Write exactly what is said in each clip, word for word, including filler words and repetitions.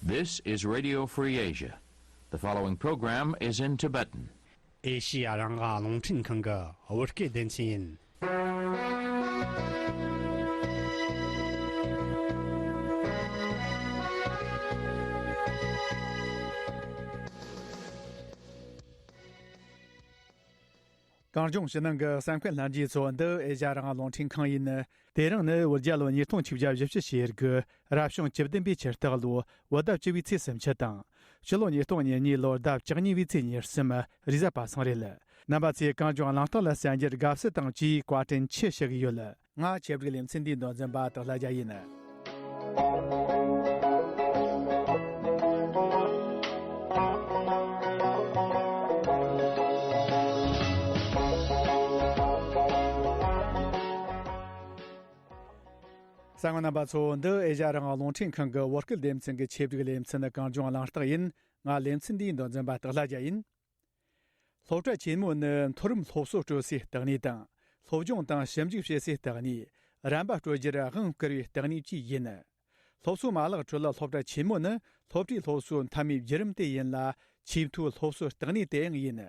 This is Radio Free Asia. The following program is in Tibetan. ཨེ་ཤི་ཡ་རང་དབང་རླུང་འཕྲིན་ཁང་གི་བོད་སྐད་སྡེ་ཚན་ཡིན། གངས་ལྗོངས་ཕྱི་ནང་གི་གསན་མཁན་ལྷན་རྒྱས་ཚོ། འདི་ཨེ་ཤ་ཡ་རང་དབང་རླུང་འཕྲིན་ཁང་ཡིན། དེ་རིང་ནི་བོད་རྒྱལ་ལོ་ཉིས་སྟོང་ཆིག་བརྒྱ་བཞི་བཅུ་ཞེ་དགུ་རབ་བྱུང་བཅུ་བདུན་པའི་ཆུ་སྟག་ལོ་བོད་ཟླ་བཅུ་བའི་ཚེས་སུམ་ཅུ་དང་། ཕྱི་ལོ་ཉིས་སྟོང་ཉེར་གཉིས་ལོར་ཟླ་བཅུ་གཉིས་པའི་ཚེས་ཉེར་གསུམ་རེས་གཟའ་པ་སངས་རེད། རྣམ་པ་ཚོས་གངས་ལྗོངས་གླེང་སྟེགས་ལ་གསན་རྒྱུར་དགའ་བསུ་དང་བཅས་བཀའ་དྲིན་ཆེ་ཞུ་གི་ཡོད། ང་ཆེད་སྒྲིག་ལེ་ཚན་འདིའི་མདོ་འཛིན་པ་དག་ལྷ་རྒྱལ་ཡིན། གསན་མཁན་རྣམ་པ་ཚོ། འདི་ཨེ་ཤ་ཡ་རང་དབང་རླུང་འཕྲིན་ཁང་གི་བོད་སྐད་སྡེ་ཚན་གྱི་ཆེད་སྒྲིག་ལེ་ཚན་གངས་ལྗོངས་གླེང་སྟེགས་ཡིན། ང་ལེ་ཚན་འདིའི་མདོ་འཛིན་པ་དག་ལྷ་རྒྱལ་ཡིན། སློབ་གྲྭ་ཆེན་མོ་ནི་མཐོ་རིམ་སློབ་གསོ་སྤྲོད་སའི་བརྟག་གནས་དང་། སློབ་སྦྱོང་དང་ཞིབ་འཇུག་བྱེད་སའི་བརྟག་གནས། རན་པ་སྤྲོད་རྒྱུར་དབང་བསྐུར་བའི་བརྟག་གནས་བཅས་ཡིན། སློབ་གསོ་མ་ལག་ཁྲོད་སློབ་གྲྭ་ཆེན་མོ་ནི་སློབ་གྲྭའི་སློབ་གསོའི་མཐའ་མའི་བརྒྱུད་རིམ་དེ་ཡིན་ལ། ཆེས་མཐོའི་སློབ་གསོའི་བརྟག་གནས་དེའང་ཡིན།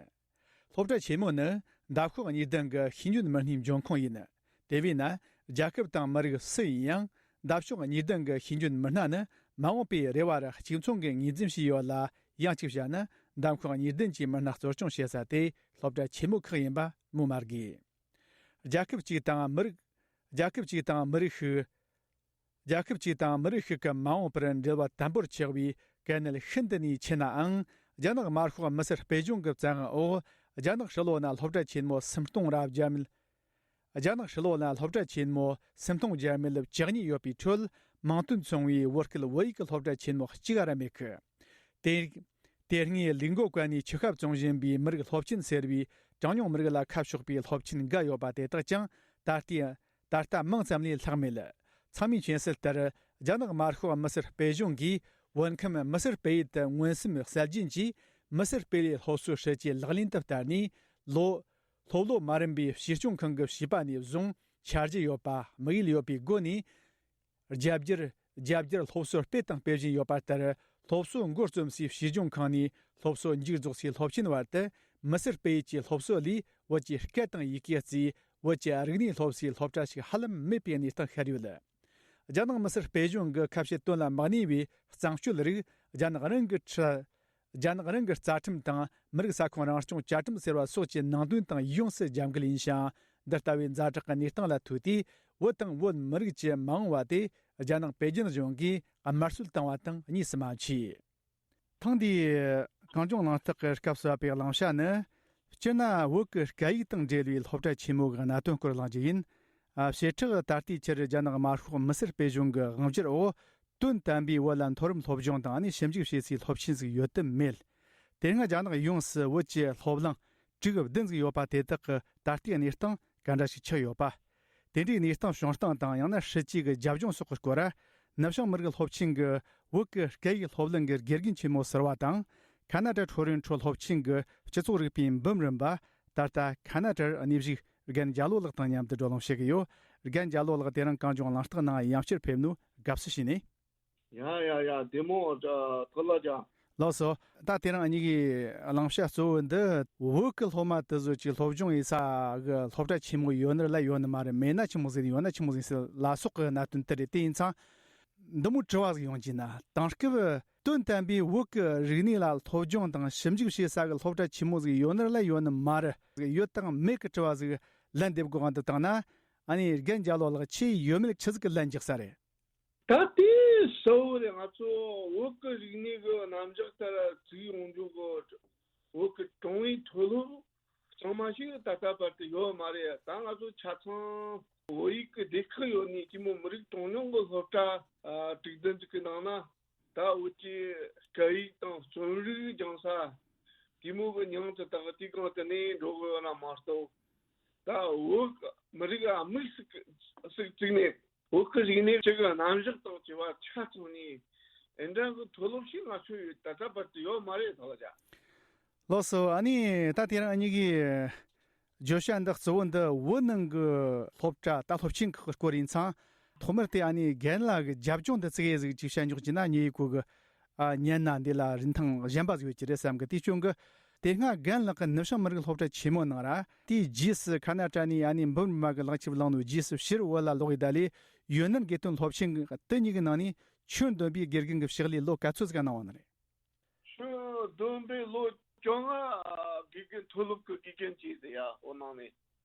སློབ་གྲྭ་ཆེན་མོ་ནི་འདབས་ཤོག་གཉིས་ལྡན་གྱི་ཤེས་ཡོན་མི་སྣའི་འབྱུང་ཁུངས་ཡིན། དེ་བས་ན། རྒྱལ་ཁབ་དང་མི་རིགས་སུ་ཡིན་ཡང་། འདབས་ཕྱོགས་གཉིས་ལྡན་གྱི་ཤེས་ཡོན་མི་སྣ་ནི་མ་འོངས་པའི་རེ་བ་རུ་གཅིག་མཚུངས་ཀྱི་ངོས་འཛིན་བྱས་ཡོད་ལ། ཡང་གཅིག་བཤད་ན། འདབས་ཁོག་གཉིས་ལྡན་གྱི་མི་སྣ་གཙོ་སྐྱོང་བྱེད་ས་དེ་སློབ་གྲྭ་ཆེན་མོ་ཁག་ཡིན་པ་སྨོས་མ་དགོས། རྒྱལ་ཁབ་གཅིག་དང་མི་རིགས། རྒྱལ་ཁབ་གཅིག་དང་མི་རིགས་ཤིག་རྒྱལ་ཁབ་གཅིག་དང་མི་རིགས་ཤིག་གི་མ་འོངས་པར་འབྲེལ་བ་དམ་པོར་ཆགས་པའི་གལ་གནད་ཤིན་ཏུ་ནས་ཆེ་ནའང་། རྒྱ་ནག་དམར་ཤོག་མི་སེར་སྤེལ་གཞུང་གི་བཙན་དབང་འོག་རྒྱ་ནག་ཧྲིལ་བོ་ན་སློབ་གྲྭ་ཆེན་མོ་སུམ་སྟོང་ར་བརྒྱ་མེད། རྒྱ་ནག་ཧྲིལ་བོ་ན་སློབ་གྲྭ་ཆེན་མོ་སུམ་སྟོང་བརྒྱ་མེད་བཅུ་གཉིས་ཡོད་པའི་ཁྲོད། མིང་དོན་མཚུངས་པའི་བོད་སྐད་བོད་ཡིག་གི་སློབ་གྲྭ་ཆེན་མོ་གཅིག་ར་མེད་ཀི། དེ། དེ་སྔའི་ལུག་མགོ་ཀ་ནས་ཆུ་ཁ་བཙོང་བཞིན་པའི་མི་རིགས་སློབ་ཆེན་ཟེར་བའི་གྲངས་ཉུང་མི་རིགས་ལ་ཁ་ཕྱོགས་པའི་སློབ་ཆེན་འགའ་ཡོད་པ་དེ་དག་ཀྱང་ད་ལྟའི། ད་ལྟ་མིང་ཙམ་ལས་ལྷག་མེད། ཚང་མས་མཁྱེན་གསལ་ལྟར། རྒྱ་ནག་དམར་ཤོག་མི་སེར་སྤེལ་གཞུང་གིས་བོད་ཁམས་མི་སེར་སྤེལ་ཡུལ་དུ་མངོན་སུམ་གསལ་རྒྱུན་གྱིས། མི་སེར་སྤེལ་ཡུལ་སློབ་གསོའི་སྲིད་ཇུས་ལག་ལེན་དུ་བསྟར་ནས། ལོ། སློབ་ལོ་མ་རན་པའི་གཅེས་སྐྱོང་ཁང་གི་བྱིས་པ་ནས་བཟུང་། འཆར་གཞི་ཡོད་པ། དམིགས་ཡུལ་ཡོད་པའི་སྒོ་ནས། རྒྱ་བསྒྱུར། རྒྱ་བསྒྱུར་སློབ་གསོ་སྤེལ་དང་སྤེལ་བཞིན་ཡོད་པ་ལྟར། སློབ་གསོ་འགོ་རྩོམ་སའི་གཅེས་སྐྱོང་ཁང་ནས་སློབ་གསོ་མཇུག་རྫོགས་སའི་སློབ་ཆེན་བར་དུ། མི་སེར་སྤེལ་ཡུལ་གྱི་སློབ་གསོ་ལས་བོད་ཀྱི་སྐད་དང་ཡི་གེ་གཙོས་བོད་ཀྱི་རིག་གནས་སློབ་སའི་སློབ་གྲྭ་ཞིག་ཧ་ལམ་མེད་པའི་གནས་སྟངས་ཤར་ཡོད། རྒྱ་ནག་མི་སེར་སྤེལ་གཞུང་གི་ཁ་བཤད་དོན་ལ་མ་གནས་པའི་གཙང་སྤྱོད་རིགས། རྒྱ་ནག་རང་གི་ཁྲི། རྒྱ་ནག་རང་གི་རྩ་ཁྲིམས་དང་མི་རིགས་ས་ཁོངས་རང་སྐྱོང་བཅའ་ཁྲིམས་ཟེར་བ་སོགས་ཀྱི་ནང་དོན་དང་ཡོངས་སུ་རྒྱབ་འགལ་ཡིན་ཞིང་། འདི་ལྟ་བུའི་ཛ་དྲག་གི་གནས་སྟངས་ལ་ཐུག་དུས། བོད་དང་བོད་མི་རིགས་ཀྱི་མ་འོངས་པ་དེ་རྒྱ་ནག་པེ་ཅིན་གཞུང་གིས་དམར་གསོད་བཏང་བ་དང་གཉིས་སུ་མ་མཆིས། ཐེངས་འདིའི་གངས་ལྗོངས་གླེང་སྟེགས་ཀྱི་སྐབས་སུ་བབས་པའི་གླེང་བྱ་ནི། སྤྱིར་ན་བོད་ཀྱི་སྐད་ཡིག་དང་འབྲེལ་བའི་སློབ་གྲྭ་ཆེན་མོ་གི་གནད་དོན་སྐོར་གླེང་རྒྱུ་ཡིན། ཨ། བྱེ་བྲག་ད་ལྟའི་ཆར་རྒྱ་ནག་དམར་ཤོག་མི་སེར་སྤེལ་གཞུང་གི་དབང་སྒྱུར་འོག་དོན་དམ་པའི་བོད་ལ་མཐོ་རིམ་སློབ་སྦྱོང་དང་ནི་ཞིབ་འཇུག་བྱེད་སའི་སློབ་ཆེན་ཟིག་ཡོད་དམ་མེད། དེ་སྔ་རྒྱ་ནག་ཡོངས་སུ་བོད་ཀྱི་སློབ་གླིང་དྲུག་བདུན་ཟིག་ཡོད་པ་དེ་དག་གི་ད་ལྟའི་གནས་སྟངས་ག་འདྲ་ཞིག་ཆགས་ཡོད་པ། དེ་འདྲའི་གནས་སྟངས་བྱུང་སྟངས་དང་། ཡང་ན་སྲིད་ཇུས་ཀྱི་རྒྱབ་ལྗོངས་སོགས་ཀྱི་སྐོར། ནུབ་བྱང་མི་རིགས་སློབ་ཆེན་གྱི་བོད་ཀྱི་སྐད་ཡིག་སློབ་གླིང་གི་དགེ་རྒན་ཆེན་མོ་ཟུར་པ་དང་། ཁ་ན་ཌ་ཁྲོ་རོན་ཁྲོ་སློབ་ཆེན་གྱི་སྤྱི་ཚོགས་རིག་པའི་འབུམ་རམས་པ། ད་ལྟ་ཁ་ན་ཌར་གནས་བཞུགས་རྒན་རྒྱ་ལོ་ལགས་དང་མཉམ་དུ་བགྲོ་གླེང་བྱེད་ཀྱི་ཡོད། རྒན་རྒྱ་ལོ་ལགས་དེ་རིང་གངས་ལྗོངས་གླེང་སྟེགས་ནང་ཡང་བསྐྱར་ཕེབས་ནོ་དགའ་བསུ་ཞུས་ནས། ཡ་ཡ་ཡ། བདེ་མོ། ཨ། ཐུགས་ལ་ཅག་ལགས་སོ། ད་དེ་རིང་ཨ་ཉི་གི་གླེང་བྱ་གཙོ་བོ་འདི་བོད་ཀྱི་སློབ་མ་དེ་ཚོ་ཅིག་སློབ་སྦྱོང་ཡེད་ས་གི་སློབ་གྲྭ་ཆེན་མོ་ཡོད་ན་ར་ལ་ཡོད་ནི་མ་རེད། མེད་ན་ཆི་མོ་ཟིག་ཡོད་ན་ཆི་མོ་ཟིག་ཟེར་ལ་སོགས་ཀྱི་གནད་དོན་དེ་རེད། དེ་ཡིན་ཙང་འདི་མོ་དྲི་བ་ཟིག་ཡོང་གི་ན། དེང་སྐབས་དོན་དམ་པའི་བོད་ཀྱི་རིག་གནས་ལ་སློབ་སྦྱོང་དང་ཞིབ་འཇུག་བྱེད་ས་གི་སློབ་གྲྭ་ཆེན་མོ་ཟིག་ཡོད་ན་ར་ལ་ཡོད་ནི་མ་རེད། ཡོད་དང་མེད་ཀྱི་དྲི་བ་ཟིག་ལན་འདེབས་དགོས་ག་འདི་བཏང་ན། ཨ་ནི་རྒན་རྒྱ་ལོ་ལགས་ཁྱེད་ཡོད་མེད་ཆི་ཟིག་གི་ལན་རྒྱག་ས་རེད། ད་དེ་གསལ་བོ་རེད། ང་ཚོ་བོད་ཀྱི་རིག་གནས་ཀྱི་རྣམ་གཞག་ལྟར་བཙུགས་ཡོང་རྒྱུ་གི་བོད་ཀྱི་ཀྲུང་ཨུའི་མཐོ་སློབ་གཙང་མ་ཞིག་ད་ལྟ་བར་དུ་ཡོད་མ་རེད། ད་ང་ཚོ་ཆ་ཚང་བོད་ཡིག་གི་སྡེ་ཁག་ཡོད་ནི་གི་མོ་མི་རིགས་གྲངས་ཉུང་གི་སློབ་གྲྭ་དྲུག་བདུན་ཅིག་གི་ནང་ན་ད་བོད་ཀྱི་སྐད་ཡིག་དང་རྩོམ་རིག་སྦྱང་ས་གི་མོ་གི་མྱིང་དེ་དག་དེ་གང་དུ་ནས་འགྲོ་དགོས་ན་མ་གཏོགས། ད་བོད་མི་རིགས་ཨ་མིག་ཟིག་ཟིག་བཙུགས་ནས། བོད་ཀྱི་རིག་གནས་སྤྱི་གི་རྣམ་གཞག་དང་བཅས་པ་ཆ་ཚང་ནས་ཨེ་འདྲ་གི་མཐོ་སློབ་ཞིག་ང་ཚོ་ཡོད་ད་ལྟ་བར་དུ་ཡོད་མ་རེད་ད་ལ་ཅག་ལགས་སོ། ཨ་ནི་ད་དེ་རིང་ཨ་ཉི་གིས་བརྗོད་བྱ་འདི་གཙོ་བོ་འདི་བོད་ནང་གི་སློབ་གྲྭ་ད་སློབ་ཆེན་ཁག་གི་སྐོར་ཡིན་ཙང་། ཐོག་མར་དེ་ཨ་ནི་རྒན་ལགས་ཀྱི་རྒྱབ་ལྗོངས་འདི་ཙི་གེ་ཟིག་ཅིག་བཤད་འཇོག་བྱས་ན་ཉེ་ཡི་གུ་གི་ ཨ་ཉན་ན་འདི་ལ་རིན་ཐང་གཞན་པ་ཟིག་ཡོད་ཀྱི་རེད་བསམ་གི། དེའི་རྐྱེན་གི་དེ་སྔ་རྒན་ལགས་ཀྱི་ནུབ་བྱང་མི་རིགས་སློབ་གྲྭ་ཆེན་མོ་ནང་ར་དེའི་རྗེས་སུ་ཁ་ན་ཏྲ་ནས་ཨ་ནི་འབུམ་རམས་པ་གི་ལག་ཁྱེར་བླངས་ནོ་རྗེས་སུ་ཕྱིར་བོད་ལ་ལོག་ཡི། ད་ལས་ཡོན་ནན་དགེ་ཐོན་སློབ་ཆེན་གི་དེ་གཉིས་ཀྱི་ནང་ནས་ཁྱོན་བསྡོམས་པའི་དགེ་རྒན་གྱི་ཕྱག་ལས་ལོ་ག་ཚོད་ཟིག་གནང་བ་ནི་རེད། ཁྱོན་བསྡོམས་པའི་ལོ་བཅོ་ལྔ་དགེ་རྒན་མཐོ་སློབ་ཀྱི་དགེ་རྒན་བྱས་ཏེ་ཡ་འོ་ནང་ནས།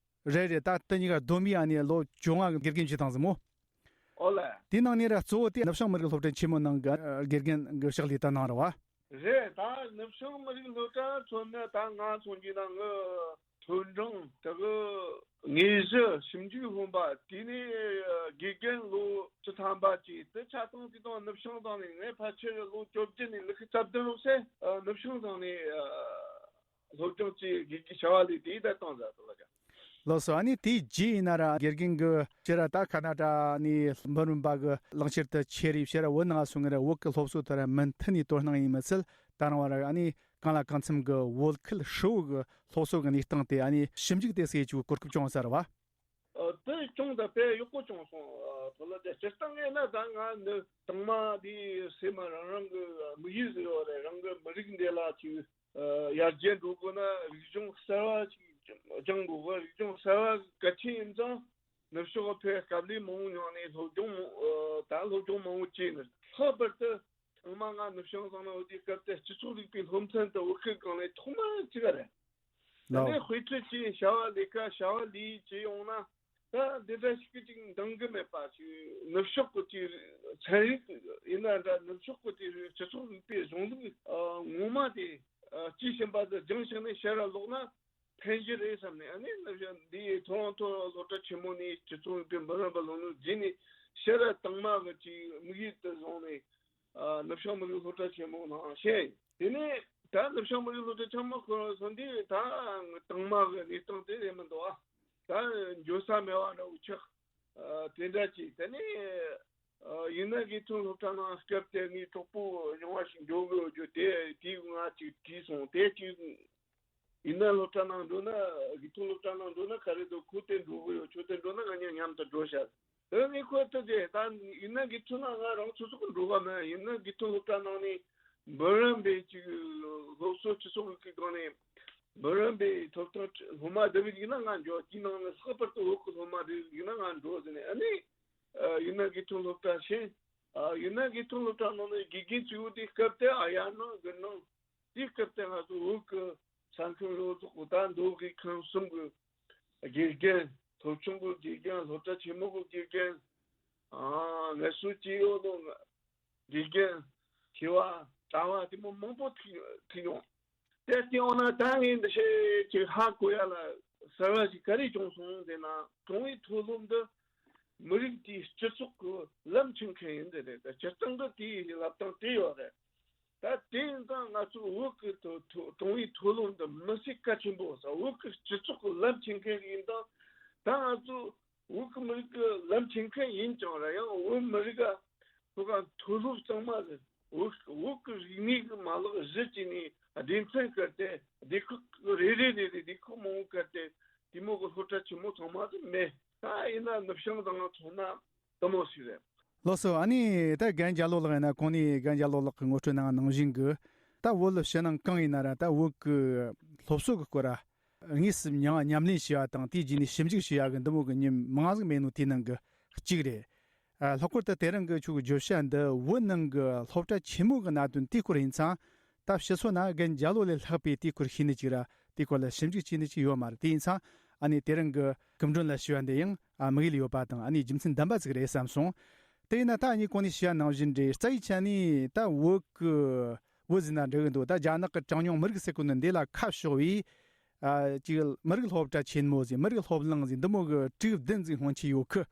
རེད་རེད། ད་དེ་གཉིས་ཀ་བསྡོམས་པས་ཨ་ནི་ལོ་བཅོ་ལྔ་གི་དགེ་རྒན་བྱས་བཏང་ཟིག་མོ། ཨོ་ལེ། དེའི་ནང་ནས་ར་གཙོ་བོ་དེ་ནུབ་བྱང་མི་རིགས་སློབ་གྲྭ་ཆེན་མོ་ནང་གི་ཨ་དགེ་རྒན་གྱི་ཕྱག་ལས་ད་གནང་ར་བ། རེད། ད་ནུབ་བྱང་མི་རིགས་སློབ་གྲྭ་མཚོན་ན་ད་ང་མཚོན་གྱི་ན་ངི་མཐོ་འབྲིང་དེ་གི་དངོས་གཞི་ཞིབ་འཇུག་སློབ་མ། དེ་ནས་དགེ་རྒན་ལོ་བཅུ་ཐམ་པ་བཅས་དེ་ཆ་ཚང་དེ་དང་ནུབ་བྱང་བཏང་ནས་ངས་ཕལ་ཆེར་ལོ་བཅོ་བརྒྱད་ནས་ལོ་རྩ་བདུན་རོགས་སེ་ནུབ་བྱང་བཏང་ནས་སློབ་སྦྱོང་བྱེད་དགོས་ཀྱི་བྱ་བ་ལས་དེ་ད་བཏང་ཟ་ཐུབ་ལ་ཀྱང་། ལགས་སོ། ཨ་ནི་དེའི་རྗེས་ཡིན་ན་ར་དགེ་རྒན་གྱི་ཕྱིར་ར་ད་ཁ་ན་ཏྲ་ནས་འབུམ་རམས་པ་གི་ལག་ཁྱེར་དུ་ཁྱེར་རེ་ཕྱིར་ར་བོད་ནང་སོང་ངེ་ར་བོད་ཀྱི་སློབ་གསོ་དེ་ར་མུ་མཐུད་ནས་དོ་སྣང་ཡིན་མི་ཚད་ད་རང་བ་ར་ཨ་ནི་གང་ལ་གང་འཚམ་གྱི་བོད་ཁུལ་ཧྲིལ་བོ་གི་སློབ་གསོ་གི་གནས་སྟངས་དེ་ཨ་ནི་ཞིབ་འཇུག་དེ་སེ་ཅིག་གོ་སྐབས་བྱུང་ས་ར་བ། ཨ་དེ་བྱུང་ད་དཔེ་ཡག་པོ་བྱུང་སོང་། ཨ་དེ་ལ་དེ་སྤྱིར་བཏང་ངས་ན་ད་ང་འདི་དང་མ་འདི་སེམས་མ་རང་རང་གི་དམིགས་ཡུལ་ཟེར་བ་རེད། རང་གི་མི་རིགས་འདི་ལ་ཅིག་ཡར་རྒྱས་འགྲོ་དགོས་ན་རིག་གཞུང་གསར་བ་ཅིག་སྦྱང་དགོས་གི། རིག་གཞུང་གསར་བ་གལ་ཆེན་ཡིན་ཙང་ནུབ་ཕྱོགས་ཕེ་སྐབས་ལས་མང་བོ་མྱོང་ནས་སློབ་སྦྱོང་མང་ད་སློབ་སྦྱོང་མང་བོ་བྱས་ནས་ལྷག་པར་དུ་ཚང་མ་ང་ནུབ་བྱང་བཟང་ན་འོ་དེའི་སྐབས་དེ་སྤྱི་ཚོགས་རིག་པའི་སློབ་ཚན་དུ་བོད་སྐད་སྒང་ནས་ཐོག་མར་བརྩི་ག་རེད། དེ་ལའོ། ནས་དཔེ་ཁྲིད་ཀྱི་བྱ་བ་ལས་ཀ་བྱ་བ་ལས་བྱེད་ཡོང་ན་ད་འདི་འདྲ་ཞིག་གི་ཅིག་འདང་གི་མེད་པ་ཞིག་ནུབ་ཕྱོགས་ཀྱི་ཅིག་ཚན་རིག་ཡིན་ན་འདྲ་ནུབ་ཕྱོགས་ཀྱི་ཅིག་སྤྱི་ཚོགས་རིག་པའི་གཞུང་ལུགས་ངོ་མ་དེ་སྤྱི་ཞིང་པ་དུ་སྦྱང་ཞིང་ནས་ཕྱིར་ར་ལོག་ན་ཕན་གྱི་རེད་བསམ་ནས། ཨ་ནི་ནུབ་བྱང་འདི་ཐོ་རོན་ཐོ་སློབ་གྲྭ་ཆེན་མོ་ནས་སྤྱི་ཚོགས་རིག་པའི་འབུམ་རམས་པ་ལོ་ནུབ་རྗེས་ནས་ཕྱིར་ར་དང་མ་གི་ཅིག་དམིགས་ཡུལ་དུ་བཟུང་ནས། ཨ་ནུབ་བྱང་མི་རིགས་སློབ་གྲྭ་ཆེན་མོ་ནང་བཤད། དེ་ནས་ད་ནུབ་བྱང་མི་རིགས་སློབ་གྲྭ་ཆེན་མོ་ཁོ་རང་སོང་དུས་ད་དང་མ་གི་གནས་སྟངས་དེ་རེད་མི་འདུག་ཨ། ད་འགྱོ་ས་མེད་པ་འདྲ་བོ་ཆགས། ཨ་དེ་འདྲ་ཅིག་དེ་ནས་ཨ་ཡིན་ན་དགེ་ཐོན་སློབ་གྲྭ་ནང་སྐབས་དེ་ངའི་གྲོགས་པོ་ཉུང་བ་ཞིག་འགྱོ་དགོས་རྒྱུ་དེ་དེའི་ང་ཅིག་བྲིས་སོང་། དེ་ཅིག་ཡིན་ན་སློབ་གྲྭ་ནང་འགྲོ་ན་དགེ་ཐོན་སློབ་གྲྭ་ནང་འགྲོ་ན་ག་རེ་འདུག་ཁོ་དེ་འགྲོ་གི་ཡོད། ཁྱོད་དེ་འགྲོ་ན་ང་གཉིས་མཉམ་དུ་འགྲོ་བྱ། ཨ་ནི་ཁོ་ལྟ་དེ་ད་ཡིན་ན་དགེ་ཐོན་ནང་ང་རང་སོ་སོ་གི་འགྲོ་ག་མེད། ཡིན་ན་དགེ་ཐོན་སློབ་གྲྭ་ནང་ནས་འབུམ་རམས་པའི་ཅིག་སློབ་གསོ་སྤྱི་ཚོགས་རིག་པའི་སྒང་ནས་འབུམ་རམས་པའི་ཐོབ་ཐང་སློབ་མ་བསྡུ་བའི་ཡིན་ན་ང་འགྲོ། དེའི་ནང་ནས་ལྷག་པར་དུ་བོད་ཀྱི་སློབ་མ་བསྡུ་བའི་ཡིན་ན་ང་འགྲོ་ཟེར་ནས། ཨ་ནི་ཡིན་ན་དགེ་ཐོན་སློབ་གྲྭ་ཕྱིན། ཨ་ཡིན་ན་དགེ་ཐོན་སློབ་གྲྭ་ནང་ནས་དགེ་རྒན་གཙོ་བོ་དེ་སྐབས་དེ་ཨ་ཡར་ནང་དགུན་ནང་དེའི་སྐབས་དེ་ང་ཚོ་བོད་ཀྱི་ས་ཁམས་རོལ་རྩེད་པོ་ད་མདོ་དབུས་ཁམས་གསུམ་གྱི་དགེ་རྒན། སློབ་ཆུང་གི་དགེ་རྒན། སློབ་གྲྭ་ཆེན་མོ་གི་དགེ་རྒན། ཨ་ངལ་གསོ་བྱེད་ཡོད་ནོ་དགེ་རྒན། མཁས་པ་གྲྭ་བ་དེ་མོ་མང་པོ་ཐུག་ཐུག་ཡོང་། དེ་བལྟས་ཡོང་ན་ད་ངས་འདི་ཤེས་ཀྱི་ཧ་གོ་ཡ་ལ་གསར་བ་ཞིག་ག་རེ་བྱུང་སོང་ཟེར་ན། ཀྲུང་ཨུའི་མཐོ་སློབ་འདི་མི་རིགས་དེའི་སྤྱི་ཚོགས་ཀྱི་ལམ་ཆེན་མཁན་ཡིན་ཟེར་རེད། ད་སྤྱིར་བཏང་གི་དེའི་ལབ་སྟངས་དེ་ཡོད་རེད། ད་དེ་ཡིན་ཙང་ང་ཚོ་བོད་ཀྱི་མཐོ་མཐོ་ཀྲུང་ཨུའི་མཐོ་སློབ་འདི་མི་སྲིད་གལ་ཆེན་པོ་ཟེར། བོད་ཀྱི་སྤྱི་ཚོགས་ཀྱི་ལམ་ཆེན་མཁན་ཡིན་ཙང་ད་ང་ཚོ་བོད་ཀྱི་མི་རིགས་ཀྱི་ལམ་ཆེན་མཁན་ཡིན་ཀྱང་ར་ཡང་བོད་མི་རིགས་ཀ་ཁོ་ག་མཐོ་སློབ་གཙང་མ་རེད། བོད་བོད་ཀྱི་རིག་གནས་ཀྱི་མ་ལག་གཞི་བྱས་ནས་སྡེ་ཚན་བཀར་ཏེ་སྡེ་ཁག་རེ་རེ་རེ་རེ་སྡེ་ཁག་མང་པོ་བཀར་ཏེ་དེ་མོ་གི་སློབ་གྲྭ་ཆེན་མོ་ཚང་མ་དེ་མེད། ད་ཡིན་ན་ནུབ་བྱང་དང་མཚོན་ན་དེ་མོ་ཞིག་རེད། ལགས་སོ། ཨ་ནི་ད་རྒན་རྒྱ་ལོ་ལགས་ཡིན་ན་གོང་ནས་རྒན་རྒྱ་ལོ་ལགས་ཀྱི་ངོ་སྤྲོད་གནང་ནང་བཞིན་གྱི་ད་བོད་ལ་ཕྱི་ནང་གང་ཡིན་ན་ར་ད་བོད་ཀྱི་སློབ་གསོ་གི་སྐོར་ར་དངོས་སུ་མྱ་ཉམས་ལེན་བྱས་པ་དང་དེའི་རྗེས་ནས་ཞིབ་འཇུག་བྱས་ཡ་གི་འདི་མོ་གི་མྱི་མང་ཟིག་མེད་ནོ་དེའི་ནང་གི་གཅིག་རེད། ཨ་ལྷག་པར་དུ་དེ་རིང་གི་ཁྱོད་ཀྱི་བརྗོད་བྱ་འདི་བོད་ནང་གི་སློབ་གྲྭ་ཆེན་མོ་གི་གནད་དོན་དེའི་སྐོར་ཡིན་ཙང་། ད་ཕྱི་སོ་ན་རྒན་རྒྱ་ལོ་ལས་ལྷག་པའི་དེའི་སྐོར་ཤེས་ནི་ཅིག་ར་དེའི་སྐོར་ལ་ཞིབ་འཇུག་བྱས་ནི་ཅིག་ཡོད་མ་རེད། དེ་ཡིན་ཙང་ཨ་ནི་དེ་རིང་གི་སྐུ་མགྲོན་ལ་ཞུ་བ་འདི་ཡང་ཨ་དམིགས་ཡུལ་ཡོད་པ་དང་ཨ་ནི་རྒྱུ་མཚན་ལྡན་པ་ཟིག་རེད་བསམ་སོང་། དེ་ཡིན་ན་ད་ཨ་ནི་གོང་ནས་ཞུ་བ་ནང་བཞིན་རེད། རྩ་བའི་ཆ་ནས་ད་བོད་གི་བོད་ཟེར་ན་འགྲིག་གི་འདུག་ད་རྒྱ་ནག་གི་གྲངས་ཉུང་མི་རིགས་ཟེར་གོ་ནི་འདི་ལ་ཁ་ཕྱོགས་པའི་ཨ་ཅིག་མི་རིགས་སློབ་གྲྭ་ཆེན་མོ་ཟིག་མི་རིགས་སློབ་གླིང་ཟིག་འདི་མོ་གི་དྲུག་བདུན་ཟིག་སྔོན་ཆད་ཡོད་གི།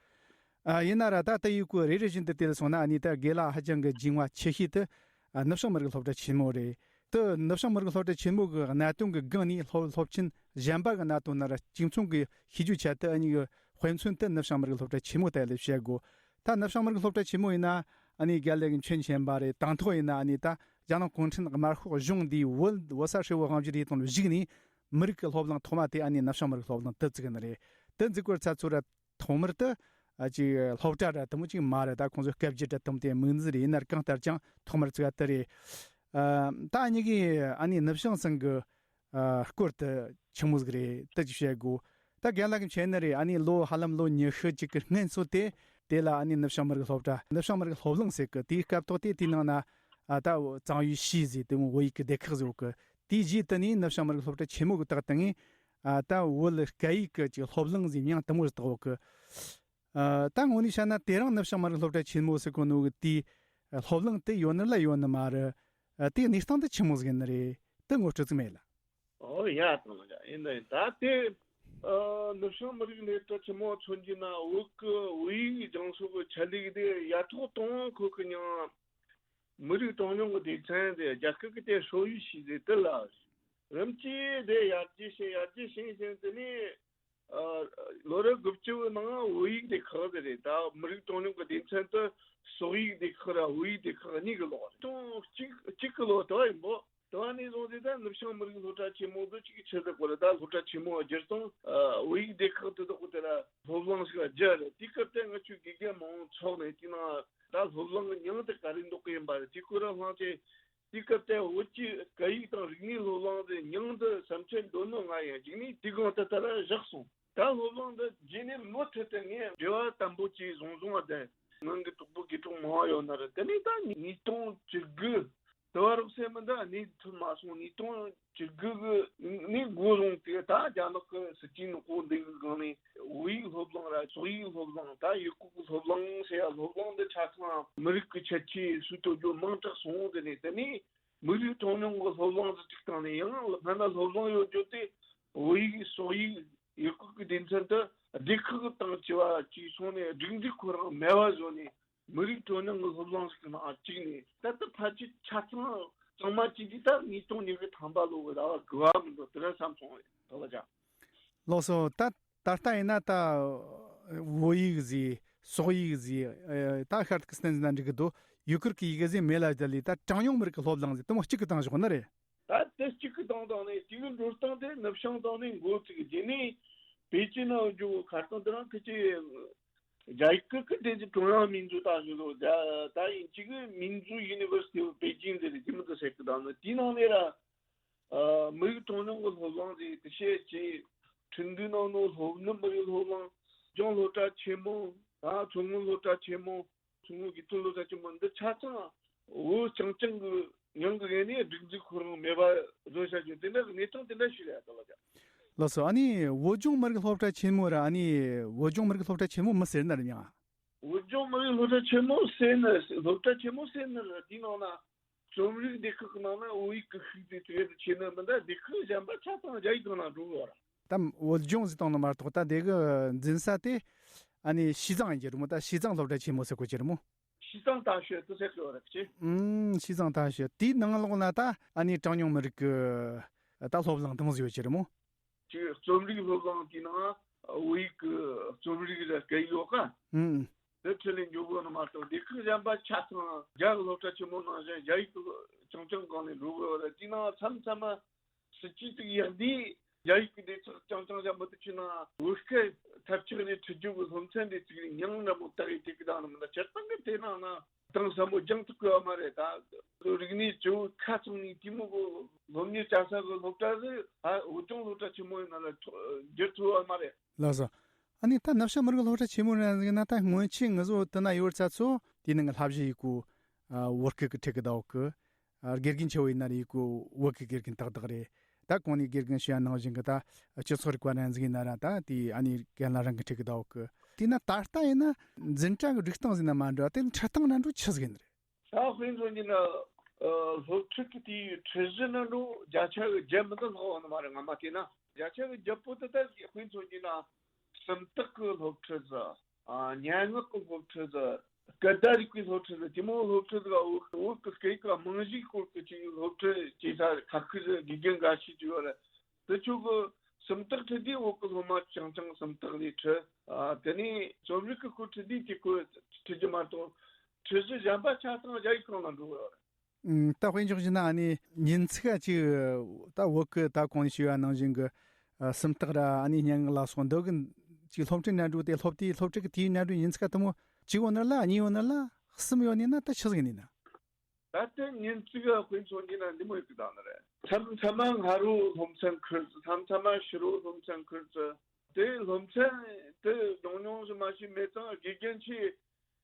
ཨ་ཡིན་ན་ར་ད་ལྟ་ཡི་གུ་རེ་རེ་བཞིན་དུ་དེ་ལ་སོང་ན་ཨ་ནི་ད་དགེ་ལགས་ཧ་ཅང་གི་འཇིང་བ་ཆེ་ཤོས་དེ་ཨ་ནུབ་བྱང་མི་རིགས་སློབ་གྲྭ་ཆེན་མོ་རེད། དེ་ནུབ་བྱང་མི་རིགས་སློབ་གྲྭ་ཆེན་མོ་གི་གནད་དོན་གི་སྒང་ནས་སློབ་སློབ་ཆེན་གཞན་པ་གི་གནད་དོན་ན་ར་གཅིག་མཚུངས་གི་ཤེས་རྒྱུ་ཆེད་དུ་ཨ་ནི་གི་དཔེ་མཚོན་དེ་ནུབ་བྱང་མི་རིགས་སློབ་གྲྭ་ཆེན་མོ་དེ་ལ་བཤད་དགོས། ད་ནུབ་བྱང་མི་རིགས་སློབ་གྲྭ་ཆེན་མོ་ཡིན་ན་ཨ་ནི་རྒྱ་ལས་གི་མཆོད་མཆན་པ་རེད། དང་ཐོག་ཡིན་ན་ཨ་ནི་ད་རྒྱ་ནག་གུང་ཁྲན་དམར་ཤོག་གཞུང་འདིའི་བོད་བོད་ས་ཧྲིལ་བོ་དབང་བསྒྱུར་ཡིན་དང་གཞིགས་ནས་མི་རིགས་ཀྱི་སློབ་གླིང་ཐོག་མ་དེ་ཨ་ནི་ནུབ་བྱང་མི་རིགས་སློབ་གླིང་དེ་བཙུགས་ནི་རེད། དེ་འཛུགས་སྐོར་ཚ་ཚོ་ར་ཐོག་མར་དུ་ ཨ་ཅིག་སློབ་གྲྭ་ར་དུ་མོ་ཅིག་མ་རེད། ད་ཁོང་ཚོ་སྐད་བརྒྱུད་ར་དུ་མོ་དེ་མིག་འཛུལ་རེད། ཡིན་ན་ར་གང་ལྟར་ཀྱང་ཐོག་མར་ཚིག་ཨ་དེ་རེད། ཨ་ད་ཨ་ཉི་གི་ཨ་ནི་ནུབ་བྱང་ཚང་གི་ཨ་སྐོར་དུ་ཆི་མོ་ཟིག་རེད་དེ་ཅིག་བཤད་དགོས། ད་རྒན་ལགས་ཀྱི་མཁྱེན་ནི་རེད། ཨ་ནི་ལོ་ཧ་ལམ་ལོ་ཉི་ཤུ་ཅིག་གི་སྔན་སོ་དེ་དེ་ལ་ཨ་ནི་ནུབ་བྱང་མི་རིགས་སློབ་གྲྭ་ནུབ་བྱང་མི་རིགས་སློབ་གླིང་ཟེར་གི་དེའི་སྐབས་ཐོག་དེ་དེའི་ནང་ན་ཨ་ད་གཙང་ཡུལ་ཤིས་ཟེར་དེ་མོ་བོད་ཡིག་གི་སྡེ་ཁག་ཟེར་གི་དེའི་རྗེས་དེ་ནས་ནུབ་བྱང་མི་རིགས་སློབ་གྲྭ་ཆེན་མོ་གི་བཏགས་དེ་ངས་ཨ་ད་བོད་སྐད་ཡིག་གི་ཅིག་སློབ་གླིང་ཟེར་མིང་དེ་མོ་ཟིག་བཏགས་ཡོད་གི། ཨ་ད་དངོས་གནས་བཤད་ན་དེ་རིང་ནུབ་བྱང་མི་རིགས་སློབ་གྲྭ་ཆེན་མོ་ཟེར་གོ་ནོ་གི་དེའི་སློབ་གླིང་དེ་ཡོད་ནི་ལ་ཡོད་ནི་མ་རེད། ཨ་དེའི་གནས་སྟངས་དེ་ཆི་མོ་ཟིག་ཡིན་ནི་རེད། དེ་ངོ་སྤྲོད་ཙམ་མེད་ལ། ཨོ་ཡ། དང་ཡིན་ད་ཡིན་ད་དེ་ཨ་ནུབ་བྱང་མི་རིགས་སློབ་གྲྭ་ཆེན་མོ་མཚོན་རྒྱུ་ན་བོད་ཀྱི་བོད་ཡིག་སྦྱང་ས་གི་ཆེད་ལས་དེ་ཡ་ཐོག་དང་ཁོ་གི་མྱིང་མི་རིགས་གྲངས་ཉུང་གི་སྡེ་ཚན་དེ་རྒྱ་སྐད་ཀྱི་དེ་ཧྲོ་ཡུ་ཤིས་ཟེར་དེ་ལ་རིམ་གྱིས་དེ་ཡར་རྒྱས་ཕྱིན་ཡར་རྒྱས་ཕྱིན་ཕྱིན་དེ་ནས། ཨ་ལོ་རབས་དགུ་བཅུ་བའི་ནང་བོད་ཡིག་སྡེ་ཁག་དེ་རེད། ད་མི་རིགས་གྲངས་ཉུང་གི་སྡེ་ཚན་དུ་སོག་ཡིག་སྡེ་ཁག་ར་བོད་ཡིག་སྡེ་ཁག་གཉིས་ཀྱི་ལོག་རེད། སྟོང་གཅིག་གཅིག་གི་ལོ་དུ་བ་ཡིན་པོ་དུ་བ་ནས་བཟུང་སྟེ་ད་ནུབ་བྱང་མི་རིགས་སློབ་གྲྭ་ཆེན་མོ་དུ་གཅིག་གི་ཆེད་དུ་བཀོད་རེད། ད་སློབ་གྲྭ་ཆེན་མོ་བསྒྱུར་སྟངས་ཨ་བོད་ཡིག་སྡེ་ཁག་དུ་དག་གི་དེ་ར་སློབ་གླིང་ཞིག་ལ་བསྒྱུར་རེད། དེའི་སྐབས་དེ་ང་ཆོའི་དགེ་རྒན་མང་པོ་ཚོགས་ནས་དེ་ནང་ད་སློབ་གླིང་གི་མྱིང་དེ་ག་རེ་འདོགས་གི་ཡིན་པ་རེད། དེ་ཁོ་རང་ལྷང་ཆེ། དེའི་སྐབས་དེ་བོད་ཀྱི་སྐད་ཡིག་དང་རིག་གནས་སློབ་གླིང་དེ་མྱིང་འདི་བསམ་འཆར་འདོན་ནོ་ང་ཡང་རྗེས་ནས་དེའི་སྒང་དུ་ད་ར་བཞག་སོང་། ད་སློབ་གླིང་འདི་རྗེས་ནས་མུ་མཐུད་དུ་ངས་འབྲེལ་བ་དམ་པོ་བྱས་བཟུང་བཟུང་བ་དེ་ངང་གི་གྲོགས་པོ་དགེ་གྲོགས་མང་བ་ཡོད་ན་ར། དེ་ནས་ད་ཉིས་སྟོང་བཅུ་དགུ་དུ་བ་རོགས་སེ་མི་འདི་གནས་ཐུབ་མ་སོང་། ཉིས་སྟོང་བཅུ་དགུ་གི་ནས་འགོ་བཟུང་སྟེ་ད་རྒྱ་ནག་གི་སྲིད་ཇུས་ནག་པོ་འདི་གི་སྒང་ནས། བོད་ཡིག་སློབ་གླིང་ར་སོག་ཡིག་སློབ་གླིང་ད་ཡུལ་སྐོར་གྱི་སློབ་གླིང་ཟེར་ཡ་སློབ་གླིང་འདི་ཆ་ཚང་མི་རིགས་ཀྱི་ཁྱད་ཆོས་སུས་གཏོད་རྒྱུ་མང་དྲགས་སོང་། དེ་ནས་དེ་ནས་མི་རིགས་གྲངས་ཉུང་གི་སློབ་གླིང་ཟེར་གཅིག་བཏང་ནས་ཡང་སྔ་ན་སློབ་གླིང་ཡོད་རྒྱུ་དེ་བོད་ཡིག་སོག་ཡིག་ཡུལ་སྐོར་གྱི་སྡེ་ཚན་དུ་སྡེ་ཁག་གི་སྟེང་བྱས་པ་གཅིག་སོང་ནས་སྒྲིག་འཛུགས་ཁོ་རང་མེད་པ་བཟོ་ནས། མི་རིགས་གྲངས་ཉུང་གི་སློབ་གླིང་ཞིག་གི་ནང་བཅུག་ནས་ད་ལྟ་ཕལ་ཆེར་ཆ་ཚང་གཙང་མ་བཅས་ཀྱིས་ད་ཉིས་སྟོང་ཉི་ཤུ་ཐམ་པ་ལོ་གི་ཟླ་བ་དགུ་པ་མི་འདུག་དེ་ར་བསམ་སོང་རེད། དོ་བ་ཅག་ལགས་སོ། ད་ད་ལྟ་ཡིན་ན་ད་བོད་ཡིག་ཟེར་སོག་ཡིག་ཟེར་ཨེ་ད་ཤར་ཏུ་སྟན་ཟིན་ན་འགྲིག་གི་འདུག་ཡུ་གུར་གྱི་ཡི་གེ་ཟེར་མེད་ལ་བསྡད་ལས་ད་གྲངས་ཉུང་མི་རིགས་ཀྱི་སློབ་གླིང་ཟེར་དེ་མོ་གཅིག་གི་སྟེང་བཞག་ནི་རེད། ད་དེ་གཅིག་གི་སྟེང་དང་ནས་དེའི་འགྲོ་སྟངས་དེ་ནུབ་བྱང་དང་ནས་འགོ་བཙུགས་རྗེས་ནས་པེ་ཅིན་ན་འཇོག་ཁ་སྟངས་དེ་རང་ཁི་ཆེ། རྒྱ་ཡིག་གི་ཀི་དེ་ཀྲུང་དབྱང་民族大学ལོ་ད་ཡིན་གཅིག་གི་民族university of Beijing ཟེར་རེད། དེ་མི་འདུག་ཟེར་གི་དང་ནི་དེའི་ནང་ནས་ར་མི་རིགས་གྲངས་ཉུང་གི་སློབ་གླིང་ཟེར་དེ་བཤད་ཀྱི་ཁྲིན་ཏུའུ་ནང་ནོ་སློབ་ནི་མི་རིགས་སློབ་གླིང་ལྗོངས་སློབ་གྲྭ་ཆེན་མོ་ད་མཚོ་སྔོན་སློབ་གྲྭ་ཆེན་མོ་མཚོ་སྔོན་དགེ་ཐོན་སློབ་གྲྭ་ཆེན་མོ་འདི་ཆ་ཚང་བོད་རྐྱང་རྐྱང་གི་མྱིང་གི་ངོས་ནས་སྒྲིག་འཛུགས་ཁོ་རང་མེད་པ་བཟོ་བྱ་རྒྱུ་དེ་འདྲ་གི་གནས་སྟངས་དེ་འདྲ་ཞིག་རེད་ད་ལ་ཀྱང་། ལགས་སོ། ཨ་ནི་བོད་ལྗོངས་མི་རིགས་སློབ་གྲྭ་ཆེན་མོ་ར་ཨ་ནི་བོད་ལྗོངས་མི་རིགས་སློབ་གྲྭ་ཆེན་མོ་མི་ཟེར་ནི་རེད་མྱང་། བོད་ལྗོངས་མི་རིགས་སློབ་གྲྭ་ཆེན་མོ་ཟེར་ནི་སློབ་གྲྭ་ཆེན་མོ་ཟེར་ནི་རེད། དེའི་ནང་ན་རྩོམ་རིག་སྡེ་ཁག་གི་ནང་ན་བོད་ཡིག་གི་ཤུགས་དེ་དེ་བས་ཆེ་ནི་མི་འདྲ། སྡེ་ཁག་གཞན་པ་ཆ་ཚང་རྒྱ་ཡིག་གི་ནང་འགྲོ་གི་ཡོད་ར། ད་བོད་ལྗོངས་ཟེར་བཏང་ནི་མ་གཏོགས་ད་དེ་གི་འཛིན་ས་དེ་ཨ་ནི་ཞི་ཙང་ཡིན་གྱི་རེད་མོ། ད་ཞི་ཙང་སློབ་གྲྭ་ཆེན་མོ་ཟེར་གོ་གྱི་རེད་མོ། 西藏大学 དུ་ཟེར་གི་ཡོད་རེད་ཅེ། ཨུམ། 西藏大学 དེའི་ནང་ལོགས་ན་ད་ཨ་ནི་གྲངས་ཉུང་མི་རིགས་ཀྱི་ད་སློབ་གླིང་དེ་མོ་ཟིག་ཡོད་ཀྱི་རེད་མོ། ཅིག་རྩོམ་རིག་སློབ་གླིང་དེའི་ནང་བོད་ཡིག་གི་རྩོམ་རིག་ར་སྐད་ཡོད་ཀ་ཨུམ། དེ་ཁྲིད་ལས་འཇོག་དགོས་ནི་མ་གཏོགས་སྡེ་ཁག་གཞན་པ་ཆ་ཚང་རྒྱ་གི་སློབ་གྲྭ་ཆེན་མོ་ནང་བཞིན་རྒྱ་ཡིག་གི་རྐྱང་རྐྱང་སྒང་ནས་འགྲོ་དགོས་རེད། དེའི་ནང་མཚམས་མཚམས་མ་སྲིད་ཇུས་དེ་ཡག་དུས་རྒྱ་ཡིག་གི་སྡེ་ཚན་རྐྱང་རྐྱང་བྱ་མི་ཐུབ་ཕྱིན་ན་བོད་སྐད་ཐབས་ཆག་ནས་ཁྲིད་རྒྱུ་གི་སློབ་ཚན་དེ་བཙུགས་ནས་མྱིང་འདྲ་མོ་བཏགས་ཡི་དེ་གི་དང་ནི་མི་འདྲ། སྤྱིར་བཏང་གི་དེ་ནང་ན་གཏིང་ཟབ་མོ་སྦྱང་ཐུབ་གི་ཡོད་མ་རེད། ད་རིག་གནས་སྤྱི་བོ་ཁ་ཚང་ནས་དེ་མོ་གི་སློབ་གཉེར་བྱ་ས་གི་སློབ་གྲྭ་ཟིག་ཨ་བོད་ལྗོངས་སློབ་གྲྭ་ཆེན་མོ་ཡིན་ན་ལ་ཐོ་བསྒྱུར་ཐུབ་ཡོད་མ་རེད། ལགས་སོ། ཨ་ནི་ད་ནུབ་བྱང་མི་རིགས་སློབ་གྲྭ་ཆེན་མོ་རང་ཟིག་ན་ད་སྔོན་ཆད་ང་ཚོ་དེ་ན་ཡོད་ཚ་ཚོ་དེ་ནི་ང་བསླབ་གཞི་ཡིག་གོ་ཨ་བོད་སྐད་ཀྱི་ཁྲིད་གི་ད་འོག་གི་ཨ་དགེ་རྒན་ཆེ་བོ་ཡིན་ན་རེད་ཡིག་གོ་བོད་ཀྱི་དགེ་རྒན་ཏག་ཏག་རེད། ད་གོང་ནས་དགེ་རྒན་ཞུ་ཡ་ནང་བཞིན་གི་ད་སྤྱི་ཚོགས་རིག་པ་རང་ཟིག་ཡིན་ན་ར་ད་དེ་ཨ་ནི་རྒན་ལགས་རང་གི་ཁྲིད་གི་ད་འོག་གི་དེ་ན་ད་ལྟ་ཡིན་ན་འཛིན་གྲྭ་གི་སྒྲིག་སྟངས་ཟིག་ན་མ་འགྲོ་དེ་ཁྲིད་སྟངས་ན་འགྲོ་ཆི་ཟིག་ཡིན་རེད། ད་དཔེ་མཚོན་གྱི་ན་ཨ་སློབ་ཁྲིད་ཀྱི་དེའི་ཁྲིད་གཞི་ན་འགྲོ་བརྒྱ་ཆ་གི་བརྒྱ་མི་འདུག་ལྷག་པ་ནི་མ་རེད། ང་མ་བལྟས་ན་བརྒྱ་ཆ་གི་བརྒྱ་པོ་དེ་ད་དཔེ་མཚོན་གྱི་ན་སུམ་རྟགས་ཀྱི་སློབ་ཁྲིད་ཟ། ཨ་སྙན་ངག་གི་སློབ་ཁྲིད་ཟ། སྐད་བརྡ་རིག་པའི་སློབ་ཁྲིད་ཟ། དེ་མོ་སློབ་ཁྲིད་ཟ་བོད་བོད་ཀྱི་སྐད་ཡིག་གི་རྨང་གཞིའི་སྐོར་གྱི་ཅིག་སློབ་ཁྲིད་བྱེད་ས་ཁ་ཤས་ཟ་དགེ་རྒན་འགའ་ཤས་ཅིག་ཡོད་རེད། དེ་ཆོ་གི་སུམ་རྟགས་ཁྲིད་དུས་བོད་ཀྱི་སློབ་མ་རྐྱང་རྐྱང་སུམ་རྟགས་ལས་ཁྲིད། ཨ་དེ་ནས་རྩོམ་རིག་གི་སྐོར་ཁྲིད་དུས་དེ་ཁོ་ཁྲིད་རྒྱུ་མ་གཏོགས་ཁྲིད་གཞི་གཞན་པ་ཆ་ཚང་རྒྱ་ཡིག་སྒང་ལ་འགྲོ་གི་ཡོད་རེད། ཨུམ། ད་དཔེ་འཇོག་བཞིན་ན་ཨ་ནི་ཉིན་ཚིག་ག་ཅིག་ད་བོད་ཀྱི་ད་གོང་ནས་ཞུས་པ་ནང་བཞིན་གྱི་ཨ་སུམ་རྟགས་ར་ཨ་ནི་སྙན་ངག་ལ་སོགས་འདི་གི་ ཅིག་སློབ་ཁྲིད་ནང་འགྲོ་དེ་སློབ་དེབ་སློབ་ཁྲིད་ཀྱི་དེའི་ནང་འགྲོ་ཉིན་ཚིག་དེ་མོ་གཅིག་ཡོད་ན་ལ་གཉིས་ཡོད་ན་ལ་གསུམ་ཡོད་ནི་ན་ད་ཆི་ཟིག་ཡིན་ནི་ན། ད་ལྟ་ཉིན་གཅིག་ག་དཔེ་མཚོན་གྱི་ན་འདི་མོ་ཡོད་གི་ད་ནི་རེད། མཚམས་མཚམས་མ་སྔ་རོ་སློབ་ཚན་ཁུར་ཙི། མཚམས་མཚམས་མ་ཕྱི་རོ་སློབ་ཚན་ཁུར་ཙི། དེ་སློབ་ཚན་དེ་ཉུང་ཉུང་ཞིག་མ་ཞིག་མེད་ཙང་དགེ་རྒན་ཆེ་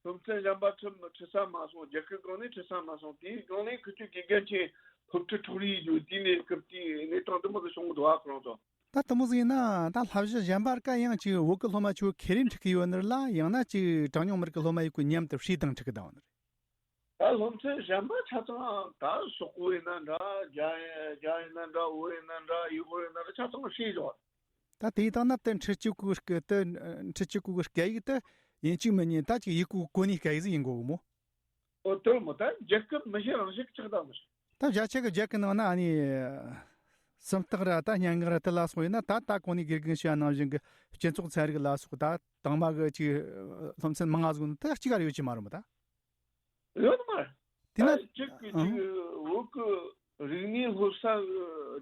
སློབ་ཚན་གཞན་པ་ཁྲིད་ཁྲིད་ས་མ་སོང་། རྒྱ་སྐད་སྒང་ནས་ཁྲིད་ས་མ་སོང་། དེའི་སྒང་ནས་ཁུ་ཆུ་དགེ་རྒན་ཆེ་སློབ་ཁྲིད་འཕྲོག་རེས་ཡོད་དུས་ནས་སྐབས་དེའི་གནས་སྟངས་འདི་མོ་ཟིག་བྱུང་གི་འདུག་ཨ་ཁོ་རང་ཚོ། ད་དེ་མོ་ཟིག་ཡིན་ན་ད་བསླབ་གཞི་གཞན་པ་ར་ཀ་ཡང་ཅིག་བོད་ཀྱི་སློབ་མ་ཆོ་ཁེ་རེ་འཁྲིད་གི་ཡོད་ནི་ར་ལ་ཡང་ན་ཅིག་གྲངས་ཉུང་མི་རིགས་ཀྱི་སློབ་མ་ཡི་གུ་མཉམ་དུ་བསྲེས་དང་འཁྲིད་གི་ད་ཡོད་ནི་རེད། ད་སློབ་ཚན་གཞན་པ་ཆ་ཚང་ད་སོག་པོ་ཡིན་ན་འདྲ། རྒྱ་རྒྱ་ཡིན་ན་འདྲ། བོད་ཡིན་ན་འདྲ། ཡུ་གུར་ཡིན་ན་འདྲ། ཆ་ཚང་བསྲེས་བཞག་ད་དེའི་སྟེང་ན་དེ་འཁྲིད་སྤྱོད་གོ་སྐད་དེ་འཁྲིད་སྤྱོད་གོ་སྐད་ཡིག་དེ་ཡིན་གཅིག་མིན་གཉིས་ད་ཅིག་ཡི་གུ་གོ་གནས་སྐད་ཡིག་ཟིག་ཡིན་དགོས་གི་མོ། ཨོ་དོར་མོ་ད་རྒྱལ་ཁབ་མི་བཞི་རང་བཞིན་ཆགས་བསྡད་མི་ཤེས། ད་བརྒྱ་ཆ་གི་བརྒྱ་གི་ནང་ན་ཨ་ནི་སུམ་རྟགས་ར་ད་སྙན་ངག་ར་དེ་ལ་སོགས་ཡིན་ན་ད་ད་གོང་ནས་དགེ་རྒན་ཞུ་བ་ནང་བཞིན་གི་སྤྱི་ཚོགས་ཚན་རིག་ལ་སོགས་ད་དང་མ་གི་ཅིག་སློབ་ཚན་མང་ང་ཟིག་ད་གཅིག་ག་ར་ཡོད་ཀྱི་མ་རེད་མོ་ད། ཡོད་མ་རེད། དེ་ན་ད་གཅིག་གི་ཨང་། གཅིག་བོད་ཀྱི་རིག་གནས་སློབ་ས་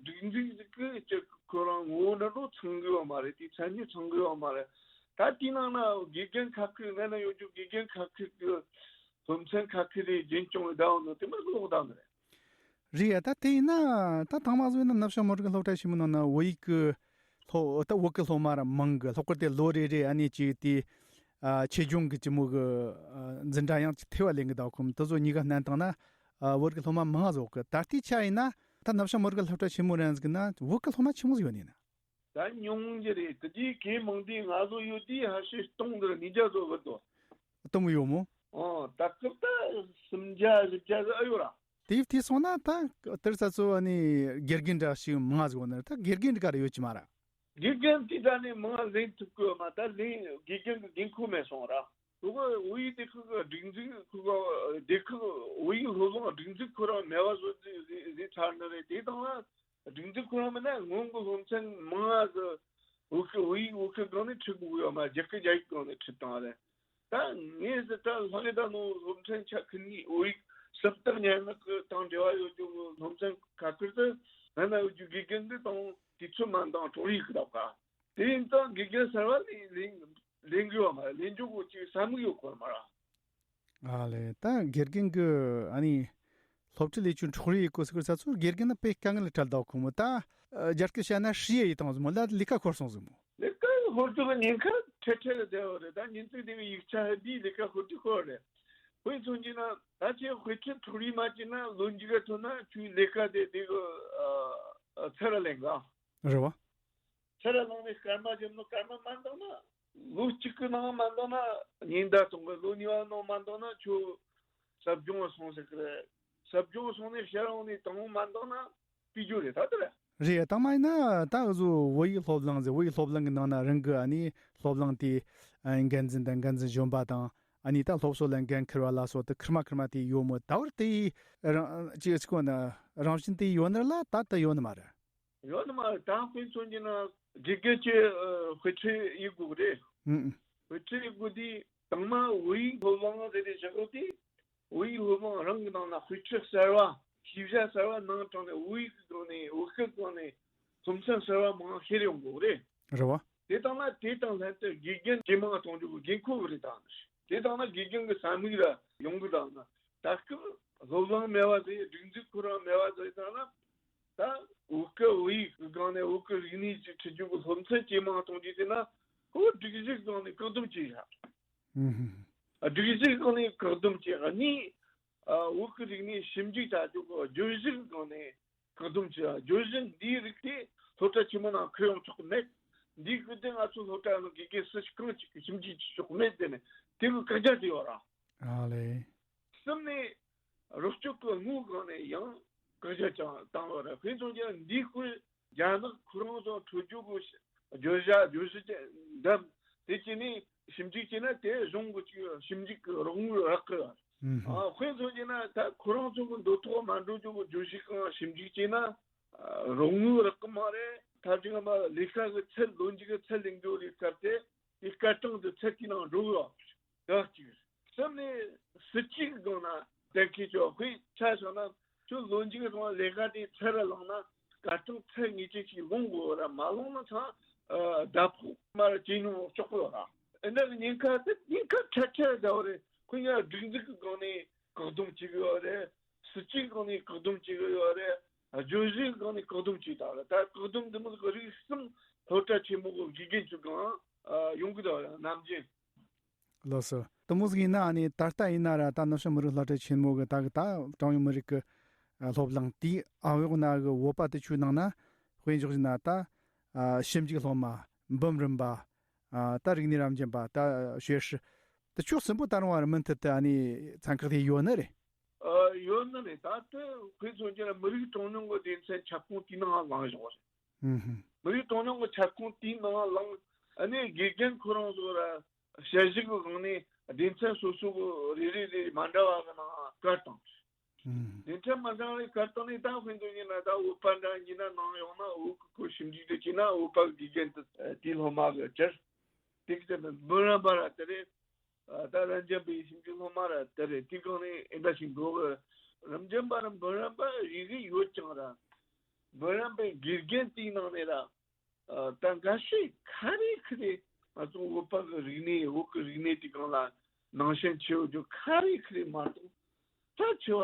གི་སྒྲིག་འཛུགས་ཟིག་གི་གཅིག་ཁོ་རང་ངོ་བོ་འདྲ་འགྲོ་ཚང་གི་ཡོད་མ་རེད། དེའི་མཚན་ཉིད་ཚང་གི་ཡོད་མ་རེད། ད་དེའི་ནང་ན་དགེ་རྒན་ཁ་ཁུ་ང་ན་ཡོད་རྒྱུ་དགེ་རྒན་ཁ་ཁུ་གི་སློབ་ཚན་ཁ་ཁུ་རེ་རྒྱུན་སྐྱོང་བའི་ཟླ་བ་ནང་དེ་མར་ཀློག་བཏང་ནི་རེད། རེད་ཡ། ད་དེ་ཡིན་ན་ད་དང་མ་བཟོ་ཡིན་ན་ནུབ་བྱང་མི་རིགས་སློབ་གྲྭ་ཆེན་མོ་ནང་ན་བོད་ཡིག་གི་སློབ་ད་བོད་ཀྱི་སློབ་མ་ར་མང་གི་སློབ་སྐོར་དེ་ལོ་རེ་རེ་ཨ་ནི་ཅིག་དེ་ཨ་ཆེད་སྦྱོང་གི་ཅི་མོ་གི་ཨ་འཛིན་གྲྭ་ཡང་ཅིག་ཐེ་བ་ལེན་གི་ད་ཁོམ་དེ་ཚོ་གཉིས་ཀ་བསྣན་བཏང་ན་ཨ་བོད་ཀྱི་སློབ་མ་མང་ང་བཟོ་གི་ད་ལྟའི་ཆ་ཡིན་ན་ད་ནུབ་བྱང་མི་རིགས་སློབ་གྲྭ་ཆེན་མོ་རང་ཟིག་ན་བོད་ཀྱི་སློབ་མ་ཆི་མོ་ཟིག་ཡོད་ནི་ན། ད་ཉུང་རྒྱུ་རེད། དེ་དུས་གས་མང་དུས་ང་ཚོ་ཡོད་དུས་ཧ་ཤེ་སྟོང་དེར་ཉིས་བརྒྱ་ཚོ་བུད་དོ། སྟོང་ཡོད་མོ། ཨོ་ད་སྐབས་ད་སུམ་བརྒྱ་བཞི་བརྒྱ་ཟིག་ཨ་ཡོད་ར། དེ་དེ་སོང་ན་ད་དེར་ས་ཚོ་ཨ་ནི་དགེ་རྒན་འདྲ་ཞིག་མང་ང་ཟིག་ཡོད་ན་ད་དགེ་རྒན་འདྲ་ག་རེ་ཡོད་ཀྱི་མ་ར། དགེ་རྒན་དེ་ད་ནི་མང་ང་ལེན་ཐུབ་གི་ཡོད་མ། ད་ལེན་དགེ་རྒན་གི་འགན་ཁུར་མེད་སོང་ར། ཁོ་གི་བོད་ཡིག་སྡེ་ཁག་གི་སྒྲིག་འཛུགས་ཁོ་གི་སྡེ་ཁག་བོད་ཡིག་སློབ་གླིང་སྒྲིག་འཛུགས་ཁོ་རང་མེད་པ་བཟོ་རྩིས་བཟོས་ཚར་ནི་རེད། དེ་དང་ལ་སྒྲིག་འཛུགས་ཁོ་རང་མིན་ན་སྔོན་གྱི་སློབ་ཚན་མང་ང་གི་བོད་སྐད་བོད་ཡིག་བོད་སྐད་སྒང་ནས་ཁྲིད་དགོས་ཡོད་མ། རྒྱ་སྐད་རྒྱ་ཡིག་སྒང་ནས་ཁྲིད་བཏང་རེད། ད་ངས་ཟེར་ད་ལྷག་ཡོད་ད་ནོ་སློབ་ཚན་ཆ་ཁུ་ནི་བོད་ཡིག་སུམ་རྟགས་སྙན་ངག་གི་དང་འབྲེལ་བ་ཡོད་རྒྱུ་སློབ་ཚན་ཁ་ཁུར་དུ་ང་ན་ཡོད་རྒྱུ་དགེ་རྒན་འདི་དང་དུས་ཚོད་མ་འདང་གྲོགས་ཡིག་གི་ལབ་ག་དེ་ཡིན་ཙང་དགེ་རྒན་གསར་བ་ལས་ལས་ལས་འགུལ་བ་མ་རེད། ལས་འཇུག་གོ་ཅིག་བསམ་གི་ཡོད་ཁོ་མ་ར། ཨ་ལས་ད་དགེ་རྒན་གི་ཨ་ནི་སློབ་ཁྲིད་ལས་ཆུང་འཕྲོག་རེས་ཡེད་གོ་ཟེར་གི་ས་ཚོ་དགེ་རྒན་ན་དཔེ་དཀའ་ངལ་འཕྲད་ད་ཁོ་མོ་ད་རྒྱ་སྐད་བཤད་ན་ཧྲི་ཡེ་ཡི་དང་ཟིག་མོ་ལ་ལས་ཀ་ཤོར་སོང་ཟིག་མོ། ལས་ཀ་ཤོར་དུས་ཉེན་ཁ་འཕྲད་འཕྲད་ལ་བསྡད་པ་རེད། ད་ཉིན་ཚིག་དེ་བའི་ཡིག་ཆ་ཧ་དེའི་ལས་ཀ་ཤོར་དུས་ཤོར་རེད། དཔེ་མཚོན་གྱི་ན་ད་ཁྱེད་དཔེ་ཁྲིད་འཕྲོག་རེས་མ་བྱས་ན་ལོ་མཇུག་ག་ཐོན་ན་ཁྱོའི་ལས་ཀ་དེ་དེ་གི་ཚར་ར་ལེན་ག་རེད་བ། ཚེ་ར་ལང་ནས་སྐར་མ་བརྒྱབ་ནོ་སྐར་མ་མ་འདང་ན། ལོ་གཅིག་གི་ནང་མ་འདང་ན་ཉེན་བརྡ་གཏོང་གི་ལོ་གཉིས་པ་ནང་མ་འདང་ན་ཁྱོད་ཟབ་སྦྱོང་སོང་ཟེར་གི་རེད། ཟབ་སྦྱོང་སོང་ནས་ཕྱིར་འོང་ནས་དང་པོ་མ་འདང་ན་སྤི་རྒྱུ་རེད་ད་དེ་རེད། རེད་དང་མ་ཡིན་ན་ད་འུ་ཚོ་བོད་ཡིག་སློབ་གླིང་ཟེར་བོད་ཡིག་སློབ་གླིང་གི་ནང་ན་རང་གི་ཨ་ནི་སློབ་གླིང་དེ་འགན་འཛིན་དང་འགན་འཛིན་གཞོན་པ་དང་ཨ་ནི་ད་སློབ་གསོ་ལ་འགན་འཁུར་བ་ལ་སོགས་དུ་ཁིར་མ་ཁིར་མ་དེ་ཡོད་མོད་ད་བར་དེ་རང་ཅི་ཟིག་གོ་ན་རང་བཞིན་དེ་ཡོད་ནི་ལ་ད་ད་ཡོད་ནི་མ་རེད། ཡོད་ནི་མ་རེད། ད་དཔེ་མཚོན་གྱི་ན་དགེ་རྒན་གྱི་དཔེ་ཁྲིད་ཡིག་དགོས་རེད། ཨུ་ཨུ། དཔེ་ཁྲིད་ཡིག་དགོས་དུས་དང་མ་བོད་ཡིག་སློབ་གླིང་ཟེར་ཏེ་བཞག་དགོས་དུས་བོད་ཡིག་སློབ་གླིང་རང་གི་ནང་ན་དཔེ་ཁྲིད་གསར་བ་ཤེས་བྱ་གསར་བ་ནང་དྲངས་ནས་བོད་ཡིག་གི་སྒང་ནས་བོད་སྐད་སྒང་ནས་སློབ་ཚན་གསར་བ་མང་ཤེས་ཡོང་དགོས་རེད། རེད་བ། དེ་དང་ན་དེ་དང་ལྷན་དུ་དགེ་རྒན་ཇེ་མང་གཏོང་རྒྱུ་གི་འགན་ཁུར་བ་རེད་དང་། དེ་དང་ན་དགེ་རྒན་གྱི་བསམ་ཡིག་ལ་ཡོང་གི་དང་ན་ད་སྐབས་སློབ་གླིང་མེད་པ་ཟེར་སྒྲིག་འཛུགས་ཁོ་རང་མེད་པ་ཟེར་དང་ན། ད་བོད་སྐད་བོད་ཡིག་གི་སྒང་ནས་བོད་ཀྱི་རིག་གནས་ཀྱི་ཁྲིད་རྒྱུ་གི་སློབ་ཚན་ཇེ་མང་གཏོང་རྒྱུ་དེ་ན་ཁོ་སྒྲིག་གཞིའི་སྒང་ནས་བཀག་སྡོམ་བྱས་ཤག་ཨུ་ཧུམ། སྒྲིག་གཞིའི་སྒང་ནས་བཀག་སྡོམ་བྱས་ཤག་གཉིས། བོད་ཀྱི་རིག་གནས་ཞིབ་འཇུག་བྱ་རྒྱུ་གི་བརྗོད་གཞིའི་སྒང་ནས་བཀག་སྡོམ་བྱས། བརྗོད་གཞི་འདིའི་རིགས་དེ་སློབ་གྲྭ་ཆེན་མོ་ནང་ཁུར་ཡོང་ཆོག་གི་མེད། འདིའི་སྐོར་དེ་ང་ཚོའི་སློབ་གྲྭ་ནང་དགེ་རྒན་སུ་ཞིག་གང་ཞིག་གིས་ཞིབ་འཇུག་བྱེད་ཆོག་གི་མེད་ཟེར་ནས་དེ་གི་བཀག་རྒྱ་བྱས་ཡོད་ར། ཨ་ལེ། གསུམ་ནས་རོགས་སྐྱོར་གྱི་དངུལ་སྒང་ནས་ཡང་བཀག་རྒྱ་ཀྱང་བཏང་བ་རེད། དཔེ་མཚོན་ཅན་འདིའི་སྐོར་རྒྱ་ནག་ཁོ་རང་ཚོ་འཕྲོད་སྦྱོར་གྱི་བརྗོད་བྱ་བརྗོད་གཞི་ཅན་འདེམས་དེ་བྱས་ནས་ཞིབ་འཇུག་བྱས་ན་དེ་གཞུང་གི་ཅིག་ཞིབ་འཇུག་གི་རོགས་དངུལ་རག་གི། ཨུ་ཧུམ། ཨ་དཔེ་མཚོན་ཅན་ན་ད་ཁོ་རང་ཚོ་གི་འདོད་ཐོག་མ་འགྲོ་རྒྱུ་གི་བརྗོད་གཞི་གང་ཞིབ་འཇུག་བྱས་ན་ཨ་རོགས་དངུལ་རག་གི་མ་རེད། ད་ཅིག་མ་ལས་ཀ་གི་ཚད་ལོ་མཇུག་གི་ཚད་ལེན་རྒྱུ་ལས་ཀ་དེ། དེ་སྐར་གྲངས་དེ་ཚད་དེའི་ནང་འགྲོ་གི་ཡོད་གཅིག་གསུམ་ནས་སྲིད་ཇུས་སྒང་ན་གཏན་འཁེལ་ཆོག་དཔེ་ཆ་བཞག་ན་ཁྱོད་ལོ་མཇུག་གི་ཐོག་ལས་ཀ་དེ་ཚར་ར་ལངས་ན་སྐར་གྲངས་ཚད་ངེས་ཅན་ཞིག་ལོངས་དགོས་ར། མ་ལོངས་ན་ཚང་ ཨ་ཟླ་ཕོགས་མར་ཇེ་ཉུང་ལོག་ཆོག་གི་ཡོད་ར། ཨ་ནི་ཉེན་ཁ་དེ་ཉེན་ཁ་ཁྲ་ཁྲ་འདྲ་བོ་རེད། ཁོ་ཡང་སྒྲིག་འཛུགས་ཀྱི་སྒང་ནས་བཀག་སྡོམ་བྱེད་གི་ཡོད་རེད། སྲིད་ཇུས་སྒང་ནས་བཀག་སྡོམ་བྱེད་གི་ཡོད་རེད། བརྗོད་གཞིའི་སྒང་ནས་བཀག་སྡོམ་བྱས་དང་རེད། ད་བཀག་སྡོམ་འདི་མོ་ཟིག་རིགས་གསུམ་སློབ་གྲྭ་ཆེན་མོ་གི་དགེ་རྒན་ཚོའི་སྒང་ཨ་ཡོང་གི་འདུག་ར། ནམ་རྒྱུན། ལགས་སོ། དེ་མོ་ཟིག་ཡིན་ན་ཨ་ནི་ད་ལྟ་ཡིན་ན་ར། ད་ནུབ་བྱང་མི་རིགས་སློབ་གྲྭ་ཆེན་མོ་གི་ད་གི་ད་གྲངས་ཉུང་མི་རིགས་ཀྱི་ཨ་སློབ་གླིང་དེའི་ཨ་འོག་ན་གི་བོད་པ་དེ་ཚོའི་ནང་ན་དཔེ་འཇོག་བྱས་ན་ད་ཨ་ཞིབ་འཇུག་སློབ་མ། འབུམ་རམས་པ། ཨ་ད་རིག་གནས་རབ་འབྱམས་པ། ད་学士། དེ་ཚོ་གསུམ་པོ་ད་རུང་བར་མུ་མཐུད་དུ་ཨ་ནི་ཚན་ཁག་དེ་ཡོད་ནི་རེད། ཨ་ཡོད་ནི་རེད། ད་ལྟ་དཔེ་མཚོན་བྱས་ན་མི་རིགས་གྲངས་ཉུང་གི་སྡེ་ཚན་ཁྱབ་ཁོངས་དེའི་ནང་ལངས་བཞག་པ་རེད། ཧུམ་ཧུམ། མི་རིགས་གྲངས་ཉུང་གི་ཁྱབ་ཁོངས་དེའི་ནང་ལངས། ཨ་ནི་དགེ་རྒན་ཁོ་རང་ཚོ་ར་དཔྱད་ཞིབ་ཀྱི་སྒང་ནས་སྡེ་ཚན་སོ་སོ་གི་རེ་རེ་རེ་མ་འདྲ་བ་གི་ནང་བཀར་བཏང་། ཧུམ། སྡེ་ཚན་མ་འདྲ་བའི་བཀར་བཏང་ནས་ད་དཔེ་མཚོན་བྱས་ན་ད་བོད་པ་འདྲ་ཡིན་ན་ནང་ཡོང་ན། བོད་ཀྱི་སྐོར་ཞིབ་འཇུག་དེ་བྱས་ན་བོད་པ་གི་དགེ་རྒན་དེ་དེའི་སློབ་མ་གི་གྲས་དེ་གི་དེ་འབུམ་རམས་པ་ར་དེ་རེད། ཨ་ད་རབ་འབྱམས་པའི་ཞིབ་འཇུག་སློབ་མ་ར་དེ་རེད། དེ་སྒང་ནས་ཨེ་འདྲ་ཞིག་འགྲོ་གི། རབ་འབྱམས་པ་ར་འབུམ་རམས་པ་རེ་རེ་ཡོད་ཀྱང་ར། འབུམ་རམས་པའི་དགེ་རྒན་དེའི་ནང་ནས་ར། ཨ་ད་འགའ་ཤས་ཁ་རེ་ཁ་རེ་ང་ཚོ་བོད་པ་གི་རིག་གནས། བོད་ཀྱི་རིག་གནས་དེ་སྒང་ལ་ནང་ཞེན་ཆེ་བོ་ཅིག་ཁ་རེ་ཁ་རེ་མ་གཏོགས། ད་ཆེ་བ་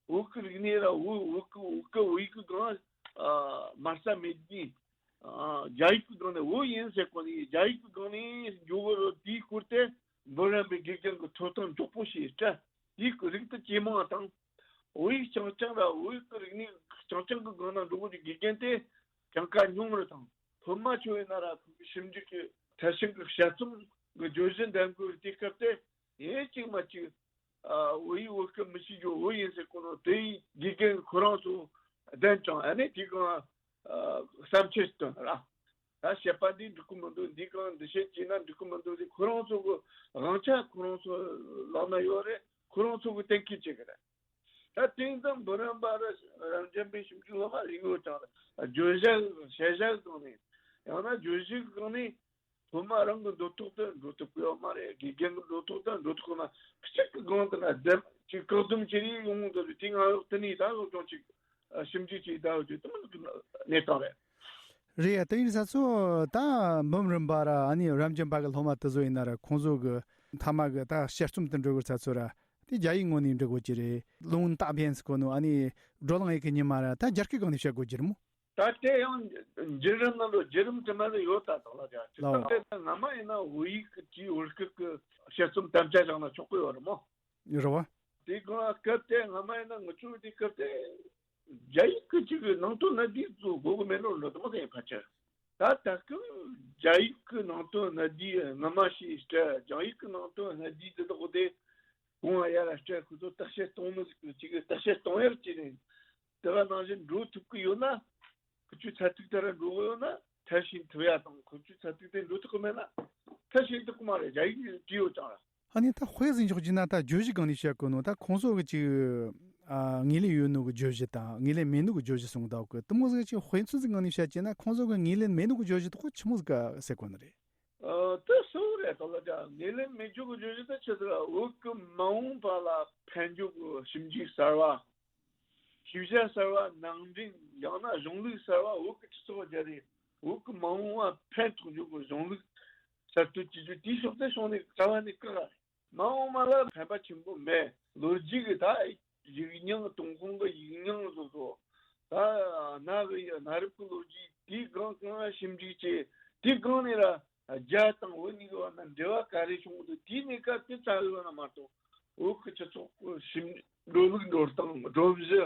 བོད་ཀྱི་རིག་གནས་ར་བོད་བོད་ཀྱི་བོད་ཀྱི་བོད་ཡིག་གི་སྒང་ཨ་དམའ་ས་མེད་དུས། ཨ་རྒྱ་ཡིག་གི་སྒང་ནས་བོད་ཡིན་ཟེར་གོ་ནས། རྒྱ་ཡིག་གི་སྒང་ནས་འགྱོ་གི་རེད། དེའི་སྐོར་དེ་འབུམ་རམས་པའི་དགེ་རྒན་གྱིས་ཐོབ་ཐང་མགྱོགས་པོ་ཞིག་སྤྲད། དེའི་རིགས་དེ་ཇེ་མང་དང་། བོད་ཡིག་རྐྱང་རྐྱང་ར་བོད་ཡིག་གི་རིག་གནས་རྐྱང་རྐྱང་གི་སྒང་ན་འགྲོ་གི་དགེ་རྒན་དེ་གྲངས་ཀ་ཉུང་རུ་དང་། སློབ་མ་ཆེ་བས་ན་ར་ཁོ་གི་ཞིབ་འཇུག་གི་མཐར་ཕྱིན་གི་དཔྱད་རྩོམ་གི་བརྗོད་གཞི་འདེམས་དགོས་དུས་སྐབས་དེ་ཡིན་གཅིག་མིན་གཅིག་ཨ་བོད་ཡིག་བོད་སྐད་མི་ཤེས་རྒྱུ། བོད་ཡིན་ཟེར་གོ་ནོ་དེ་ཡིན། དགེ་རྒན་ཁོ་རང་ཚོ་བདེན་ཀྱང་ཨ་ནི་དེ་གང་ཨ་བསམ་འཆར་བཏོན་ར། ད་བཤད་པ་འདི་འགྲིག་གི་མི་འདུག་འདི་གང་འདི་བཤད་ཀྱིན་ན་འགྲིག་གི་མི་འདུག་ཟེར། ཁོ་རང་ཚོ་གི་དབང་ཆ་ཁོ་རང་ཚོ་ལག་ན་ཡོད་རེད། ཁོ་རང་ཚོ་གི་གཏན་འཁེལ་བྱེད་གི་རེད། ད་དེང་སང་འབུམ་རམས་པ་ར་རབ་འབྱམས་པའི་ཞིབ་འཇུག་སློབ་མ་རིག་ཡོད་ཀྱང་ར། བརྗོད་བྱ་བཤད་བྱ་གི་སྒང་ནས་ཡང་ན་བརྗོད་གཞི་གི་སྒང་ནས་སློབ་མ་རང་གི་འདོད་ཐོག་ཏུ་འགྲོ་ཐུབ་ཀྱི་ཡོད་མ་རེད། དགེ་རྒན་གྱི་འདོད་ཐོག་ཏུ་འགྲོ་ཐུབ་ཀྱི་མ། གཅིག་གི་སྒང་དུ་ན་འདེམས་ཅིག་བཀག་སྡོམ་བྱེད་རིགས་ཡོང་གི་འདུག་དེ་ང་ཡོད་དེ་ནས་ད་སློབ་སྦྱོང་ཅིག་ཞིབ་འཇུག་ཅིག་ད་ཡོད་དེ་མོ་གནས་སྟངས་རེད། རེད་ཡ། དེ་ཡིན་ས་ཚོ་ད་འབུམ་རམས་པ་ར་ཨ་ནི་རབ་འབྱམས་པ་གི་སློབ་མ་དེ་ཚོ་ཡིན་ན་ར། ཁོང་ཚོ་གི་མཐའ་མ་གི་ད་དཔྱད་རྩོམ་དུ་འགྲོ་གི་ས་ཚོ་ར་དེ་རྒྱ་ཡིག་ངོས་ནས་འབྲི་དགོས་ཀྱི་རེད། ལུང་ཏ་བེན་སི་གོ་ནོ་ཨ་ནི་བགྲོ་གླེང་ཡིག་གི་ཉི་མ་ར་ད་རྒྱ་སྐད་སྒང་ནས་བཤད་དགོས་ཀྱི་རེད་མོ། ད་དེ་ཡང་བརྒྱུད་རིམ་ནང་ལ་བརྒྱུད་རིམ་དུ་མ་ལ་ཡོད་ད་དང་ལ་རྒྱ་ཅི་ལའོ། ད་དེ་ད་སྔ་མ་ཡིན་ན་བོད་ཡིག་གི་བྲིས། བོད་སྐད་ཀྱི་དཔྱད་རྩོམ་དམ་བཅའ་བཞག་ན་ཆོག་གི་ཡོད་རེད་མོ། རེད་བ། དེ་གང་སྐབས་དེ་སྔ་མ་ཡིན་ན་ངུ་ཆུ་དེ་སྐབས་དེ་རྒྱ་ཡིག་གི་ཅིག་གི་ནང་དོན་སྣ་བསྡུས་བཟོ་དགོས་གི་མེད་ནོ་འགྲོ་དུ་མ་ཟིན་ཕལ་ཆེར། ད་ད་སྐབས་རྒྱ་ཡིག་གི་ནང་དོན་སྣ་བསྡུས་སྔ་མ་ཞིག་སྤྲད། རྒྱ་ཡིག་གི་ནང་དོན་སྣ་བསྡུས་དེ་དག་དེ་གོང་ཡར་སྤྲད། ཁོ་ཚོ་བརྟག་དཔྱད་གཏོང་ནི་ཅིག་གི་བརྟག་དཔྱད་གཏོང་ཡར་བྱས་ནས། དེ་ག་ནང་བཞིན་འགྲོ་ཐུབ་ཀྱི་ཡོད་ན། ཁོ་ཚོའི་ཚད་ཐིག་དེ་ར་འགྲོ་གི་ཡོད་ན་མཐར་ཕྱིན་ཐུབ་ཡ་དང་། ཁོ་ཚོའི་ཚད་ཐིག་དེ་འགྲོ་ཐུབ་ཀྱི་མེད་ན་མཐར་ཕྱིན་ཐུབ་ཀྱི་མ་རེད། རྒྱ་ཡིག་བྲིས་ཡོད་ཀྱང་ར། ཨ་ནི་ད་དཔེ་ཟིག་འཇོག་རྒྱུ་ན་ད་བརྗོད་གཞི་སྒང་ནས་བཤད་དགོས་ནོ། ད་ཁོང་ཚོ་གི་ཅིག་ཨ་ངོས་ལེན་ཡོད་ནོ་གི་བརྗོད་གཞི་དང་ངོས་ལེན་མེད་ནོ་གི་བརྗོད་གཞི་གསུངས་འདུག་གི། དེ་མོ་ཟིག་ཅིག་དཔེ་མཚོན་ཟིག་སྒང་ནས་བཤད་ཀྱི་ན་ཁོང་ཚོ་གི་ངོས་ལེན་མེད་ནོ་གི་བརྗོད་གཞི་དེ་ཁོ་ཆི་མོ་ཟིག་ག་ཟེར་གོ་ནི་རེད། ཨ་དེ་སུ་རེད་དོ་ལ་ཅག་ངོས་ལེན་མེད་རྒྱུ་གི་བརྗོད་གཞི་དེ་ཆི་ཟེར། བོད་ཀྱི་མ་འོངས་པ་ལ་ཕན་རྒྱུ་གི་ཞིབ་འཇུག་གསར་བ། ཤེས་བྱ་གསར་བ། ནང་འདྲེན་ཡང་ན་གཞུང་ལུགས་གསར་བ། བོད་ཀྱི་སྤྱི་ཚོགས་རྒྱ་རེད། བོད་ཀྱི་མ་འོངས་པ་ཕན་ཐོགས་རྒྱུ་གི་གཞུང་ལུགས་གསར་གཏོད་བྱེད་རྒྱུ་དེའི་ཕྱོགས་དེ་ཕྱོགས་ནས་རྩ་བ་ནས་བཀག་རེད། མ་འོངས་པ་ལ་ཕན་པ་ཆེན་པོ་མེད། ལོ་རྒྱུས་ཀྱི་ད་ཡིག་རྙིང་། ཏུན་ཧོང་གི་ཡིག་རྙིང་བཟོ་བཟོ། ད་གནའ་གི་གནའ་རབས་ཀྱི་ལོ་རྒྱུས་དེའི་སྒང་གང་ཞིབ་འཇུག་བྱས། དེའི་སྒང་ནས་ར་རྒྱ་དང་བོད་གཉིས་ཀྱི་བར་ན་འབྲེལ་བ་ག་རེ་བྱུང་འདུག་དེའི་གནས་སྐབས་དེ་རྩ་བའི་བར་ན་མ་གཏོགས། བོད་ཀྱི་སྤྱི་ཚོགས་ཀྱི་ཞིབ་འགྲོ་ལུགས་འགྲོ་སྟངས། འགྲོ་གཞི།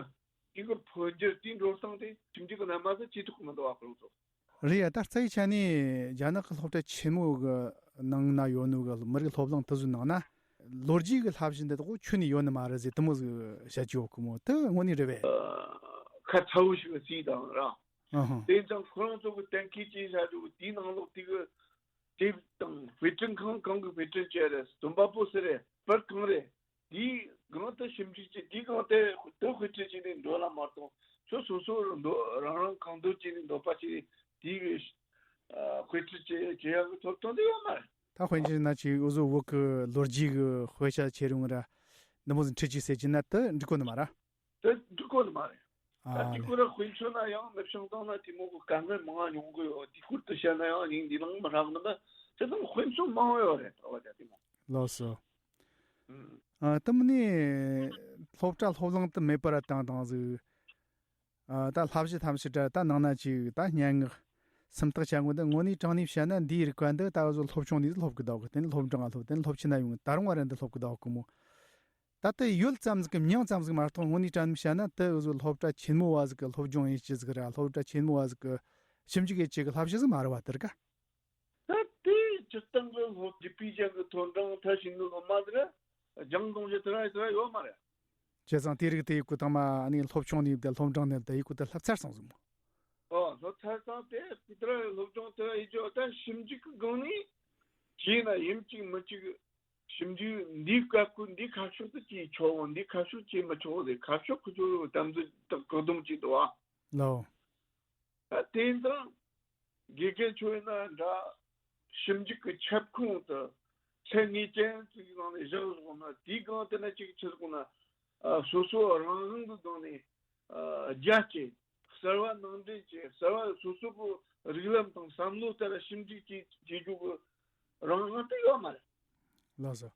དེ་གི་འཕོ་འགྱུར། དེའི་འགྲོ་སྟངས་དེ་ཞིབ་འཇུག་གི་རྣམ་པ་དེ་བྱེད་ཐུབ་ཀྱི་མི་འདུག་ཨ་ཁོ་རང་ཚོ། རེད་ཡ། ད་རྩ་བའི་ཆ་ནས་རྒྱ་ནག་གི་སློབ་གྲྭ་ཆེན་མོ་གི་ནང་ན་ཡོད་ནོ་གི་མི་རིགས་སློབ་གླིང་དེ་ཚོའི་ནང་ན་ལོ་རྒྱུས་ཀྱི་བསླབ་གཞི་འདི་དག་ཁྱོན་ནས་ཡོད་ནི་མ་རེད་ཟེར། དེ་མོ་ཟིག་བཤད་ཀྱི་ཡོད་གི་མོ། དེ་དངོས་གནས་རེད་པས། ཁ་ཚ་བོ་ཞིག་གི་རྩིས་དང་ར། ཨ་ཧ། དེ་ཙང་ཁོ་རང་ཚོ་གི་གཏན་འཁེལ་བྱས་བཞག་རྒྱུ་དེའི་ནང་ལོགས་དེ་གི་དེབ་དང་དཔེ་སྐྲུན་ཁང་གང་གི་དཔེ་སྐྲུན་བྱས་རེད། རྩོམ་པ་པོ་སུ་རེད། པར་གང་རེད། དེའི་སྒང་དུ་ཞིབ་འཇུག་བྱས། དེའི་སྒང་དེ་དེ་དཔེ་ཁྲིད་བྱས་ནས་འགྲོ་ལ་མ་གཏོགས། ཁྱོད་སོ་སོ་འདོད། རང་རང་གང་འདོད་བྱས་ནས་འདོད་པ་བྱས་ནས་དེའི་ཨ་དཔེ་ཁྲིད་བྱས་བྱེད་ཡག་གི་ཐོབ་ཐང་དེ་ཡོད་མ་རེད། ད་དཔེ་འཇོག་ན་ཅིག་འུ་ཚོ་བོད་ཀྱི་ལོ་རྒྱུས་ཀྱི་དཔེ་ཆ་ཁྱེར་ཡོང་ར་འདི་མོ་ཟིག་ཁྲིད་ཅིག་ཟེར་གྱི་ན་དེ་འགྲིག་གོ་ནི་མ་རེད། དེ་འགྲིག་གོ་ནི་མ་རེད། ད་ཨ་དེ་ལེ། ཁོ་ར་དཔེ་མཚོན་ན་ཡང་མི་བྱང་ཐང་ན་དེ་མོ་གི་དཀའ་ངལ་མང་ང་མྱོང་གི་ཡོད། དེ་ཁུལ་དུ་བཤད་ན་ཡང་ཉིན་འདི་ལང་མི་རག་ནི་མ་དེ་ལང་དཔེ་མཚོན་མང་བོ་ཡོད་རེད། ད་བ་ད་དེ་མོ། ལགས་སོ། ཨུམ། ཨ་དེ་མིན་ནི་སློབ་གྲྭ་སློབ་གླིང་དུ་མེད་པར་བཏང་བཏང་ཟིག་ཨ་ད་བསླབ་གཞི་ཐམས་ཅད་ད་ནང་ན་ཅིག་ད་སྙན་ངག་སུམ་རྟགས་བྱ་དགོས་འདི་དངོས་གནས་དྲང་གནས་བཤད་ན་འདིའི་རིགས་པ་འདི་ད་འུ་ཚོ་སློབ་ཆུང་ནས་སློབ་གི་འདུག་གི། དེ་ནས་སློབ་འབྲིང་ང་སློབ། དེ་ནས་སློབ་ཆེན་ན་ཡོང་། ད་རུང་བ་ར་འདི་སློབ་གི་འདུག་གི་མོ། ད་ལྟ་ཡོད་ཙམ་ཟིག་གི་མྱིང་ཙམ་ཟིག་མ་གཏོགས་དངོས་གནས་དྲང་གནས་བཤད་ན་དེ་འུ་ཚོ་སློབ་གྲྭ་ཆེན་མོ་བ་ཟིག་གི་སློབ་སྦྱོང་ཡིན་ཅི་ཟིག་ར། སློབ་གྲྭ་ཆེན་མོ་བ་ཟིག་གི་ཞིབ་འཇུག་ཡེད་ཅིག་གི་བསླབ་གཞི་ཟིག་མ་རེད་བ་དེ་ར་ཀ། ད་དེ་སྤྱིར་བཏང་གི་སློབ་རྒྱུད་པའི་ཅན་གྱི་མཐོ་འབྲིང་མཐར་ཕྱིན་ནི་སློབ་མ་དེ་ར་སྦྱང་གཏོང་རྒྱུ་དེ་ར་དེ་ར་ཡོད་མ་རེད། བྱས་ཙང་དེ་རིགས་དེ་ཡི་གུ་དང་མ་ནི་སློབ་ཆུང་ནས་བསྡད་སློབ་འབྲིང་ནས་བསྡད་ཡི་གུ་དེ་བསླབ་ཚར་སོང་ཟིག་མོ། ཨོ་སློབ་ཚར་སོང་དེ་དེ་ར་སློབ་སྦྱོང་དེ་ར་ཡིན་རྒྱུ་ད་ཞིབ་འཇུག་གི་སྒང་ནས་བྱས་ན་ཡིན་གཅིག་མིན་གཅིག་ཞིབ་འཇུག་འདིའི་སྐབས་ཀྱི་འདིའི་ཁ་ཕྱོགས་དེ་བྱས་ཆོག་འདིའི་ཁ་ཕྱོགས་བྱས་མི་ཆོག་དེ་ཁ་ཕྱོགས་ཁོ་ཚོ་དམ་འཛིན་དང་བཀག་སྡོམ་བྱས་འདུག་བ། ལའོ། ད་དེ་ཡིན་ཙང་དགེ་རྒན་ཆོ་ཡིན་ན་འདྲ། ཞིབ་འཇུག་གི་ཁྱབ་ཁོངས་དུ་ཚད་ངེས་ཅན་ཅིག་ནང་ནས་བཞག་སོང་ན་དེའི་སྒང་དེ་ན་ཅིག་ཆི་ཟེར་ན། ཨ་སོ་སོ་རང་དབང་གི་སྒང་ནས་ཨ་རྒྱ་བསྐྱེད། གསར་བ་ནང་འདྲེན་བྱེད། གསར་བ་སོ་སོ་གི་རིགས་ལམ་དང་བསམ་བློ་ལྟར་ཞིབ་འཇུག་བྱེད་བྱེད་རྒྱུ་གི་རང་དབང་དེ་ཡོད་མ་རེད། ལགས་སོ།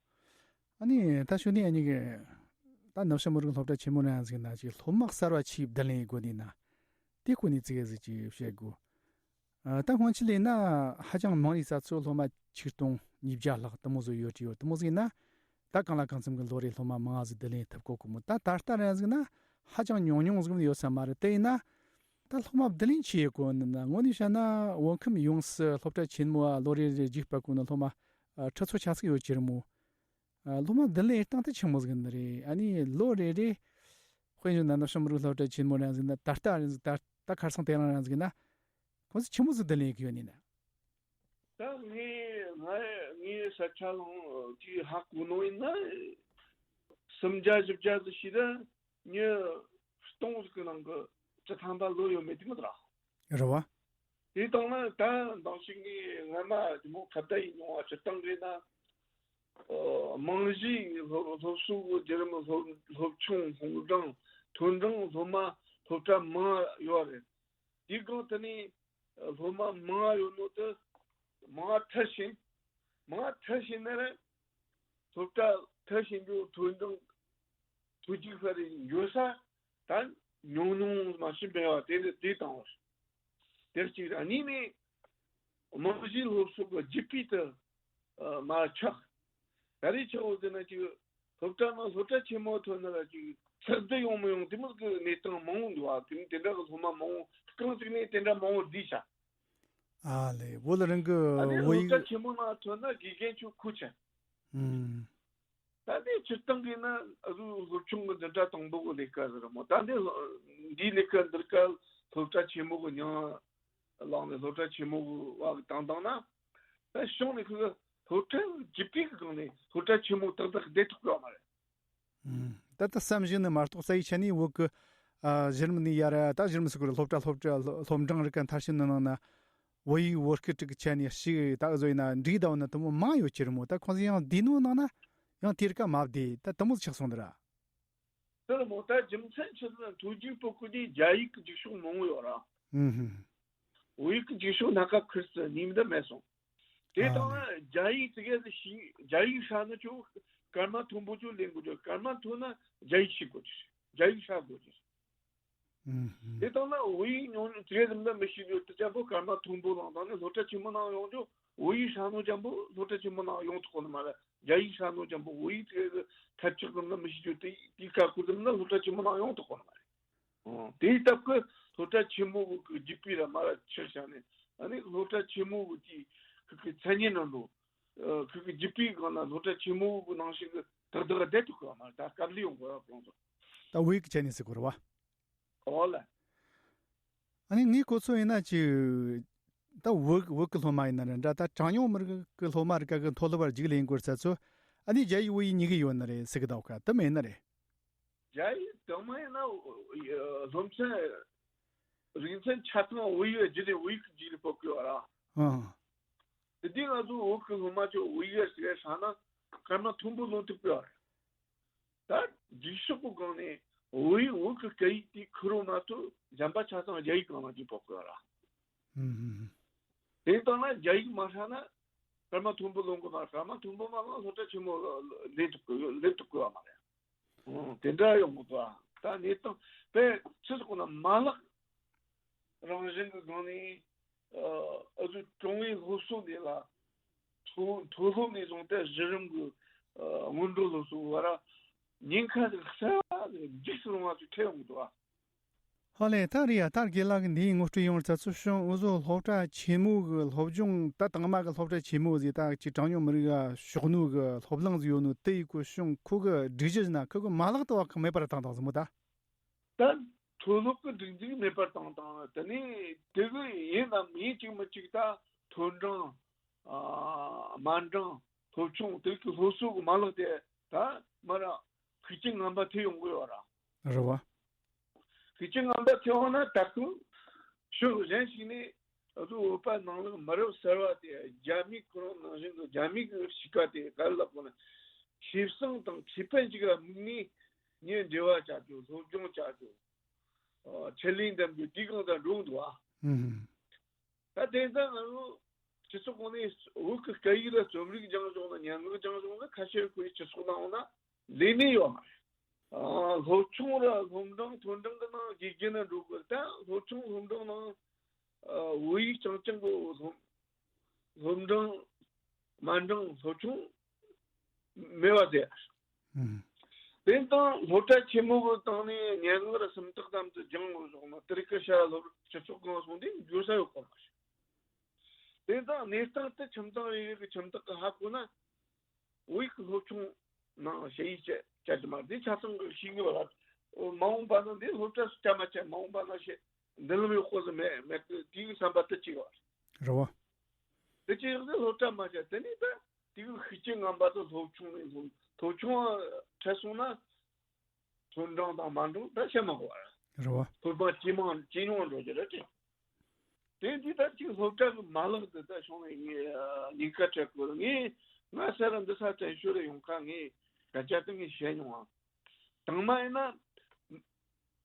ཨ་ནི་ད་ཞུ་ནི་ཨ་ནི་གི་ད་ནུབ་ཕྱོགས་མི་རིགས་སློབ་གྲྭ་ཆེན་མོ་ནང་ཟིག་ན་ཅིག་སློབ་མ་གསར་བ་ཆིབས་བསྡུ་ལེན་ཡེད་དགོས་ནི་ན། དེ་སྐོར་ནས་ཙི་གེ་ཟིག་ཅིག་བཤད་དགོས། ཨ་ད་སྔོན་ཆད་ལས་ན་ཧ་ཅང་མང་ནི་ས་ཚོ་སློབ་མ་ཆིག་སྟོང་ཉིས་བརྒྱ་ལྷག་དེ་མོ་ཟིག་ཡོད་ཀྱི་ཡོད། དེ་མོ་ཟིག་ན་ད་གང་ལ་གང་འཚམ་གི་ལོ་རེ་སློབ་མ་མང་ཟིག་བསྡུ་ལེན་ཐུབ་གོ་གི་མོ། ད་ད་ལྟ་རང་ཟིག་ན་ཧ་ཅང་ཉུང་ཉུང་ཟིག་ཡོད་ས་མ་རེད། དེ་ཡིན་ན་ད་སློབ་མ་བསྡུ་ལེན་ཆི་ཡེད་གོ་ནི་ན། དངོས་གནས་བཤད་ན་བོད་ཁམས་ཡོངས་སུ་སློབ་གྲྭ་ཆེན་མོ་ལོ་རེ་རེ་རྒྱུགས་སྤྲད་གོ་ནི་སློབ་མ་ཁྲི་ཚོ་ཆ་ཟིག་ཡོད་ཀྱི་རེད་མོ། ཨ་སློབ་མ་བསྡུ་ལེན་སྟངས་དེ་ཆི་མོ་ཟིག་ནི་རེད། ཨ་ནི་ལོ་རེ་རེ་དཔེ་བཞག་ན་ནུབ་ཕྱོགས་མི་རིགས་སློབ་གྲྭ་ཆེན་མོ་རང་ཟིག་ན་ད་ལྟ་རང་ཟིག་ད་ད་ཁར་སང་དེ་རིང་རང་ཟིག་ན་ཁོང་ཚོ་ཆི་མོ་ཟིག་བསྡུ་ལེན་གི་ཡོད་ནི་ན། ད་ངས་ང་ངའི་ས་ཆ་ལོང་གི་ཧ་གོ་ནོ་ཡིན་ན་སུམ་བརྒྱ་བཞི་བརྒྱ་ཟིག་ཤི་ད་ཉི་སྟོང་ཟིག་གི་ནང་གི་བཅུ་ཐམ་པ་ལོ་ཡོད་མེད་དེ་མོ་ཟིག་ར། རེད་བ། དེ་དང་ན་ད་འདང་ཞིག་ངས་སྔ་མ་དེ་མོ་ཁ་བརྡ་ཡིན་མྱོང་བ་སྤྱིར་བཏང་རེད་ན། ཨོ་རྨང་གཞིའི་སློབ་སློབ་གསོ་གི་བརྒྱུད་རིམ་སློབ་སློབ་ཆུང་སློབ་འབྲིང་མཐོ་འབྲིང་སློབ་མ་སློབ་གྲྭ་མང་ཡོད་རེད། དེའི་སྒང་དེ་ནས་སློབ་མ་མང་ཡོད་ནོ་དེ་མང་མཐར་ཕྱིན། མང་མཐར་ཕྱིན་ན་རེད། སློབ་གྲྭ་མཐར་ཕྱིན་རྒྱུ་མཐོ་འབྲིང་མཐོ་རྒྱུགས་སླར་འགྱོ་ས་ད་ཉུང་ཉུང་མ་ཤི་འབད་བ་དེ་ནི་དེ་དང་བར། དེར་གཅིག་ར་གཉིས་ནས་རྨང་གཞིའི་སློབ་གསོ་གི་རྒྱུད་སྤུས་དེ་མར་ཆག་ད་རེས་ཆག་འོ་ཟེར་ན་ཅིག་སློབ་གྲྭ་ནང་སློབ་གྲྭ་ཆེན་མོ་ཐོན་ན་ར་ཅིག་ཚགས་སྡུད་ཡོང་མི་ཡོང་དེ་མོ་གི་གནས་སྟངས་མང་བོ་འདུག་ཨ། དེ་ནི་དེ་འདྲ་གི་སློབ་མ་མང་བོ་རྐང་གཅིག་ནས་དེ་འདྲ་མང་བོ་བསྡུས་ཤག་ཨ་ལེ་བོད་ལ་རང་གི་ཨ་ནི་བོད་སློབ་ཡིག་གྲྭ་ཆེན་མོ་ནང་ཐོན་ན་དགེ་རྒན་ཆོ་ཁུ་ཆེ། ཨུམ། ད་ནི་སྤྱིར་བཏང་གི་ན་རུ་སློབ་ཆུང་གི་འཛིན་གྲྭ་དང་པོ་གི་ལས་ཀ་ཟེར་མོ། ད་འདི་འདིའི་ལས་ཀ་འདིར་ཀ་སློབ་གྲྭ་ཆེན་མོ་གི་མྱིང་བླངས་ནས་སློབ་གྲྭ་ཆེན་མོ་གི་བ་གི་བཏང་བཏང་ན། ད་གཞུང་ནས་ཁོས་སློབ་གྲྭ་རྒྱུད་སྤུས་གི་སྒང་ནས་སློབ་གྲྭ་ཆེན་མོ་ཏག་ཏག་བསྡད་ཐུབ་ཀྱི་ཡོད་མ་རེད། ཨུམ། ད་ལྟ་བསམ་བཞིན་ནི་མ་གཏོགས་རྩ་བའི་ཆ་ནས་བོད་ཀྱི་ཨ་གཞི་རིམ་ནས་ཡར་ད་གཞི་རིམ་སུ་ཁུར་སློབ་གྲྭ་སློབ་གྲྭ་སློབ་འབྲིང་རིགས་ཀ་མཐར་ཕྱིན་ནི་ནང་ན་བོད་ཡིག་བོད་སྐད་ཅིག་གི་ཆ་ནས་ཞིག་ད་འུ་ཚོ་ཡིན་ན་འགྲིག་ད་འོ་ན་དུ་མོ་མང་ཡོད་ཀྱི་རེད་མོ། ད་ཁོང་ཚོ་ཡང་འདི་ནོ་ནང་ན་ཡང་དེ་རིགས་ཀ་མ་བསྡད་ད་དུ་མོ་ཆགས་སོང་འདི་ར། དེ་ལ་མོ་ད་རྒྱུ་མཚན་ཆི་ཟེར་ན་མཐོ་རྒྱུགས་སྤོ་ཀུ་དེ་རྒྱ་ཡིག་གི་རྒྱུགས་ཤོག་མང་བོ་ཡོད་ར། ཨུམ་ཧུམ། བོད་ཡིག་གི་རྒྱུགས་ཤོག་སྣ་ཁ་ཁུར་སི་ནིམ་ད་མེད་སོང་། དེ་ཨ་དང་ལེ། རྒྱ་ཡིག་ཙི་གེ་ཟིག་ཤེས། རྒྱ་ཡིག་ཧྲ་ནི་ཆོ་སྐར་མ་མཐོན་པོ་ཆོ་ལེན་དགོས་ཆོ། སྐར་མ་མཐོ་ན་རྒྱ་ཡིག་ཤེས་དགོས་ཆོ། རྒྱ་ཡིག་ཧྲ་དགོས་ཆོ། ཨུམ་ཧུམ། དེ་དང་ན་བོད་ཡིག་ཉུང་ཉུང་ཙི་གེ་ཟིག་ལ་མི་ཤེས་རྒྱུ་དེ་ཅན་པོ་སྐར་མ་མཐོན་པོ་ལངས་དང་ནི་སློབ་གྲྭ་ཆེན་མོ་ནང་ཡོང་རྒྱུ། བོད་ཡིག་ཧྲ་ནོ་ཅན་པོ་སློབ་གྲྭ་ཆེན་མོ་ནང་ཡོང་ཐུབ་གོ་ནི་མ་རེད། རྒྱ་ཡིག་ཧྲ་ནོ་ཅན་པོ་བོད་ཡིག་ཙི་གེ་ཟིག་ཐབས་ཆག་ཙམ་ལ་མི་ཤེས་རྒྱུ་དེ་དེའི་ཁ་ཁུར་ཙམ་ལ་སློབ་གྲྭ་ཆེན་མོ་ནང་ཡོང་ཐུབ་གོ་ནི་མ་རེད། ཨོ། དེའི་སྟབས་ཀྱིས་སློབ་གྲྭ་ཆེན་མོ་གི་རྒྱུད་སྤུས་ལ་མར་ཆག་བཞག་ནས། ཨ་ནི་སློབ་གྲྭ་ཆེན་མོ་གི་དེའི་ཁུ་གི་མཚན་ཉིད་ནང་དུ། ཨ། ཁུ་གི་རྒྱུད་སྤུས་སྒང་ན་སློབ་གྲྭ་ཆེན་མོ་གི་ནང་བཞིན་གྱི་ཏག་ཏག་བསྡད་ཐུབ་ཀྱི་མ་རེད། ད་སྐབས་ལས་ཡོང་དགོས་པ་ཁོང་ཚོ། ད་བོད་ཡིག་གི་ཆ་ནས་ཟེར་དགོས་རེད་བ། ཨོ་ལ། ཨ་ནི་ངའི་གོ་ཚོད་ཡིན་ན་ཅིག་ད་བོད་བོད་ཀྱི་སློབ་མ་ཡིན་ན་རེད་འདྲ། ད་གྲངས་ཉུང་མི་རིགས་ཀྱི་སློབ་མ་རིགས་ཀ་གི་མཐོ་སློབ་བར་རྒྱུགས་ལེན་དགོས་ས་ཚོ། ཨ་ནི་རྒྱ་ཡིག་བོད་ཡིག་གཉིས་ཀ་ཡོད་ནི་རེད་ཟེར་གི་འདུག་ག་དེ་མེད་ནི་རེད། རྒྱ་ཡིག་དང་མ་ཡིན་ན་སློབ་ཚན་རིག་ཚན་ཆ་ཚང་བོད་ཡིག་བརྒྱུད་ནས་བོད་ཡིག་གི་རྒྱུགས་ལས་སྤོ་གི་ཡོད་ར། ཨང་། དེ་དུས་ང་ཚོ་བོད་ཀྱི་སློབ་མ་ཚོ་བོད་ཡིག་ཟེར་ཧྲ་ན་སྐར་མ་མཐོན་པོ་ལོན་ཐུབ་ཀྱི་ཡོད་རེད། ད་རྒྱུགས་ཤོག་གི་སྒང་ནས་ བོད་ཡིག་བོད་ཀྱི་སྐད་ཡིག་དེ་ཁུར་རོ་མ་གཏོགས་གཞན་པ་ཆ་ཚང་རྒྱ་ཡིག་གང་ལ་ཅིག་ཕོག་གི་ཡོད་ར། ཧུམ་ཧུམ་ཧུམ། དེ་ལྟ་ན་རྒྱ་ཡིག་མ་ཧྲ་ན་སྐར་མ་མཐོན་པོ་ལོན་གི་མ་རེད། སྐར་མ་མཐོན་པོ་མ་ལོན་སློབ་གྲྭ་ཆེན་མོ་ལེན་ཐུབ་གི་ཡོད་ལེན་ཐུབ་གི་ཡོད་མ་རེད། ཨང་། དེ་འདྲ་ཡོང་གི་འདུག་ད་གནས་སྟངས་དཔེ་ཆི་ཟེར་གོ་ན་མ་ལག་རང་བཞིན་གྱི་སྒང་ནས་ཨ་ཨ་ཚོ་ཀྲུང་དབྱང་སློབ་གསོ་འདི་ལ་མཐོ་མཐོ་སློབ་ནས་བཟུང་སྟེ་གཞི་རིམ་གྱི་ཨ་སྔོན་འགྲོ་སློབ་གསོ་བར་ཉེན་ཁ་ཟིག་གསར་བ་ཟིག་འཇིགས་སུ་རུང་བ་ཟིག་འཕྲད་ཡོང་གི་འདུག་ཨ། ཧོ་ལེ། ད་རེད་ཡ། ད་དགེ་ལགས་ཀྱིས་འདིའི་ངོ་སྤྲོད་ཡོང་བར་ཚ་ཚོ་བྱུང་། འུ་ཚོ་སློབ་གྲྭ་ཆེན་མོ་གི་སློབ་སྦྱོང་ད་དང་མ་གི་སློབ་གྲྭ་ཆེན་མོ་ཟིག་ད་ཅིག་གྲངས་ཉུང་མི་རིགས་ལ་ཕྱོགས་ནུས་གི་སློབ་གླིང་ཟིག་ཡོད་ནོ་དེ་ཡི་སྐོར་བྱུང་། ཁོ་གི་སྒྲིག་གཞི་ཟིན་ན་ཁོ་གི་མ་ལག་ཏུ་བ་གི་མེད་པར་བཏང་བཏང་ཟིག་མོ་ད། ད་མཐོ་སློབ་ཀྱི་སྒྲིག་འཛུགས་མེད་པར་བཏང་བཏང་། དེ་ནས་དེ་གི་ཡིན་ནམ་ཡིན་གཅིག་མིན་གཅིག་ད་མཐོ་འབྲིང་ཨ་དམའ་འབྲིང་སློབ་ཆུང་དེ་གི་སློབ་གསོ་གི་མ་ལག་དེ་ད་མ་ར་ཤུགས་རྐྱེན་ངན་པ་ཐེབས་ཡོང་གི་ཡོད་ར། རེད་བ། ཤུགས་རྐྱེན་ངན་པ་ཐེབས་ཡོང་ན་ད་དུང་ཕྱོགས་གཞན་ཞིག་ནས་ཨ་ཚོ་བོད་པ་ནང་ལོགས་མི་རབས་གསར་བ་དེ་རྒྱ་མིའི་ཁོ་རང་ནང་བཞིན་གྱི་རྒྱ་མིའི་གི་གཤིས་ཀ་དེ་ག་རེ་ལབ་དགོས་ན་ཤེས་བཟང་དང་ཁེ་ཕན་ཅིག་ལ་དམིགས་ནས་ངས་འབྲེལ་བ་བྱ་རྒྱུ་སློབ་སྦྱོང་བྱ་རྒྱུ་ཨ་ཆེད་ལས་འདེམས་རྒྱུ་དེའི་སྒང་དུ་འགྲོ་གི་འདུག་ཨ། ཧུམ་ཧུམ། ད་དེང་སང་ང་ཚོ་སྤྱི་ཚོགས་ཁོངས་ནས་བོད་ཀྱི་སྐད་ཡིག་ལ་རྩོམ་རིག་སྦྱངས་བྱུང་ན་སྙན་ངག་སྦྱངས་བྱུང་ན་ཁ་ཤས་ཁོའི་སྤྱི་ཚོགས་ནང་ན་ལས་གནས་ཡོད་མ་རེད། ཨ་སློབ་ཆུང་ར་སློབ་འབྲིང་མཐོ་འབྲིང་གི་ནང་དགེ་རྒན་ན་འགྲོ་དགོས། ད་སློབ་ཆུང་སློབ་འབྲིང་ནང་ཨ་བོད་ཡིག་རྐྱང་རྐྱང་གི་སློབ་སློབ་འབྲིང་དམའ་འབྲིང་སློབ་ཆུང་མེད་པ་དེ། ཨང་། དེ་དང་སློབ་གྲྭ་ཆེན་མོ་གི་སྟེང་ནས་སྙན་ངག་ར་སུམ་རྟགས་ཙམ་དུ་སྦྱངས་ཡོད་སོང་ན་དེ་རིགས་ཀྱི་ཤ་སློབ་སྤྱི་ཚོགས་གང་སོང་དེ་འགྱུར་ས་ཡོད་གོ་མ་རེད། དེ་དང་གནས་སྟངས་དེ་ཁྱིམ་ཚང་རེ་རེ་གི་ཁྱིམ་བདག་གི་ཧ་གོ་ན་བོད་ཡིག་གི་སློབ་ཆུང་ནང་ཞ་ཡིག་བཅད་བཅད་དུ་མ་དེ་ཆ་ཚང་གི་ཤེས་ངེས་བ་ལ། མ་འོངས་པ་ན་འདི་སློབ་གྲྭ་སུ་བཅད་མ་བཅད་མ་འོངས་པ་ན་ཞེས་མདུན་ལམ་ཡོད་ཁོ་ཟིག་མེད་མེད་གི་དེའི་བསམ་པ་དེ་གཅིག་བ། རེད་བ། དེ་གཅིག་ཡོད་ཟིག་སློབ་གྲྭ་མ་བཅད་དེ་ནས་ད་དེ་གི་ཤུགས་རྐྱེན་ངན་པ་དེ་སློབ་ཆུང་ནས་སློབ་སློབ་ཆུང་འཕྲད་སོང་ན་མཐོ་འབྲིང་དང་དམའ་འབྲིང་ད་བཤད་མ་དགོས་བ། རེད་བ། སློབ་མ་ཇེ་མང་ཇེ་ཉུང་འགྲོ་རྒྱུ་རེད་དེ། དེ་འདི་ལྟར་ཅིག་སློབ་གྲྭ་གི་མ་ལག་འདི་ལྟར་བྱུང་བའི་ངས་ཉེན་ཁ་འཕྲད་དགོས། ངས་ང་ས་ར་འདི་ས་བཙན་བྱོལ་རུ་ཡོང་ཁ་ངས་སྐད་ཆ་དེ་ངས་བཤད་མྱོང་བ། དང་མ་ཡིན་ན་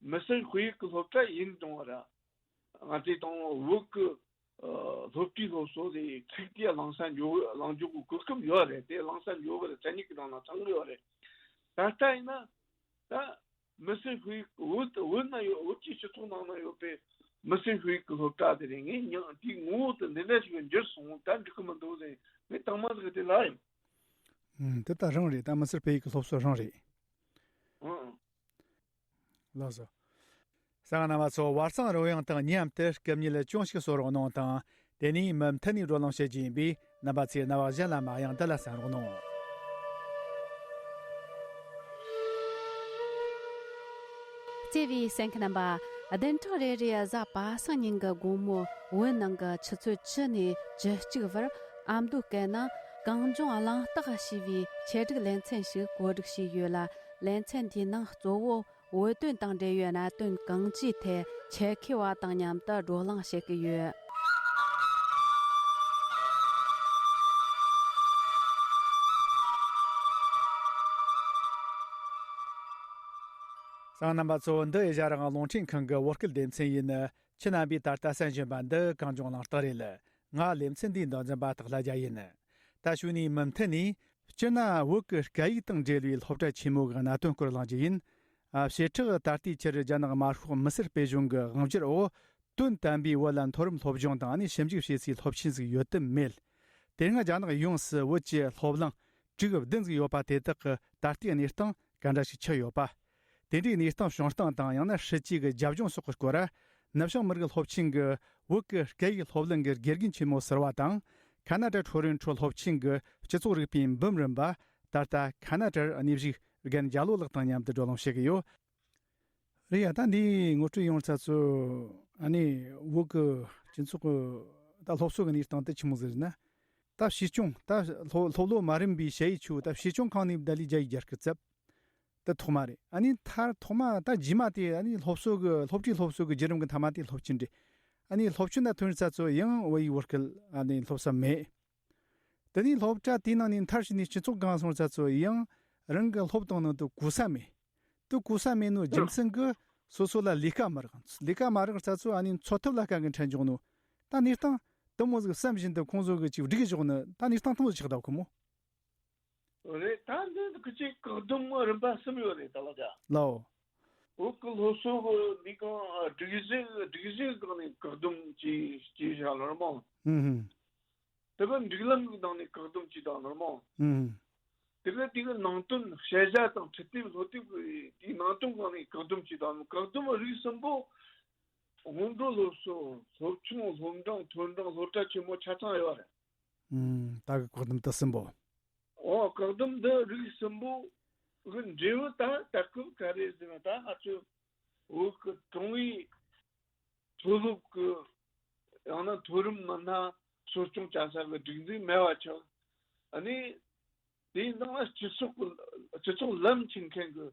མི་སེར་བོད་ཡིག་གི་སློབ་གྲྭ་ཡིན་རུང་བ་ར་ང་ཚོས་དང་བོད་ཀྱི་སློབ་གྲྭའི་སློབ་གསོ་དེ་ཚིག་དེ་བླངས་ས་འཇོག་བླངས་འཇོག་གི་གོ་སྐབས་ཡོད་རེད། དེ་བླངས་ས་འཇོག་གི་རེད། མཚན་ཉིད་ཀྱི་ནང་ན་ཚང་གི་ཡོད་རེད། ད་ལྟ་ཡིན་ན་ད། མི་སེར་བོད་ཡིག་བོད་བོད་ན་ཡོད། བོད་ཀྱི་སྤྱི་ཚོགས་ནང་ན་ཡོད་པའི་མི་སེར་བོད་ཡིག་གི་སློབ་གྲྭ་དེ་རེད། ངས་མྱང་དེའི་ངོ་བོ་དེ་འདི་འདྲ་ཞིག་འགྱུར་སོང་། ད་འགྲིག་གི་མི་འདུག་ཟེར་ངས་དང་མ་ཟིག་དེ་ལབ་ཡིན། ཨང་། དེ་ད་རང་རེད། ད་མི་སེར་བོད་ཡིག་གི་སློབ་གསོ་རང་རེད། ཨང་། ལགས་སོ། གསན་མཁན་རྣམ་པ་ཚོ། བར་གསེང་རོལ་དབྱངས་དང་མཉམ་དུ་སྐད་མཉེད་ཅུང་ཞིག་གསོ་རོགས་གནང་དང་། དེ་ནས་མུ་མཐུད་ནས་བགྲོ་གླེང་བྱེད་རྒྱུ་ཡིན་པས་རྣམ་པ་ཚོས་རྣ་བ་གཞན་ལ་མ་གཡེང་། འདི་ལ་གསན་རོགས་གནང་། བརྩེ་བའི་གསན་མཁན་རྣམ་པ། བདུན་ཕྲག་རེ་རེའི་གཟའ་པ་སངས་ཉིན་གྱི་དགོང་མོ་བོད་ནང་གི་ཆུ་ཚོད་བཅུ་ནས་བཅུ་གཅིག་བར་ཨ་མདོའི་སྐད་ནང་གངས་ལྗོངས་གླེང་སྟེགས་ཞེས་པའི་ཆེད་སྒྲིག་ལེ་ཚན་ཞིག་གོ་སྒྲིག་བྱས་ཡོད་ལ། ལེ་ཚན་འདིའི་ནང་གཙོ་བོ་བོད་དོན་དང་འབྲེལ་བའི་གནད་དོན་གང་ཅིའི་ཐད་ཆེད་མཁས་པ་དང་མཉམ་དུ་བགྲོ་གླེང་བྱེད་ཀྱི་ཡོད། གསན་མཁན་རྣམ་པ་ཚོ། འདི་ཨེ་ཤ་ཡ་རང་དབང་རླུང་འཕྲིན་ཁང་གི་བོད་སྐད་སྡེ་ཚན་ཡིན། ཁྱེད་རྣམ་པས་ད་ལྟ་གསན་བཞིན་པ་འདི་གངས་ལྗོངས་གླེང་སྟེགས་རེད། ང་ལེ་ཚན་འདིའི་མདོ་འཛིན་པ་སྟག་ལྷ་རྒྱལ་ཡིན། ད་ཞུ་ནས་མུ་མཐུད་ནས། སྤྱིར་ན་བོད་ཀྱི་སྐད་ཡིག་དང་འབྲེལ་བའི་སློབ་གྲྭ་ཆེན་མོ་གི་གནད་དོན་སྐོར་གླེང་རྒྱུ་ཡིན། ཨ། བྱེ་བྲག་ད་ལྟའི་ཆར་རྒྱ་ནག་དམར་ཤོག་མི་སེར་སྤེལ་གཞུང་གི་དབང་སྒྱུར་འོག་དོན་དམ་པའི་བོད་ལ་མཐོ་རིམ་སློབ་སྦྱོང་དང་ནི་ཞིབ་འཇུག་བྱེད་སའི་སློབ་ཆེན་ཟིག་ཡོད་དམ་མེད། དེ་སྔ་རྒྱ་ནག་ཡོངས་སུ་བོད་ཀྱི་སློབ་གླིང་དྲུག་བདུན་ཟིག་ཡོད་པ་དེ་དག་གི་ད་ལྟའི་གནས་སྟངས་ག་འདྲ་ཞིག་ཆགས་ཡོད་པ། དེ་འདྲའི་གནས་སྟངས་བྱུང་སྟངས་དང་། ཡང་ན་སྲིད་ཇུས་ཀྱི་རྒྱབ་ལྗོངས་སོགས་ཀྱི་སྐོར། ནུབ་བྱང་མི་རིགས་སློབ་ཆེན་གྱི་བོད་ཀྱི་སྐད་ཡིག་སློབ་གླིང་གི་དགེ་རྒན་ཆེན་མོ་ཟུར་པ་དང་། ཁ་ན་ཏྲ་ཊོ་རོན་ཊོ་སློབ་ཆེན་གྱི་སྤྱི་ཚོགས་རིག་པའི་འབུམ་རམས་པ། ད་ལྟ་ཁ་ན་ཏྲར་གནས་བཞུགས་རྒན་རྒྱ་ལོ་ལགས་དང་མཉམ་དུ་བགྲོ་གླེང་བྱེད་ཀྱི་ཡོད། རེད་ཡ། ད་འདི་ངོ་སྤྲོད་ཡོང་ཚར་ཚོ། ཨ་ནི་བོད་ཀྱི་སྤྱི་ཚོགས་ཀྱི་ད་སློབ་གསོ་གི་གནས་སྟངས་དེ་ཆི་མོ་ཟིག་རེད་ན། ད་ཕྱིས་སྐྱོང་ད་སློབ་སློབ་ལོ་མ་རིམ་པའི་ཞ་ཡི་ཆུ་ད་ཕྱིས་སྐྱོང་ཁང་ནས་བསྡད་ལས་རྒྱ་ཡིག་རྒྱག་གི་ཚབ། དེ་ཐོག་མ་རེད། ཨ་ནི་མཐར་ཐོག་མ་ད་རྗེས་མ་དེ་ཨ་ནི་སློབ་གསོ་གི་སློབ་གྲྭའི་སློབ་གསོ་གི་བརྒྱུད་རིམ་གི་མཐའ་མ་དེ་སློབ་ཆེན་རེད། ཨ་ནི་སློབ་ཆེན་ན་ཐོན་ཚར་ཚོ་ཡང་བོད་ཡིག་བོད་སྐད་ཨ་ནི་སློབ་ས་མེད། དེ་ནས་སློབ་གྲྭ་དེའི་ནང་ནས་མཐར་ཕྱིན་ནས་སྤྱི་ཚོགས་སྒང་སོང་ཚར་ཚོ་ཡང་རང་གི་སློབ་སྟངས་ནང་དུ་གོ་ས་མེད། དེ་གོ་ས་མེད་ནོ་རྒྱུ་མཚན་གི་སོ་སོ་ལ་ལས་ཀ་མ་རག་ལས་ཀ་མ་རག་ཚ་ཚོ་ཨ་ནི་འཚོ་ཐབས་ལ་དཀའ་གི་འཕྲད་འཇོག་ནོ། ད་གནས་སྟངས་དེ་མོ་ཟིག་བསམ་བཞིན་དུ་ཁོང་ཚོ་གི་ཅིག་སྒྲིག་བཞག་ནི་ད་གནས་སྟངས་དེ་མོ་ཆགས་ད་གི་མོ། རེད། ད་འདི་གི་ཅིག་བཀག་སྡོམ་རིམ་པ་གསུམ་ཡོད་རེད་ད་ལ་ཇ། ལའོ། བོད་གི་སློབ་གསོ་གི་འདི་གང་སྒྲིག་གཞི་སྒྲིག་གཞི་སྒང་ནས་བཀག་སྡོམ་བྱས་བྱས་བཞག་ལ་རེད་མོ། ཧུམ་ཧུམ། དེ་གི་སྒྲིག་ལམ་གི་ནང་ནས་བཀག་སྡོམ་བྱས་དང་ལ་རེད་མོ། ཧུམ་ཧུམ། དེ་གི་དེ་གི་ནང་དོན་ཤེས་བྱ་དང་འཕྲི་དེབ་སློབ་དེབ་གི་དེའི་ནང་དོན་སྒང་ནས་བཀག་སྡོམ་བྱས་དང་བཀག་སྡོམ་རིགས་གསུམ་པོ་སྔོན་འགྲོ་སློབ་གསོ་སློབ་ཆུང་སློབ་འབྲིང་མཐོ་འབྲིང་སློབ་གྲྭ་ཆེན་མོ་ཆ་ཚང་ཡོད་རེད། ཨུམ། ད་གི་བཀག་སྡོམ་དེ་གསུམ་པོ། ཨོ། བཀག་སྡོམ་འདི་རིགས་གསུམ་པོ་གི་འབྲས་བུ་ད་ད་སྐབས་ག་རེ་ཟེར་ན་ད་ང་ཚོས་བོད་ཀྱི་ཀྲུང་ཨུའི་མཐོ་སློབ་ཀྱི་ཡང་ན་མཐོ་རིམ་མི་སྣ་གསོ་སྐྱོང་བྱ་ས་གི་སྒྲིག་འཛུགས་མེད་པ་ཆགས། ཨ་ནི་དེའི་ནང་ལ་སྤྱི་ཚོགས་ཀྱི་སྤྱི་ཚོགས་ལམ་ཁྱེར་མཁན་གྱི་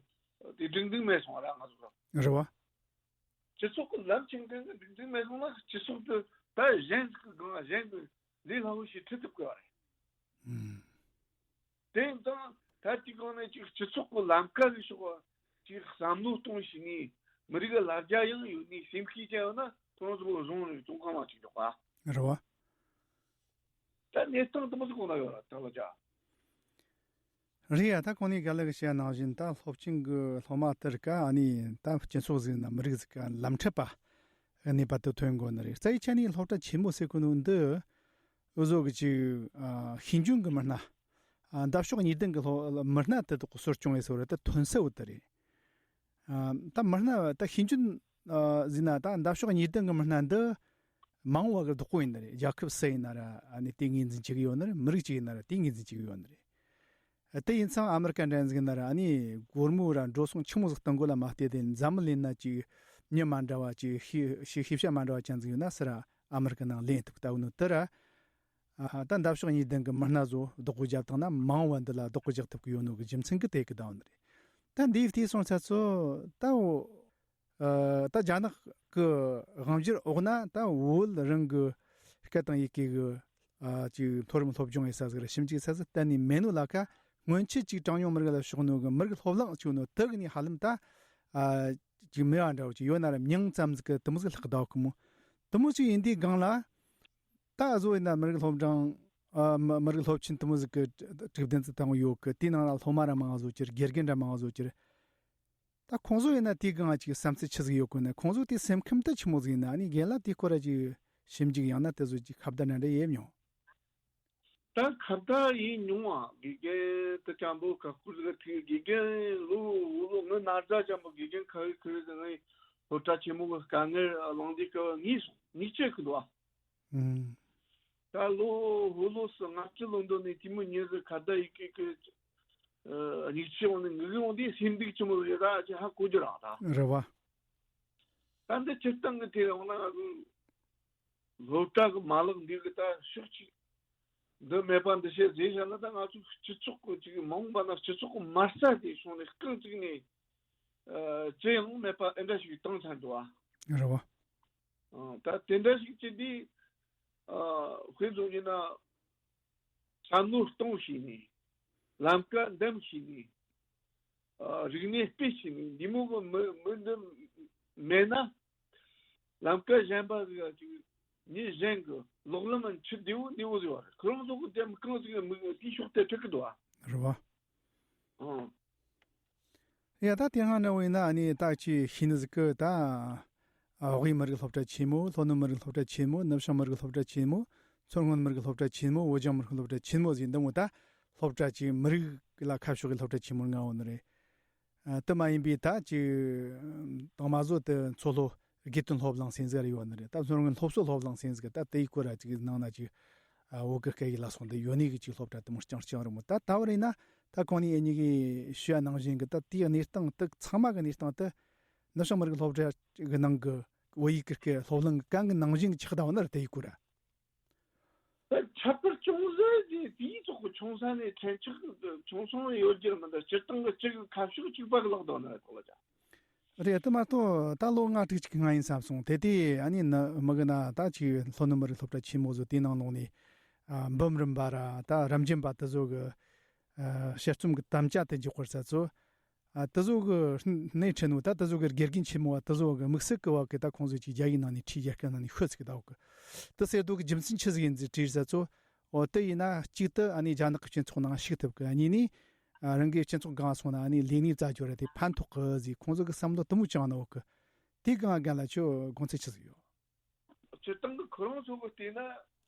དེ་སྒྲིག་འཛུགས་མེད་སོང་ར་ང་ཚོ་རེད་བ། སྤྱི་ཚོགས་ཀྱི་ལམ་ཁྱེར་མཁན་གྱི་སྒྲིག་འཛུགས་མེད་སོང་ན་སྤྱི་ཚོགས་དེ་ད་གཞན་ཞིག་གི་སྒང་གཞན་གྱི་ལས་སླ་བོ་ཞིག་ཁྲིད་ཐུབ་དགོས་པ་རེད། ཨུམ། དེ་ཡིན་ཙང་ད་དེའི་སྒང་ནས་ཅིག་སྤྱི་ཚོགས་ཀྱི་ལམ་ཁ་གི་ཕྱོགས་ཅིག་བསམ་བློ་གཏོང་ཤེས་ནས་མི་རིགས་ལ་རྒྱ་ཡང་ཡོད་ནས་སེམས་ཤེས་ཀྱང་ཡོད་ན་ཁོང་ཚོ་བཟུང་ནས་ཀྲུང་ཧྭ་མ་ཅིག་འཇོག་པ། རེད་བ། ད་གནས་སྟངས་དེ་མོ་ཟིག་གོ་ན་ཡོད་ར་ད་ལ་ཅག། རེད་ཡ། ད་གོང་ནས་རྒན་ལགས་ཀྱིས་བཤད་ནང་བཞིན་ད་སློབ་ཆེན་གྱི་སློབ་མ་དེར་ཀ་ཨ་ནི་ད་སྤྱི་ཚོགས་ཟིག་ན་མི་རིགས་ཟིག་ག་ལམ་འཁྲིད་པ་གནས་པ་དུ་ཐོན་དགོས་ནི་རེད། རྩ་བའི་ཆ་ནས་སློབ་གྲྭ་ཆེན་མོ་ཟེར་གོ་ནོ་འདི་འུ་ཟོ་གི་ཅིག་ཨ་ཤེས་འཇོན་གྱི་མི་སྣ་ཨ་འདབ་གཤོག་གཉིས་ལྡན་གྱི་སློབ་མི་སྣ་དེ་དག་གསོ་སྐྱོང་བྱེད་ས་རེད། ད་ཐོན་ས་བོ་དེ་རེད། ཨ་ད་མི་སྣ་ད་ཤེས་འཇོན་ཨ་ཟེར་ན་ད་འདབ་གཤོག་གཉིས་ལྡན་གྱི་མི་སྣ་འདི་མ་འོངས་པ་གི་བདག་པོ་ཡིན་ནི་རེད། རྒྱལ་ཁབ་སུ་ཡིན་ན་ར་ཨ་ནི་དེ་ངོས་འཛིན་བྱེད་ཀྱི་ཡོད་ནི་རེད། མི་རིགས་གཅིག་ཡིན་ན་ར་དེ་ངོས་འཛིན་བྱེད་ཀྱི་ཡོད་ནི་རེད། དེ་ཡིན་ཙང་ཨ་མི་རི་ཀ་འདྲ་ཟིག་ཡིན་ན་ར་ཨ་ནི་སྒོར་མོ་ར་འགྲོ་སོང་ཆི་མོ་ཟིག་གཏོང་དགོས་ལ་མ་བལྟས་ཏེ་འཛམ་བུ་གླིང་ན་ཅིག་མྱི་མ་འདྲ་བ་ཅིག་ཤེས་ཤེས་ཤེས་བྱ་མ་འདྲ་བ་ཅན་ཟིག་ཡོད་ན་སུ་ར་ཨ་མི་རི་ཀ་ནང་ལེན་ཐུབ་ལྟ་བུ་ནི་དེ་ར། ཨ་ད་འདབ་གཤོག་གཉིས་ལྡན་གྱི་མི་སྣ་ཚོ་བདག་པོ་རྒྱབ་བཏང་ན་མ་འོངས་པ་འདི་ལ་བདག་པོ་རྒྱག་ཐུབ་ཀྱི་ཡོད་ནོ་གི་རྒྱུ་མཚན་གྱིས་དེ་གི་ད་འོ་ནི་རེད། ད་འདིའི་བལྟས་སོང་ཚ་ཚོ་ད་འོ། ཨ་ད་རྒྱ་ནག་གི་དབང་སྒྱུར་འོག་ན་ད་བོད་རང་གི་སྐད་དང་ཡི་གེ་གི་ཨ་ཅིག་མཐོ་རིམ་སློབ་སྦྱོང་ཡེ་ས་ཟིག་ར་ཞིབ་འཇུག་ས་ཟིག་གཏན་ནས་མེད་ནོ་ལ་ཁ་སྔོན་ཆད་ཅིག་གྲངས་ཉུང་མི་རིགས་ལ་ཕྱོགས་ནོ་གི་མི་རིགས་སློབ་གླིང་ཅིག་ནོ་དེ་གི་ནི་ཧ་ལམ་ད་ཨ་ཅིག་མེད་པ་འདྲ་བོ་ཅིག་ཡོད་ན་ར་མྱིང་ཙམ་ཟིག་གི་དེ་མོ་ཟིག་ལྷག་བསྡད་གི་མོ། དེ་མོ་ཅིག་ཡིན་དུས་སྒང་ལ། ད་གཟོད་ཡིན་ན་མི་རིགས་སློབ་འབྲིང་། ཨ་མི་མི་རིགས་སློབ་ཆེན་དེ་མོ་ཟིག་གི་གྲུབ་འབྲས་ཟིག་བཏང་ཡོད་གི། དེའི་ནང་ལ་སློབ་མ་ར་མང་བཟོ་གྱུར། དགེ་རྒན་ར་མང་བཟོ་གྱུར། ད་ཁོང་ཚོ་ཡིན་ན་དེའི་སྒང་ཅིག་བསམ་ཚུལ་ཆི་ཟིག་ཡོད་གོ་ནི། ཁོང་ཚོ་དེ་སེམས་ཁམས་དེ་ཆི་མོ་ཟིག་ཡིན་ན། ཨ་ནི་རྒན་ལགས་དེའི་སྐོར་ར་ཅིག་ཞིབ་འཇུག་ཡང་ན་དེ་ཚོ་ཅིག་ཁ་བརྡ་འདྲ་འདྲ་ཡེད་མྱོང་། ད་ཁ་བརྡ་ཡིན་མྱོང་བ། དགེ་རྒན་དེ་ཅང་པོ་ཁ་སྐུར་ཟིག་ཐུག་དགེ་རྒན་ལོ་འུ་ལོ་ངའི་ན་ཚ་ཅང་པོ་དགེ་རྒན་ཁ་བའི་ཁུ་བའི་ཟིག་ངའི་སློབ་གྲྭ་ཆེན་མོ་གི་དཀའ་ངལ་ལངས་དུས་སྐབས་ངས་སོང་ངས་བཅད་གི་འདུག་ཨ། ཨུམ། ད་ལོ་ཧོ་ལོ་སི་ལྔ་བཅུ་ལོ་འདོན་ནས་དེ་མོ་ཉིན་རེ་ཁ་བརྡ་ཡི་གེ་གི་སྙིགས་ཆས་འོང་ནས་ངུ་གི་འོང་དུས་སེམས་སྡུག་ཆི་མོ་རེད་ད་ཅི་ཧ་གོ་རྒྱུ་རང་ད། རེད་བ། ད་འདི་སྤྱིར་བཏང་གི་དེ་འོང་ན་སློབ་གྲྭ་གི་མ་ལག་འདི་གི་ད་ཕྱོགས་གཅིག་འདི་མེད་པ་འདི་བྱས་རྗེས་བཞག་ན་ད་ང་ཚོ་སྤྱི་ཚོགས་གི་ཅིག་མ་འོངས་པ་ན་སྤྱི་ཚོགས་གི་མ་རྩ་དེ་སོང་ནས་རྐང་བཙུགས་ནས་ཅི་ཡང་མེད་པ་ཨེ་འདྲ་ཞིག་བཏང་ཚར་འདུག་ཨ། རེད་བ། ཨ། ད་དེ་འདྲ་ཞིག་བྱས་དུས། ཨ། དཔེ་མཚོན་བྱས་ན། བསམ་བློ་གཏོང་ཤེས་ནས། ལམ་ཀ་འདེམས་ཤེས་ནས། ཨ། རིག་གནས་སྤེལ་ཤེས་ནས་འདི་མོ་གི་མི་མི་འདི་མེད་ན། ལམ་ཀ་གཞན་པ་ཟིག་ཅིག་མི་གཞན་གི་ལོག་ལམ་ཆུ་བདེ་བོ་བདེ་བོ་ཟིག་བ་རེད། ཁོ་རང་ཚོ་གི་དེ་མི་གང་ཟིག་གི་མི་དེའི་ཕྱོགས་དེ་ཁྲིད་གི་འདུག་བ། རེད་བ། ཨང་། ཡ་ད་དེ་སྔ་འདྲ་བོ་ཡིན་ན་ཨ་ནི་ད་ཅི་ཤེས་ནི་ཟིག་གི་ད། ཨ། དབུས་མི་རིགས་སློབ་གྲྭ་ཆེན་མོ། ལྷོ་ནུབ་མི་རིགས་སློབ་གྲྭ་ཆེན་མོ། ནུབ་བྱང་མི་རིགས་སློབ་གྲྭ་ཆེན་མོ། མཚོ་སྔོན་མི་རིགས་སློབ་གྲྭ་ཆེན་མོ། བོད་ལྗོངས་མི་རིགས་སློབ་གྲྭ་ཆེན་མོ་ཟེར་འདི་མོ་ད་སློབ་གྲྭ་ཅིག་མི་རིགས་ལ་ཁ་ཕྱོགས་ཀྱི་སློབ་གྲྭ་ཆེན་མོར་ངའོ་ནི་རེད། ཨ། དེ་མ་ཡིན་པའི་ད་ཅིག་དང་མ་བཟོ་དེ་མཚོ་ལྷོ་དགེ་ཐོན་སློབ་གླིང་ཟེར་ཟིག་རེ་ཡོད་ནི་རེད། ད་མཚོ་སྔོན་སློབ་གསོ་སློབ་གླིང་ཟེར་ཟིག་ད་དེའི་སྐོར་ར་ཅིག་ནང་ན་ཅིག་ཨ། བོད་གི་སྐད་ཡིག་ལ་སོགས་འདི་ཡོད་ནི་གི་ཅིག་སློབ་གྲྭ་དེ་མོ་རྐྱང་རྐྱང་རེད་མོ། ད་ད་བར་ཡིན་ན་ད་གོང་ནས་ཨེ་ཉི་གི་ཞུ་ཡ་ནང་བཞིན་གི་ད་དེའི་གནས་སྟངས་དེ་ཚང་མ་གི་གནས་སྟངས་དེ་ནུབ་བྱང་མི་རིགས་སློབ་གྲྭ་གི་ནང་གི་བོད་ཡིག་གི་སྐད་སློབ་གླིང་གི་གང་གི་ནང་བཞིན་གི་ཆགས་བསྡད་ཡོད་ནི་རེད། དེའི་སྐོར་ར། ད་ཁྱད་པར་ཅུང་ཟད་ཀྱི་དེའི་ཐོག་གི་ཆུང་ས་ནས་ཕྲན་ཆག་ཆུང་སོང་ཡོད་རྒྱུ་མི་འདུག་སྤྱིར་བཏང་གི་གཅིག་གི་ཁ་ཕྱོགས་གཅིག་པ་གི་ལག་དོན་ནི་རེད་ཐོག་ལ་ཅག། རེད། དེ་མ་གཏོགས་ད་ལོ་ལྔ་དྲུག་ཅིག་སྔ་ཡིན་བསམ་སོང་། དེ་དུས་ཨ་ནི་ནི་མི་གི་ན་ད་ཅིག་ལྷོ་ནུབ་མི་རིགས་སློབ་གྲྭ་ཆེན་མོ་ཚོ་དེའི་ནང་ལོགས་ནས། ཨ། འབུམ་རམས་པ་ར་ད་རབ་འབྱམས་པ་དེ་ཚོ་གི། ཨ། དཔྱད་རྩོམ་གི་དམ་བཅའ་དེ་འཇོག་པར་ས་ཚོ། ཨ་དེ་ཚོ་གི་སྣེ་ཁྲིད་ནོ། ད་དེ་ཚོ་གི་དགེ་རྒན་ཆེན་མོ་བ་དེ་ཚོ་གི་དམིགས་བསལ་གི་བ་གི་ད་ཁོང་ཚོ་ཅིག་རྒྱ་ཡིག་ནང་ནས་ཁྲིད། རྒྱ་སྐད་ནང་ནས་ཤོད་ཟེར་གི་ད་བ་གི། དེ་ཟེར་དུས་གི་རྒྱུ་མཚན་ཆི་ཟིག་ཡིན་ཟེར་དྲིས་ས་ཚོ། འོ་དེ་ཡིན་ན་གཅིག་ཏུ་ཨ་ནི་རྒྱ་ནག་གི་སྤྱི་ཚོགས་ནང་ཞུགས་ཐུབ་གི། གཉིས་ནས་ཨ་རང་གི་སྤྱི་ཚོགས་སྒང་སོང་ན་ཨ་ནི་ལས་གནས་བཙལ་རྒྱུ་ར་དེ་ཕན་ཐོགས་གི་ཟེར། ཁོང་ཚོ་གི་བསམ་བློ་དེ་མོ་བཅངས་ནོ་གི། དེའི་སྒང་སྒང་ལ་ཁྱོད་དགོངས་ཚུལ་ཆི་ཟིག་ཡོད། སྤྱིར་བཏང་གི་ཁོ་རང་ཚོ་གི་བལྟས་ན།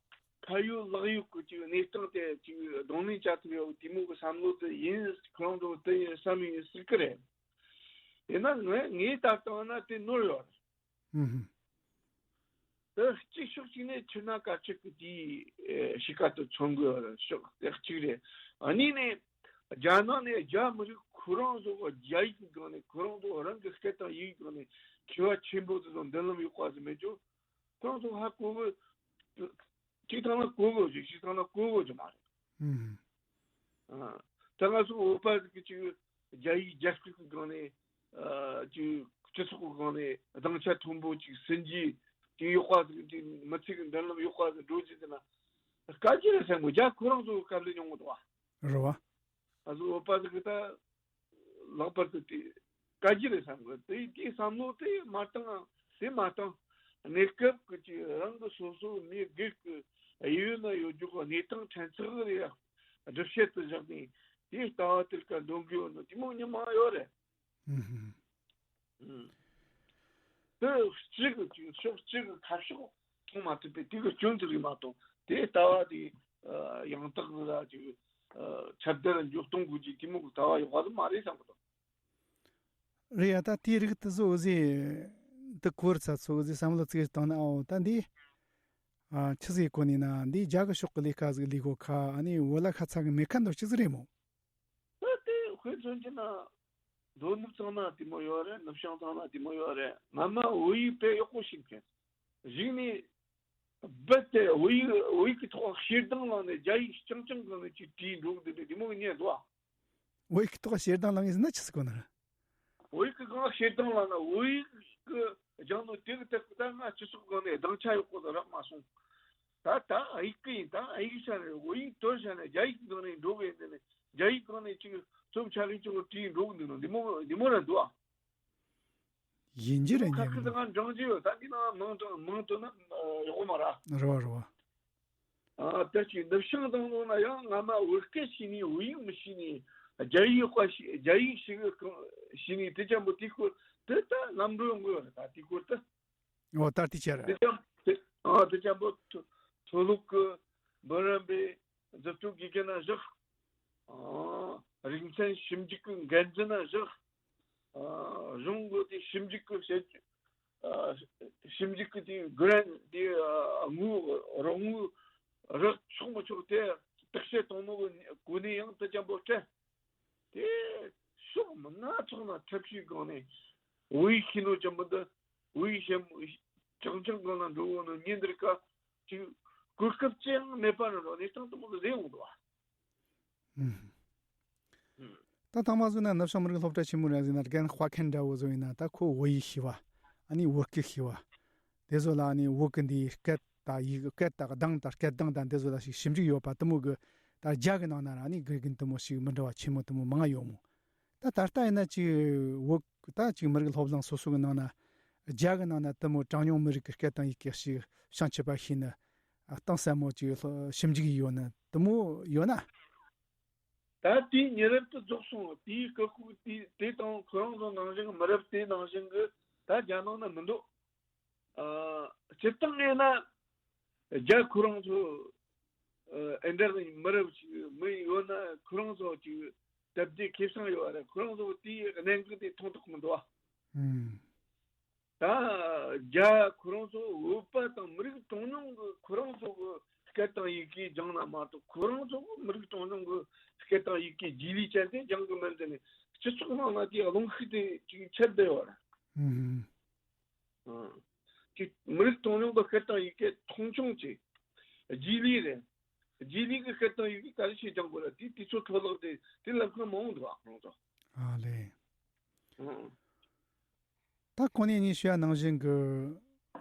ཁ་ཡོད་ལག་ཡོད་ཀྱི་ཅིག་གནས་སྟངས་དེ་ཅིག་གདོང་ལེན་བྱ་ཐུབ་ཡོད་དེ་མོ་གི་བསམ་བློ་དེ་ཡིན། ཁོ་རང་ཚོ་དེ་ཡིན་བསམ་ཡིན་ཟེར་གི་རེད། ཡིན་ན་ངས་ངས་ལྟ་སྟངས་ན་དེ་ནོར་ཡོད་རེད། ཨུ་ཧུམ། དེ་གཅིག་ཕྱོགས་གཅིག་ནས་ཆུ་སྣ་དཀར་ཆག་གི་དེའི་ཨེ་གཤིས་ཀ་དེ་མཚོན་གི་ཡོད་རེད། ཕྱོགས་དེ་གཅིག་རེད། ཨ་གཉིས་ནས་རྒྱ་ནག་ནས་རྒྱ་མི་རིགས་ཁོ་རང་ཚོ་གི་རྒྱ་ཡིག་གི་སྒང་ནས་ཁོ་རང་ཚོ་རང་གི་སྐད་དང་ཡིག་གི་སྒང་ནས་མཁས་པ་ཆེན་པོ་དེ་ཚོ་མདུན་ལམ་ཡག་པ་ཟིག་མེད་རྒྱུ། ཁོ་རང་ཚོ་ཧ་གོ་གི། གཅིག་ཐང་ན་གོ་གི་ཅིག་གཅིག་ཐང་ན་གོ་གི་ཅིག་མ་རེད། ཨུམ། ཨ། ད་ང་ཚོ་བོད་པ་ཟིག་གི་ཅིག་རྒྱ་ཡིག་རྒྱ་སྐད་ཀྱི་སྒང་ནས་ཨ་ཅིག་སྤྱི་ཚོགས་ཀྱི་སྒང་ནས་སྡིངས་ཆ་མཐོན་པོ་ཅིག་ཟིན་རྒྱུ་ཅིག་ཡག་པ་ཟིག་ཅིག་མི་ཚེ་གི་མདུན་ལམ་ཡག་པ་ཟིག་འགྲོ་རྒྱུ་དེ་ན་དཀའ་རྒྱུ་རེད་བསམ་གི། རྒྱ་ཁོ་རང་ཚོ་སྐབས་ལ་མྱོང་གི་འདུག་བ། རེད་བ། ང་ཚོ་བོད་པ་ཟིག་གི་ད། ལྷག་པར་དུ་དེ་དཀའ་རྒྱུ་རེད་བསམ་གི། དེ་དེའི་བསམ་བློ་དེ་མ་བཏང་། དེ་མ་བཏང་། གནས་སྐབས་ཀྱི་ཅིག་རང་གི་སོ་སོ་མི་སྒེར་གྱི་གཡས་གཡོན་ན་ཡོད་རྒྱུ་གི་གནས་སྟངས་ཕྲན་ཚེགས་རེ་ཡ་སྒྲུབ་བྱེད་དུ་བཞག་ནས་དེའི་ལྟ་བ་དེ་ལ་འདོན་གི་ཡོད་ནོ་དེ་མོ་མྱི་མང་ཡོད་རེད། ཨུ་ཧུམ། ཨུ། དེ་གཅིག་གི་ཅིག་ཕྱོགས་གཅིག་གི་ཁ་ཕྱོགས་མཐོང་མ་ཐུབ་པས་དེ་གི་སྐྱོན་དེ་རིགས་མ་གཏོགས་དེ་ལྟ་བ་དེ་ཡང་དག་ལ་ཅིག་ཁྱབ་གདལ་འཇུག་གཏོང་དགོས་ཀྱི་དེ་མོ་གི་ལྟ་བ་ཡག་པ་དེ་མ་རེད་བསམ་གི་འདུག། རེད་ཡ། ད་དེའི་རིགས་དེ་ཚོ་འོ་ཟེ་དེ་གོ་ར་ཚ་ཚོ་འོ་ཟེ་བསམ་བློ་ཚིག་བཏང་ན། ཨའོ་ད་འདི་ཨ་ཆི་ཟིག་གོ་ནི་ན་འདི་རྒྱ་གི་ཕྱོགས་གི་ལས་ཀ་ཟིག་ལས་གོ་ཁ་ཨ་ནི་བོད་ལ་ཁ་ཚ་གི་མེད་ཁ་འདོ་ཅི་ཟིག་རེད་མོ། ད་དེ་དཔེ་མཚོན་གྱི་ན་མདོ་ནུབ་ཚང་ན་དེ་མོ་ཡོད་རེད། ནུབ་བྱང་ཚང་ན་དེ་མོ་ཡོད་རེད། སྔ་མ་བོད་ཡིག་དཔེ་ཡག་པོ་ཤེས་མཁན་གཞིགས་ནས་རྦད་དེ་བོད་ཡིག་བོད་ཡིག་གི་ཐོག་ཞེ་སྡང་ལངས་ནས་རྒྱ་ཡིག་རྐྱང་རྐྱང་གང་ནས་ཅིག་བྲིས་འགྲོ་གི་འདུག་དེ་དེ་མོ་གི་ཉན་འདུག་ཨ། བོད་ཡིག་གི་ཐོག་ཞེ་སྡང་ལངས་ངེས་ཟེར་ན་ཆི་ཟིག་གོ་ན་ར། བོད་ཡིག་གི་སྒང་ཞེ་སྡང་ལངས་ན་བོད་ཡིག་གི་སྦྱང་ནོ་དེ་གི་དེ་གི་ད་ང་སྤྱི་ཚོགས་སྒང་ནས་སྡིངས་ཆ་ཡག་པོ་དང་རག་མ་སོང་། ད་ད་ཨ་ཡིག་གི་ཡིན། ད་ཨ་ཡིག་ཆ་ནས་བོད་ཡིག་དོར་བྱ་ནས་རྒྱ་ཡིག་གི་སྒང་ནས་འགྲོ་གི་ཡིན། དེ་ནས་རྒྱ་ཡིག་སྒང་ནས་ཅིག་རྩོམ་ཆ་གི་ཅིག་བྲིས་འགྲོ་གི་འདུག་ནོ་འདི་མོ་འདི་མོ་ར་འདུག་ཨ། ཡིན་གྱི་རེད། ཁ་ཉན་ཁ་གི་ད་ང་འགྲང་གི་ཡོད། ད་འདི་ན་མང་དྲགས་མང་དོ་ན་ཡག་པོ་མ་ར། རེད་བ་རེད་བ། ཨ་ད་ཅིག་ནུབ་བྱང་དང་ནང་ན་ཡང་སྔ་མ་བོད་སྐད་ཤེས་ནི་བོད་ཡིག་མི་ཤེས་ནི་རྒྱ་ཡིག་ཡག་པ་ཤེས་རྒྱ་ཡིག་ཤེས་གི་གང་ཤེས་ནི་དེ་ཅན་པོ་དེ་སྐོར་དེ་ད་ལམ་འགྲོ་ཡོང་གི་ཡོད་རེད། ད་དེ་སྐོར་དེ། འོ་ད་དེ་ཅན་རེད། དེ་ཅན་དེ་ཨ་དེ་ཅན་པོ་མཐོ་མཐོ་སློབ་ཀྱི་འབུམ་རམས་པའི་མཛུབ་སྟོན་དགེ་རྒན་ན་བཞག་ཨ་རིག་ཚན་ཞིབ་འཇུག་གི་འགན་འཛིན་ན་བཞག་ཨ་གཞུང་གི་དེ་ཞིབ་འཇུག་གི་བྱེད་ཨ་ཞིབ་འཇུག་གི་དེ་གྷི་རན་དེ་ཨ་དངུལ་རོགས་དངུལ་རག་ཆོག་མི་ཆོག་དེ་བརྟག་དཔྱད་གཏོང་ནོ་གི་གོ་གནས་ཡང་དེ་ཅན་པོ་སྤྲད། དེ་ཕྱོགས་མི་སྣ་ཚོགས་ན་ཐབས་ཤེས་སྒང་ནས་བོད་ཡིག་ཤེས་ནོ་ཅན་པོ་འདི་བོད་ཡིག་ཤེས་རྐྱང་རྐྱང་སྒང་ལ་འགྲོ་འོང་ནོ་ཉིན་འདིར་ཀ་ཅིག་གོ་སྐབས་ཅི་ཡང་མེད་པ་ནི་རོ་གནས་སྟངས་དེ་མོ་གི་རེད་འོང་འདུག་བ། ཨུམ། ད་དང་མ་བཟོས་ན་ནུབ་བྱང་མི་རིགས་སློབ་གྲྭ་ཆེན་མོ་ར་ཟེར་ན་རྒན་དཔའ་མཁན་འདྲ་བོ་བཟོ་ཡིན་ན་ད་ཁོ་བོད་ཡིག་ཤེས་བ་ཨ་ནི་བོད་སྐད་ཤེས་བ། དེ་ཚོ་ལ་ཨ་ནི་བོད་ཀྱི་འདིའི་སྐད་དང་ཡིག་སྐད་དང་གདངས་དང་སྐད་གདངས་དང་དེ་ཚོ་ལ་ཞིག་ཞིབ་འཇུག་ཡོད་པ་དེ་མོ་གི་ད་རྒྱ་གི་ནང་ན་ར་ཨ་ནི་དགེ་རྒན་དེ་མོ་ཞིག་མི་འདྲ་བ་ཆེན་མོ་དེ་མོ་མང་ཡོད་མོ། ད་ད་ལྟ་ཡིན་ན་ཅིག་བོད་ད་ཅིག་མི་རིགས་སློབ་གླིང་སོ་སོ་གི་ནང་ན་རྒྱ་གི་ནང་ན་དེ་མོ་གྲངས་ཉུང་མི་རིགས་ཀྱི་སྐད་དང་ཡི་གེ་ཞིག་བྱང་ཆུབ་པ་ཤེས་ནི་གཏིང་ཟབ་མོ་ཅིག་ཞིབ་འཇུག་ཡོད་ནི་དེ་མོ་ཡོད་ན། ད་དེའི་ཉེ་རབས་དུ་རྫོགས་སོང་། དེའི་སྐབས་ཁུག་དེ་དེ་དང་ཁོ་རང་ཚོ་ནང་བཞིན་གྱི་མི་རབས་དེ་ནང་བཞིན་གྱི་ད་རྒྱ་ནང་ན་མི་འདུག་ཨ་སྤྱིར་བཏང་ངེས་ན་རྒྱ་ཁོ་རང་ཚོ་ཨ་འདྲ་མི་རབས་ཅིག་མི་ཡོད་ན་ཁོ་རང་ཚོ་ཅིག་སྟབས་བདེ་ཁེ་བཟང་ཡོད་རེད། ཁོ་རང་ཚོ་དེའི་གནད་འགག་དེ་མཐོང་ཐུབ་མི་འདུག་ཨ། ཨུམ། ད་རྒྱ་ཁོ་རང་ཚོ་བོད་པ་དང་མི་རིགས་གྲངས་ཉུང་གི་ཁོ་རང་ཚོ་གི་སྐད་དང་ཡི་གེ་སྦྱངས་ན་མ་གཏོགས་ཁོ་རང་ཚོ་གི་མི་རིགས་གྲངས་ཉུང་གི་སྐད་དང་ཡི་གེ་རྗེས་ལུས་ཅན་དེ་སྦྱང་གི་མིན་ཟེར་ནས་སྤྱི་ཚོགས་ནང་ན་དེའི་རླུང་ཤུགས་དེ་ཅིག་ཁྱབ་བསྡད་ཡོད་རེད། ཨུམ། ཨང་། ཅིག་མི་རིགས་གྲངས་ཉུང་གི་སྐད་དང་ཡི་གེ་མཐོང་ཆུང་བྱས། རྗེས་ལུས་རེད། རྗེས་ལུས་ཀྱི་སྐད་དང་ཡི་གེ་ག་རེ་བྱས་སྦྱང་དགོས་རེད། དེ་དུས་ཚོད་འཕྲོ་བརླག་དེ་དེ་ལབ་མཁན་མང་བོ་འདུག་ཨ་ཁོ་རང་ཚོ། ཨ་ལེ། ཨང་། ད་གོང་ནས་ངས་ཞུས་པ་ནང་བཞིན་གྱི།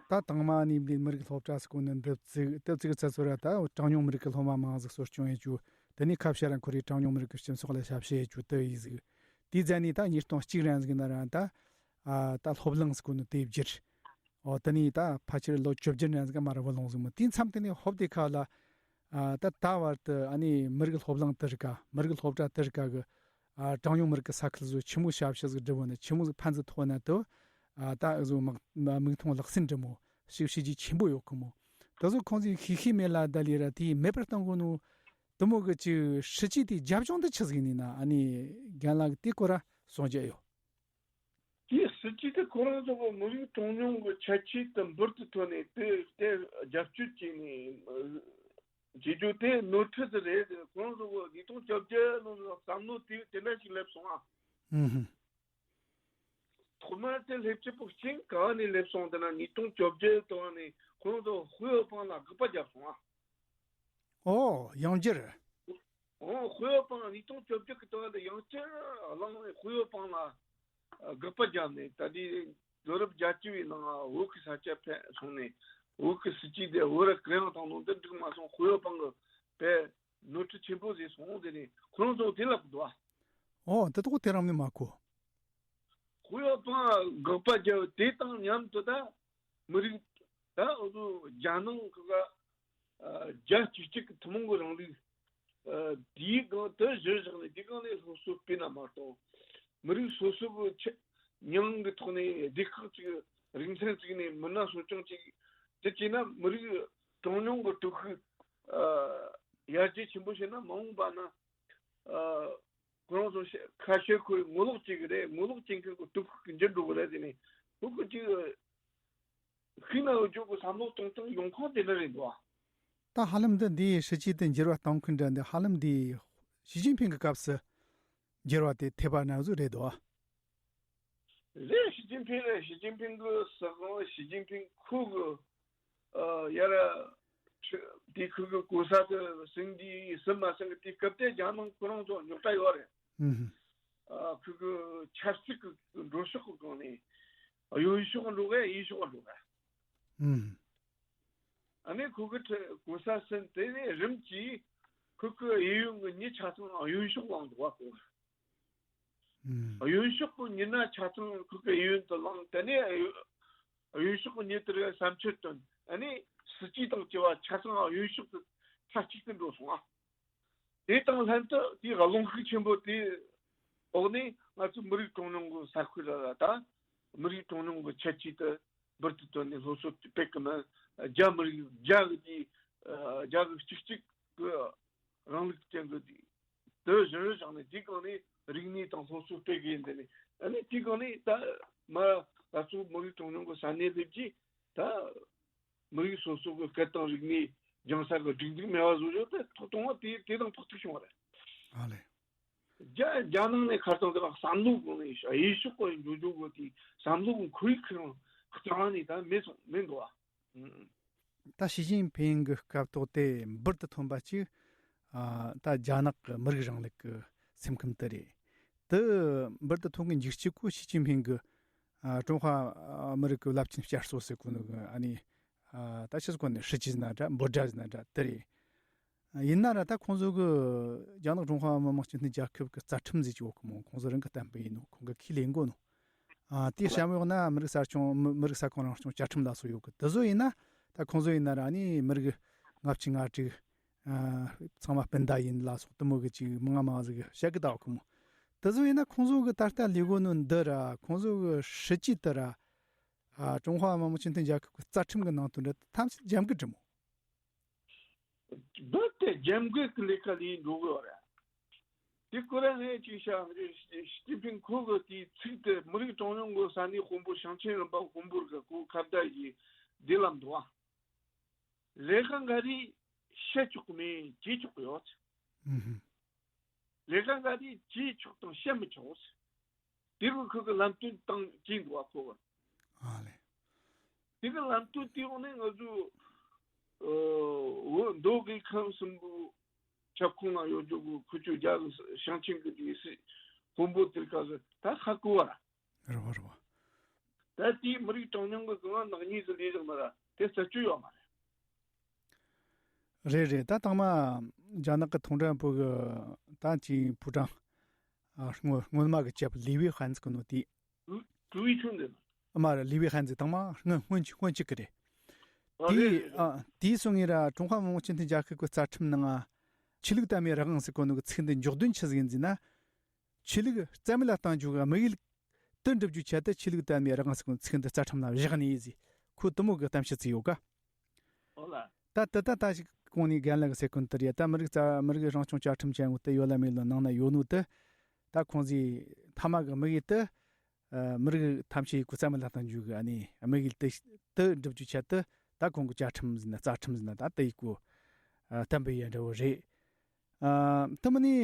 ད་དང་མ་ནས་འདི་མི་རིགས་སློབ་གྲྭ་ཟེར་གོ་ནི་འདི་བཙུགས་དེ་བཙུགས་ཚར་ཚོད་ར་ད་གྲངས་ཉུང་མི་རིགས་ཀྱི་སློབ་མ་མང་ཟིག་གསོ་སྐྱོང་ཡེད་རྒྱུ། དེ་ནས་ཁ་བཤད་ར་ཁོ་རའི་གྲངས་ཉུང་མི་རིགས་ཀྱི་སྤྱི་ཚོགས་ལ་ཞབས་ཕྱི་ཡེད་རྒྱུ་དེ་ཡིན་ཟིག་དེའི་རྗེས་ནས་ད་ཉིས་སྟོང་གཅིག་རང་ཟིག་ན་ར་ད་ཨ་ད་སློབ་གླིང་ཟེར་གོ་ནོ་དེ་བསྒྱུར། ཨོ་དེ་ནས་ད་ཕལ་ཆེར་ལོ་བཅོ་བརྒྱད་རང་ཟིག་མ་ར་བུད་ལོང་ཟིག་མོ། དེའི་མཚམས་དེ་ནས་ཧོབ་དེ་ཁ་ལ་ཨ་ད་ད་བར་དུ་ཨ་ནི་མི་རིགས་སློབ་གླིང་དེ་རིགས་ཀ་མི་རིགས་སློབ་གྲྭ་དེ་རིགས་ཀ་གི་ཨ་གྲངས་ཉུང་མི་རིགས་ཀྱི་ས་ཁུལ་བཟོ་ཆི་མོ་ཞབས་ཞུ་ཟིག་སྒྲུབ་བོ་ནི་ཆི་མོ་ཟིག་ཕན་ཟིག་ཐོགས་ན་དུ་ཨ་ད་ཨུ་ཟོ་མིག་མིག་མཐོང་ལག་ཟིན་འདྲ་མོ་ཞིག་བྱས་རྗེས་ཆེན་པོ་ཡོད་གི་མོ། དེ་ཚོ་ཁོང་ཚོས་ཤེས་ཤེས་མེད་ལ་ད་ལས་ར་དེ་མེད་པར་གཏོང་གོ་ནོ་དེ་མོ་གི་ཅིག་སྲིད་ཇུས་དེ་རྒྱབ་ལྗོངས་དེ་ཆི་ཟིག་ཡིན་ན་ཨ་ནི་རྒན་ལགས་དེ་སྐོར་ར་གསུང་རྒྱུ་ཡོད། དེའི་སྲིད་ཇུས་དེ་ཁོ་རང་ཚོ་གི་མི་རིགས་གྲངས་ཉུང་གི་ཁྱད་ཆོས་དེ་འབུར་དུ་ཐོན་ནས་དེ་དེ་རྒྱབ་སྐྱོར་བྱས་ནས་བྱེད་རྒྱུ་དེ་ནོར་འཁྲུལ་དེ་རེད། ཁོ་རང་ཚོ་གི་ཉིས་སྟོང་བཅོ་བརྒྱད་ལོ་ལ་བསམ་བློ་དེ་དེ་འདྲ་ཞིག་སླེབས་སོང་ཨ། ཨུ་ཧུ། ཐོག་མར་དེ་སླེབས་ཚེ་པོ་ཅིག་ག་ནས་སླེབས་སོང་དེ་ན་ཉིས་སྟོང་བཅོ་བརྒྱད་དུ་བ་ནས་ཁོ་རང་ཚོ་ཧུའེ་པང་ལ་དགག་པ་བརྒྱབ་སོང་ཨ། ཨོ་ཡང་བསྐྱར། ཨོ་ཧུའེ་པང་ཉིས་སྟོང་བཅོ་བརྒྱད་ཀྱི་དུ་བ་ལ་ཡང་བསྐྱར་གླེང་ནས་ཧུའེ་པང་ལ་དགག་པ་བརྒྱབ་ནས་ད་ལྟའི་ལོ་རབས་བརྒྱད་ཅུ་བའི་ནང་བོད་ཀྱི་ས་ཆ་ཕེབས་སོང་ནས་བོད་ཀྱི་སྲིད་ཇུས་དེ་བོད་ར་གུ་ཡངས་བཏང་ནོ་འདི་འགྲིག་མ་སོང་། ཧུའེ་པང་གི་དཔེ་ནོར་འཁྲུལ་ཆེན་པོ་བཟོས་སོང་། དེ་ནས་ཁོ་རང་ཚོ་དེ་ལབ་འདུག་ཨ། ཨོ་དེ་དག་དེ་རང་ནས་མ་གོ། ཧུའེ་པང་དགག་པ་བརྒྱབ་དེ་དང་མཉམ་དུ་ད་མི་རིགས་ད་འུ་ཚོ་རྒྱ་ནང་གི་ཨ་རྒྱལ་གཅིག་གཅིག་གི་ཐུན་མོང་གི་རིང་ལུགས་ཨ་དེའི་སྒང་དུ་གཞི་བཞག་ནས་དེའི་སྒང་ནས་སློབ་གསོ་སྤེལ་ན་མ་གཏོགས་མི་རིགས་སོ་སོ་གི་ཆ་མྱིང་གི་ཐོག་ནས་སྡེ་ཁག་ཅིག་རིག་ཚན་བཙུགས་ནས་མི་སྣ་གསོ་སྐྱོང་ཅིག་དེ་བྱས་ན་མི་རིགས་གྲངས་ཉུང་གི་སྟོབས་ཤུགས་ཨ་ཡར་རྒྱས་ཆེན་པོ་བྱས་ན་མ་འོངས་པ་ན་ཨ། ཁོ་རང་ཚོ་ཤ་ཁ་ཤས་ཁོའི་ངོ་ལོག་བྱེད་གི་རེད། ངོ་ལོག་བྱེད་མཁན་གྱི་སྟོབས་ཤུགས་ཀྱི་འགྱུར་འགྲོ་གི་རེད། དེ་ནས་ཁོ་ཁོ་ཅིག་ཤིན་ན་འུ་ཅོག་གི་བསམ་བློ་གཏོང་སྟངས་ཡོང་ཁུངས་དེ་འདྲ་རེད་འདུག་ཨ། ད་ཧ་ལམ་འདི་འདིའི་སྲིད་ཇུས་དེ་འགྱུར་བ་གཏོང་མཁན་འདྲ་འདི་ཧ་ལམ་འདི་ཞི་ཅིན་ཕིང་གི་སྐབས་སུ་འགྱུར་བ་དེ་ཐེབས་པ་ནང་བཟོ་རེད་འདུག་ཨ། རེད། ཞི་ཅིན་ཕིང་རེད། ཞི་ཅིན་ཕིང་གི་ཟ་ཁང་ཞི་ཅིན་ཕིང་ཁུ་གི་ཨ་ཡ་ར་ཁྲི་དེ་ཁུ་གི་གོ་ས་དེ་སིང་དེ་སིམ་མ་སིང་གི་དེ་སྐབས་དེ་རྒྱ་ནང་ཁོ་རང་ཚོ་རྙོག་དྲ་ཡོད་རེད། ཨུ་ཧུ། ཨ་ཁུ་གི་ཆབ་སྲིད་གི་འགྲོ་ཕྱོགས་གི་སྒང་ནས་གཡོན་ཕྱོགས་འགྲོ་གི་གཡས་ཕྱོགས་འགྲོ་གི་ཨུ་ཧུ། ཨ་ནི་ཁུ་གི་ཁྲི་གོ་ས་སིན་དེ་ནས་རིམ་གྱིས་ཁུ་གི་གཡས་གཡོན་གི་མྱི་ཆ་ཚང་གཡོན་ཕྱོགས་ལངས་འདུག་བ་ཁོ། ཨུམ། གཡོན་ཕྱོགས་ཀྱི་མྱི་སྣ་ཆ་ཚང་ཁུ་གི་གཡས་གཡོན་དུ་ལངས། དེ་ནས་གཡོན་ཕྱོགས་ཀྱི་མྱི་དེ་རིགས་བསམ་འཆར་བཏོན། ཨ་ནི་སྲིད་ཇུས་དང་བཅས་པ་ཆ་ཚང་གཡོན་ཕྱོགས་སུ་མཐའ་གཅིག་ཏུ་འགྲོ་སོང་ཨ། དེ་དང་ལྷན་དུ་དེའི་རླུང་ཤུགས་ཆེན་པོ་དེའི་འོག་ནས་ང་ཚོ་མི་རིགས་གྲངས་ཉུང་གི་ས་ཁུལ་ལ་ད་མི་རིགས་གྲངས་ཉུང་གི་ཁྱད་ཆོས་དེ་འབུར་དུ་བཏོན་ནས་སློབ་གསོ་སྤེལ་གི་མིན། རྒྱ་མི་རིགས་རྒྱ་གི་དེའི་རྒྱ་གི་གཅིག་གཅིག་གི་རིང་ལུགས་ཅན་གྱི་དེ་དེ་གཞིར་བཞག་ནས་དེའི་སྒང་ནས་རིག་གནས་དང་སློབ་གསོ་སྤེལ་གི་ཡིན། དེ་ནས་ཨ་ནི་དེའི་སྒང་ནས་ད་མ་ང་ཚོ་མི་རིགས་གྲངས་ཉུང་གི་ས་གནས་སླེབས་རྗེས་ད་མི་རིགས་སོ་སོ་གི་སྐད་དང་རིག་གནས་སྦྱང་ས་གི་སྒྲིག་འཛུགས་མེད་པ་བཟོ་རྒྱུ་དེ་ཐོག་དང་པོ་དེ་དེ་དང་ཕོག་ཐུག་བྱུང་བ་རེད། ཨ་ལེ། རྒྱ་རྒྱ་ནང་ནས་ཁ་སང་དེ་ལ་བསམ་བློ་གང་ནས་གཡས་ཕྱོགས་གི་འགྲོ་རྒྱུ་གི་དེ་བསམ་བློ་གི་ཁོར་ཡུག་ཁེ་རང་གཙང་ནས་ད་མེད་སོང་མེད་འགྲོ་བ། ད་ཞི་ཅིན་ཕིང་གི་སྐབས་ཐོག་དེ་འབུར་དུ་ཐོན་པ་གཅིག་ཨ་ད་རྒྱ་ནག་གི་མི་རིགས་རིང་ལུགས་ཀྱི་སེམས་ཁམས་དེ་རེད། དེ་འབུར་དུ་ཐོན་གི་འཇུག་གཅིག་གོ་ཞི་ཅིན་ཕིང་གི་ཨ་ཀྲུང་ཧྭ་མི་རིགས་ཀྱི་རླབས་ཆེན་བསྐྱར་གསོ་ཟེར་གོ་ནོ་གི་ཨ་ནི་ཨ་ད་ཕྱི་སྐོར་ནས་སྲིད་ཇུས་ན་འདྲ་འབོད་སྒྲ་ན་འདྲ་དེ་རེད། ཡིན་ན་ར་ད་ཁོང་ཚོ་གི་རྒྱ་ནག་ཀྲུང་ཧྭ་མི་དམངས་སྤྱི་མཐུན་རྒྱལ་ཁབ་ཀྱི་རྩ་ཁྲིམས་ཟེར་གྱི་ཡོད་གི་མོ། ཁོང་ཚོ་རང་གི་བསྟན་པ་ཡིན་ནོ། ཁོང་གི་ཁས་ལེན་གོ་ནོ། ཨ་དེ་བཤད་མི་ཡོང་ན་མི་རིགས་ས་སྐྱོང་མི་མི་རིགས་ས་ཁོངས་རང་སྐྱོང་བཅའ་ཁྲིམས་ལ་སོགས་ཡོད་གི། དེ་ཚོ་ཡིན་ན་ད་ཁོང་ཚོ་ཡིན་ན་ར་ནི་མི་རིགས་ལྔ་བཅུ་ང་དྲུག་ཨ་ཚང་མ་སྤུན་ཟླ་ཡིན་ལ་སོགས་དེ་མོ་གི་ཅིག་མང་ང་མང་ང་ཟིག་བཤད་གི་ད་ཡོད་གི་མོ། དེ་ཚོ་ཡིན་ན་ཁོང་ཚོ་གི་ད་ལྟ་ལས་གོ་ནོ་འདི་ར་ཁོང་ཚོ་གི་སྲིད་ཇུས་དེ་ར་ཨ་ཀྲུང་ཧྭ་མི་དམངས་སྤྱི་མཐུན་རྒྱལ་ཁབ་ཀྱི་རྩ་ཁྲིམས་གི་ནང་དུ་འདྲ་ཐམས་ཅད་འཇམ་གི་འགྲིག་མོ། རྦད་དེ་རྒྱབ་འགལ་གྱི་ལས་ཀ་ལས་འགྲོ་གི་ཡོད་རེད། དེ་ཁོ་རང་ངས་ཅིག་བཤད་ཡང་རེད། ཞི་ཅིན་ཕིང་ཁོ་གི་དེའི་ཚིག་དེ་མི་རིགས་གྲངས་ཉུང་གི་ས་གནས་དཔོན་པོ་ཞིང་ཆེན་རིམ་པ་དཔོན་པོ་རིགས་ཁོ་ཁ་བརྡ་ཡིས་འདི་ལབ་འདུག་ཨ། ལས་ཀ་འགའ་རེ་བཤད་ཆོག་གི་མེད། བྱེད་ཆོག་གི་ཡོད། ཨུ་ཧུ། ལས་ཀ་འགའ་རེ་བྱེད་ཆོག་དང་བཤད་མི་ཆོག་དེ་རུ་ཁོ་གི་ལམ་སྟོན་བཏང་གིན་འདུག་བ་ཁོ་གི། ཨ་ལེ། དེ་གི་ལམ་སྟོན་དེ་འོག་ནས་ང་ཚོ་ཨོ་མདོ་དབུས་ཁམས་གསུམ་པོ་ཁྱབ་ཁོངས་ནང་ཡོད་རྒྱུ་གི་ཁུ་ཆུ་རྒྱ་གི་ཞིང་ཆེན་གི་དེ་སྲིད་དཔོན་པོ་དེར་ཁ་གི་ད་ཧ་གོ་བ་ར། རེད་བ་རེད་བ། ད་དེའི་མི་རིགས་གྲངས་ཉུང་གི་གང་ནག་ཉེས་སུ་ལས་བཞག་ན་ར་དེ་རྩད་གཅོད་ཡོད་མ་རེད། རེད་རེད། ད་དང་མ་རྒྱ་ནག་གི་ཐོང་ཀྲན་པུའུ་གི་ད་ཅིག་ཕོ་བྲང་ ཨ། སྔོན་སྔོན་མ་གི་ཅབ་ལི་ཝེ་ཧན་ཟེར་གོ་ནོ་དེ། ཀྲུའུ་ཀྲུའུ་ཝེ་ཆུན་དེ། ཨ་མ་ར་ལི་ཝེ་ཧན་ཟེར་དང་མ་སྔོན་སྔོན་ཆུ་སྔོན་ཆུ་གི་རེད། ཨ། དེ་རེད་རེད་རེད། ཨ་དེའི་སོང་ངེ་ར་ཀྲུང་ཧྭ་མི་དམངས་སྤྱི་མཐུན་རྒྱལ་ཁབ་ཀྱི་རྩ་ཁྲིམས་ནང་ང་ཆོས་ལུགས་དད་མོས་རང་དབང་ཟེར་གོ་ནོ་གི་ཚིག་འདི་འཇོག་དོན་ཆི་ཟིག་ཡིན་ཟེར་ན། ཆོས་ལུགས་རྩ་མེད་ལ་གཏང་རྒྱུ་གི་དམིགས་ཡུལ་དེ་འགྲུབ་རྒྱུའི་ཆེད་དུ་ཆོས་ལུགས་དད་མོས་རང་དབང་ཟེར་གོ་ནོ་ཚིག་འདི་རྩ་ཁྲིམས་ལ་བཞག་ནས་ཡིན་ཟེར། ཁོ་དེ་མོ་གི་གཏམ་བཤད་ཅིག་ཡོད་ཀ། ཨོ་ལ། ད་དེ་ད་ད་ཞིག་གོང་ནས་རྒན་ལགས་ཀྱི་ཟེར་གོ་ནོ་དེ་རེད། ད་མི་རིགས་རྩ་མི་རིགས་རང་སྐྱོང་བཅའ་ཁྲིམས་ཅན་བོ་དེ་ཡོད་ལ་མེད་ལ་ནང་ན་ཡོད་ནོ་དེ། ད་ཁོང་ཚོའི་མཐའ་མ་གི་དམིགས་ཡུལ་དེ། ཨ། མི་རིགས་ཐམས་ཅད་ཡི་གུ་རྩ་མེད་ལ་གཏང་རྒྱུ་གི་ཨ་ནི་དམིགས་ཡུལ་དེ་དེ་འགྲུབ་རྒྱུའི་ཆེད་དུ་ད་ཁོང་གི་བཅའ་ཁྲིམས་ཟེར་ན་རྩ་ཁྲིམས་ཟེར་ན་ད་དེ་ཡི་གུ། ཨ། གཏན་འབེབས་ཡས་འདྲ་བོ་རེད། ཨ། དེ་མིན་ནི་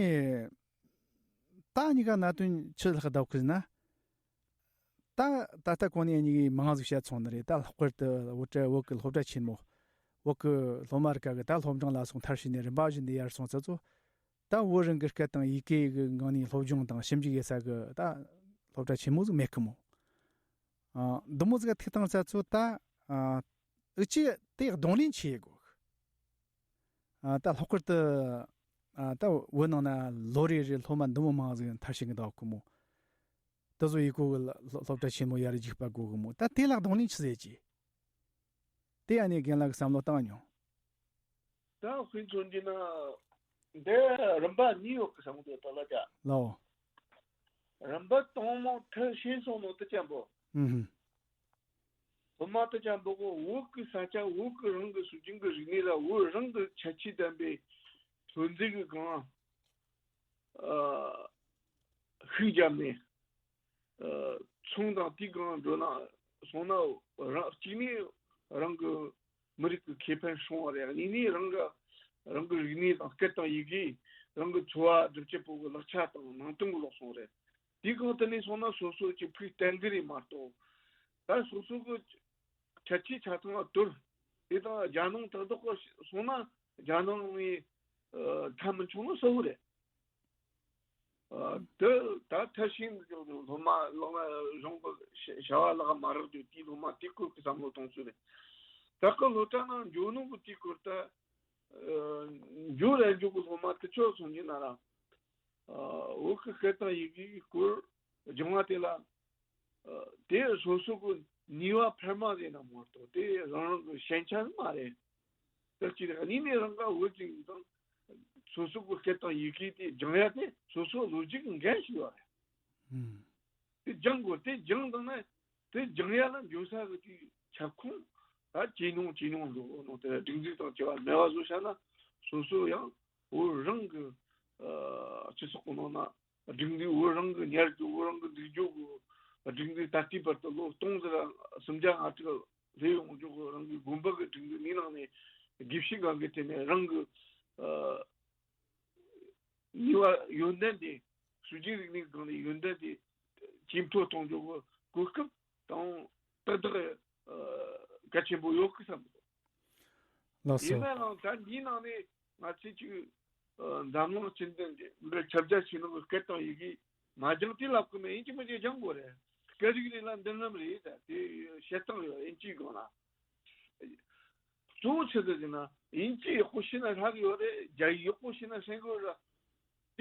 ད་གཉིས་ཀ་གནད་དོན་ཆི་ལྷག་བསྡད་གི་ཟེར་ན། ད་ད་ལྟ་གོང་ནས་གཉིས་ཀའི་མང་ཟིག་བཤད་སོང་ནི་རེད། ད་ལྷག་པར་དུ་བོད་བོད་ཀྱི་སློབ་གྲྭ་ཆེན་མོ། བོད་ཀྱི་སློབ་མ་རིགས་ག་གི་ད་སློབ་འབྲིང་ལ་སོང་མཐར་ཕྱིན་ནས་རིམ་པ་བཞིན་དུ་ཡར་སོང་ཚར་ཚོ། ད་བོད་རང་གི་སྐད་དང་ཡི་གེ་གི་ངང་ནས་སློབ་སྦྱོང་དང་ཞིབ་འཇུག་ཡེད་ས་གི་ད་སློབ་གྲྭ་ཆེན་མོ་ཟིག་མེད་གི་མོ། ཨ། འདི་མོ་ཟིག་ག་ཐུག་བཏང་ས་ཚོ་ད། ཨ། འུ་ཅག་དེ་གདོང་ལེན་བྱེད་དགོས། ཨ། ད་ལྷག་པར་དུ། ཨ། ད་བོད་ནང་ན་ལོ་རེ་རེ་སློབ་མ་འདི་མོ་མང་ཟིག་མཐར་ཕྱིན་གི་འདུག་གི་མོ། དེ་ཚོ་ཡི་གུ་གི་སློབ་སློབ་གྲྭ་ཆེན་མོ་ཡར་རྒྱུགས་པ་དགོས་གི་མོ། ད་དེ་ལ་གདོང་ལེན་ཆི་ཟེར་གྱི། དེ་ཨ་ནི་རྒན་ལགས་ཀྱིས་བསམ་བློ་བཏང་མྱོང་། ད་དཔེ་མཚོན་གྱི་ན། འདི་རིམ་པ་གཉིས་ཡོད་གི་བསམ་གི་འདུག་ད་ལ་ཅག་ལའོ། རིམ་པ་དང་མོ་ཐར་ཤེས་སོང་ནོ་དེ་ཅན་པོ། ཨུ་ཧུ། སློབ་མ་དེ་ཅན་པོ་གོ་བོད་ཀྱི་ས་ཆ་བོད་ཀྱི་རང་གི་སྲོལ་རྒྱུན་གྱི་རིག་གནས་ལ་བོད་རང་གི་ཁྱད་ཆོས་ལྡན་པའི་ཐོན་རྫས་ཀྱི་སྒང་། ཨ། ཤུགས་བརྒྱབ་ནས། ཨ། ཚོང་དང་དེའི་སྒང་འགྲོ་ན་སོང་ན་རང་གཅིག་ནས་རང་གི་མི་རིགས་ཀྱི་ཁེ་ཕན་སྲུང་བ་རེད། གཉིས་ནས་རང་གི་རང་གི་རིག་གནས་དང་སྐད་དང་ཡི་གེ། རང་གི་འཚོ་བ་སྒྲུབ་བྱེད་པོ་གི་ལག་ཆ་དང་ནང་དོན་གི་ལོག་སོང་རེད། དེའི་སྒང་དེ་ནས་སོང་ན་སོ་སོ་གི་ཕུགས་བརྟན་གི་རེད་མ་གཏོགས། ད་སོ་སོ་གི་ཁྱད་ཆོས་ཆ་ཚང་ལ་དོར། དེ་དང་རྒྱ་ནང་ཏག་ཏག་གི་སོང་ན་རྒྱ་ནང་ནས་ཨ་མཐའ་མི་འཁྱོངས་ནོ་གསལ་བོ་རེད། ཨ། དེ་ད་ཐར་ཤེས་སློབ་མ་སློབ་མ་གཞུང་གི་བྱ་བྱ་བ་ལག་མ་རག་དུས་དེའི་སློབ་མ་དེའི་སྐོར་གྱི་བསམ་བློ་གཏོང་ཚུལ་རེད། ད་གི་སློབ་གྲྭ་ནང་འགྱོ་ནོ་གི་དེའི་སྐོར་ད། ཨ། འགྱོ་ར་འགྱོ་གི་སློབ་མ་དེ་ཚོ་སོང་གི་ན་ར། ཨ། བོད་ཀྱི་སྐད་དང་ཡི་གེ་གི་སྐོར་སྦྱང་བ་དེ་ལ། ཨ། དེ་སོ་སོ་གི་ནུས་པ་འཕར་མ་རེད་ན་མ་གཏོགས་དེ་རང་རང་གི་ཞན་ཆ་མ་རེད། དེ་གཅིག་རེད། གཉིས་ནས་རང་ག་བོད་ཀྱི་ཡིན་ཙང་སོ་སོ་གི་སྐད་དང་ཡི་གེ་དེ་སྦྱང་ཡ་དེ་སོ་སོ་ལོ་རྒྱུས་ཀྱི་འགན་ཞིག་ཡོད་རེད། ཨུམ། དེ་སྦྱང་དགོས། དེ་སྦྱང་དང་ན་དེ་སྦྱང་ཡ་ལ་འགྱོ་ས་གི་དེ་ཁྱབ་ཁོངས་ད་ཇེ་ཉུང་ཇེ་ཉུང་འགྲོ་ནོ་དེ་སྒྲིག་འཛུགས་དང་བཅས་པ་མེད་པ་བཟོ་བྱ་ན་སོ་སོ་ཡང་བོད་རང་གི་ཨ་སྤྱི་ཚོགས་ཀྱི་ནང་ན། སྒྲིག་འཛུགས་བོད་རང་གི་ཉར་རྒྱུ། བོད་རང་གི་འཛུགས་རྒྱུ་གི་སྒྲིག་འཛུགས་ད་ལྟའི་བར་དུ་ལོ་སྟོང་ཟིག་ལ་སུམ་བརྒྱ་ལྔ་དྲུག་སླེབས་ཡོང་རྒྱུ་གི་རང་གི་དགོན་པ་གི་སྒྲིག་འཛུགས་འདིའི་ནང་ནས་དགེ་བཤེས་སྒང་གི་ཐད་ནས་རང་གི་ཨ་ནུས་པ་ཡོན་ཏན་དེ་སྲོལ་རྒྱུན་རིག་གནས་སྒང་ནས་ཡོན་ཏན་དེ་ཇེ་མཐོ་གཏོང་རྒྱུ་གི་གོ་སྐབས་དང་ཏག་ཏག་ཨ་གལ་ཆེན་པོ་ཡོད་གི་བསམ་གི་འདུག་ལགས་སོ། ཡིན་ན་ཡང་ད་འདིའི་ནང་ནས་ང་ཚོས་ཅིག་ཨ་འཛམ་གླིང་སྤྱི་མདུན་འདི་འདིར་ཁྱབ་རྒྱ་ཆེ་ནོ་གི་སྐད་དང་ཡི་གེ་མ་སྦྱངས་དེ་ལབ་གི་མེད། ཡིན་གཅིག་མིན་གཅིག་སྦྱང་དགོས་རེད། སྐད་རིགས་རེ་ལ་མདུན་ལམ་རེད། ད་དེ་བཤད་སྟངས་ཡོད། དབྱིན་ཇིའི་སྒང་ལ། གཙོ་བོ་ཆི་ཟིག་ཟེར་ན་དབྱིན་ཇི་ཡག་པོ་ཤེས་ན་ཧྲ་གི་ཡོད་རེད། རྒྱ་ཡིག་ཡག་པོ་ཤེས་ན་ཧྲན་གི་ཡོད་རེད།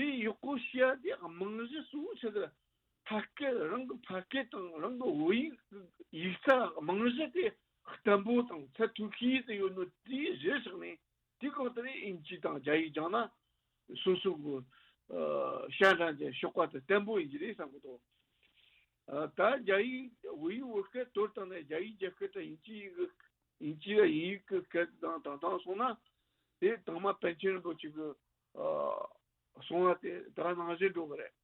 དེ་ཡག་པོ་ཤེས་ཡ་དེ་རྨང་གཞི་གཙོ་བོ་ཆི་ཟིག་ཕ་སྐད་རང་གི་ཕ་སྐད་དང་རང་གི་བོད་ཡིག་ཡིག་ཚད་རྨང་གཞི་དེ་བརྟན་པོ་དང་ཚད་མཐོ་ཤོས་དེ་ཡོད་ནོ་དེའི་གཞི་བཞག་ནས་དེའི་སྒང་དེ་ནས་དབྱིན་ཇི་དང་རྒྱ་ཡིག་སྦྱངས་ན་སོ་སོ་གི་ཨ་ཤ་འདྲ་འདྲ་གཤོག་པ་དེ་བརྟན་པོ་ཡིན་གྱི་རེད་བསམ་གི་འདུག་ཨ་ད་རྒྱ་ཡིག་བོད་ཡིག་བོད་སྐད་དོར་བཏང་ནས་རྒྱ་ཡིག་རྒྱ་སྐད་དང་དབྱིན་ཇི་ཡིག་གི་དབྱིན་ཇི་ཡ་དབྱིན་ཡིག་གི་སྐད་དང་དང་དང་སོང་ན་དེ་དང་མ་པཎ་ཆེན་རིན་པོ་ཆེ་གི་ཨ་གསུང་བ་དེ་ད་ནང་བཞིན་འགྲོ་གི་རེད།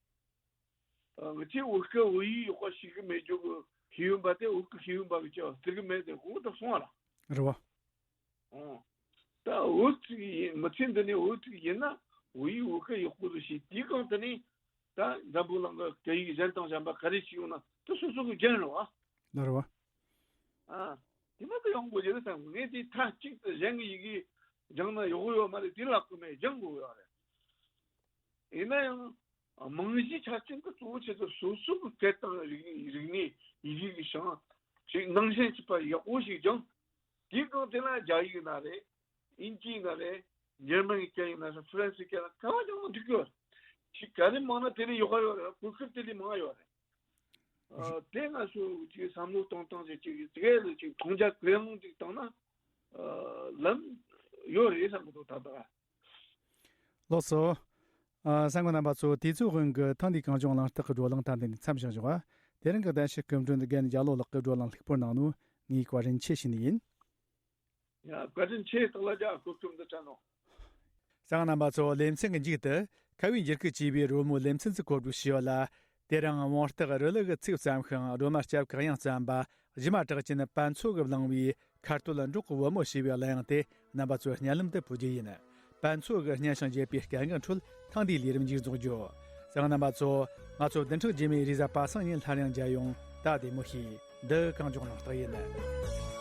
ཨ་ང་ཚོས་བོད་སྐད་བོད་ཡིག་ཡག་པ་ཤེས་གི་མེད་རྒྱུ་གི་ཤེས་ཡོན་པ་དེ་བོད་ཀྱི་ཤེས་ཡོན་པ་གི་ཅག་བརྩི་གི་མེད་དེ་གོ་ད་སོང་བ་ར། རེད་བ། ཨོ། ད་བོད་ཅིག་ཡིན་མི་ཚེ་འདི་ནས་བོད་ཅིག་ཡིན་ན་བོད་ཡིག་བོད་སྐད་ཡག་པོ་རུ་ཤེས། དེའི་སྒང་དེ་ནས་ད་འཛམ་བུ་གླིང་གི་སྐད་ཡིག་གཞན་དང་གཞན་པ་ག་རེ་ཞིག་ཡོང་ན་དེ་སོ་སོ་གི་འགན་རེད་བ། ལ་རེད་བ། ཨ། དེ་མ་གི་ཡོང་དགོས་ཀྱི་རེད་བསམ། ངས་དེ་མཐའ་གཅིག་ཏུ་གཞན་གི་ཡི་གེ་སྦྱངས་ན་ཡག་པོ་ཡོད་མ་རེད། དེ་ལབ་གི་མེད། སྦྱང་དགོས་ཡོད་རེད། ཡིན་ན་ཡང་རྨང་གཞི་ཆ་རྐྱེན་གྱི་གཙོ་བོ་ཆེད་དུ་སོ་སོ་གི་སྐད་དང་རིག་རིག་གནས་ཡི་གེ་གི་ཞང་ཞིག་ནང་བཞིན་གྱི་པ་ཡག་པོ་ཞིག་སྦྱངས། དེའི་སྒང་དེ་ལ་རྒྱ་ཡིག་ན་རེད། དབྱིན་ཇི་ཡིན་ན་རེད། འཇར་མན་གྱི་སྐད་ཡིན་ན་རེད། ཧྥ་རན་སིའི་སྐད་ལ་ག་བ་སྦྱངས་ན་འགྲིག་གི་ཡོད། ཅིག་ག་ལེ་མང་ན་དེ་ལས་ཡག་པ་ཡོད་རེད། གོ་སྐབས་དེ་ལས་མང་ཡོད་རེད། ཨ། དེ་ང་ཚོ་ཅིག་བསམ་བློ་གཏོང་སྟངས་ཅིག་ཅིག་དེ་ག་ལ་ཅིག་མཐོང་རྒྱ་གུ་ཡངས་ཅིག་བཏང་ན། ཨ། ལམ་ཡོད་རེད་བསམ་གི་འདུག་ད་ལྟ། ལགས་སོ། ཨ། གསན་མཁན་རྣམ་པ་ཚོ། དུས་ཚོད་དབང་གིས་ཐེངས་འདིའི་གངས་ལྗོངས་གླེང་སྟེགས་ཀྱི་བགྲོ་གླེང་ད་འདི་ནས་མཚམས་བཞག་བཞག་པ། དེ་རིང་གི་གདན་ཞུ་སྐུ་མགྲོན་དགེ་འདུན་རྒྱ་ལོ་ལགས་ཀྱིས་བགྲོ་གླེང་ལྷུག་པོར་གནང་ནོ། ངས་བཀའ་དྲིན་ཆེ་ཞུ་ནི་ཡིན། ཡ། བཀའ་དྲིན་ཆེ། སྟག་ལྷ་རྒྱལ་གོ་སྐབས་འདི་སྤྲད་ནོ། གསན་མཁན་རྣམ་པ་ཚོ། ལེ་ཚན་གྱི་མཇུག་ཏུ་ཁ་བའི་འགྱུར་ཁུག་ཅེས་པའི་རོལ་མོའི་ལེ་ཚན་ཞིག་གོ་སྒྲིག་ཞུས་ཡོད་ལ། དེ་རིང་བོང་སྟག་རི་ལི་གིས་ཚིག་བརྩམས་ཤིང་སྒྲོལ་མ་སྐྱབས་གུ་ཡངས་བརྩམས་པ། གཞས་མ་གྲགས་ཅན་པན་ཚོ་གིས་བླངས་པའི་ཁ་སྟོད་འབྲོག་གི་བུ་མོ་ཞེས་པའི་གླུ་དབྱངས་དེ་རྣམ་པ་ཚོའི་སྙན་ལམ་དུ་ཕུལ་རྒྱུ་ཡིན། པན་ཚོ་གིས་སྙན་ཞིང་འཇེབས་པའི་སྐད་གྲགས་ཁྲོད་ཐེངས་འདིའི་ལས་རིམ་མཇུག་རྫོགས་རྒྱུ། གསན་མཁན་རྣམ་པ་ཚོ། ང་ཚོ་བདུན་ཕྲག་རྗེས་མའི་རེས་གཟའ་པ་སངས་ཉིན་སླར་ཡང་མཇལ་ཡོང་། ད་བདེ་མོ་བྱོས། འདི་གངས་ལྗོངས་གླེང་སྟེགས་ཡིན།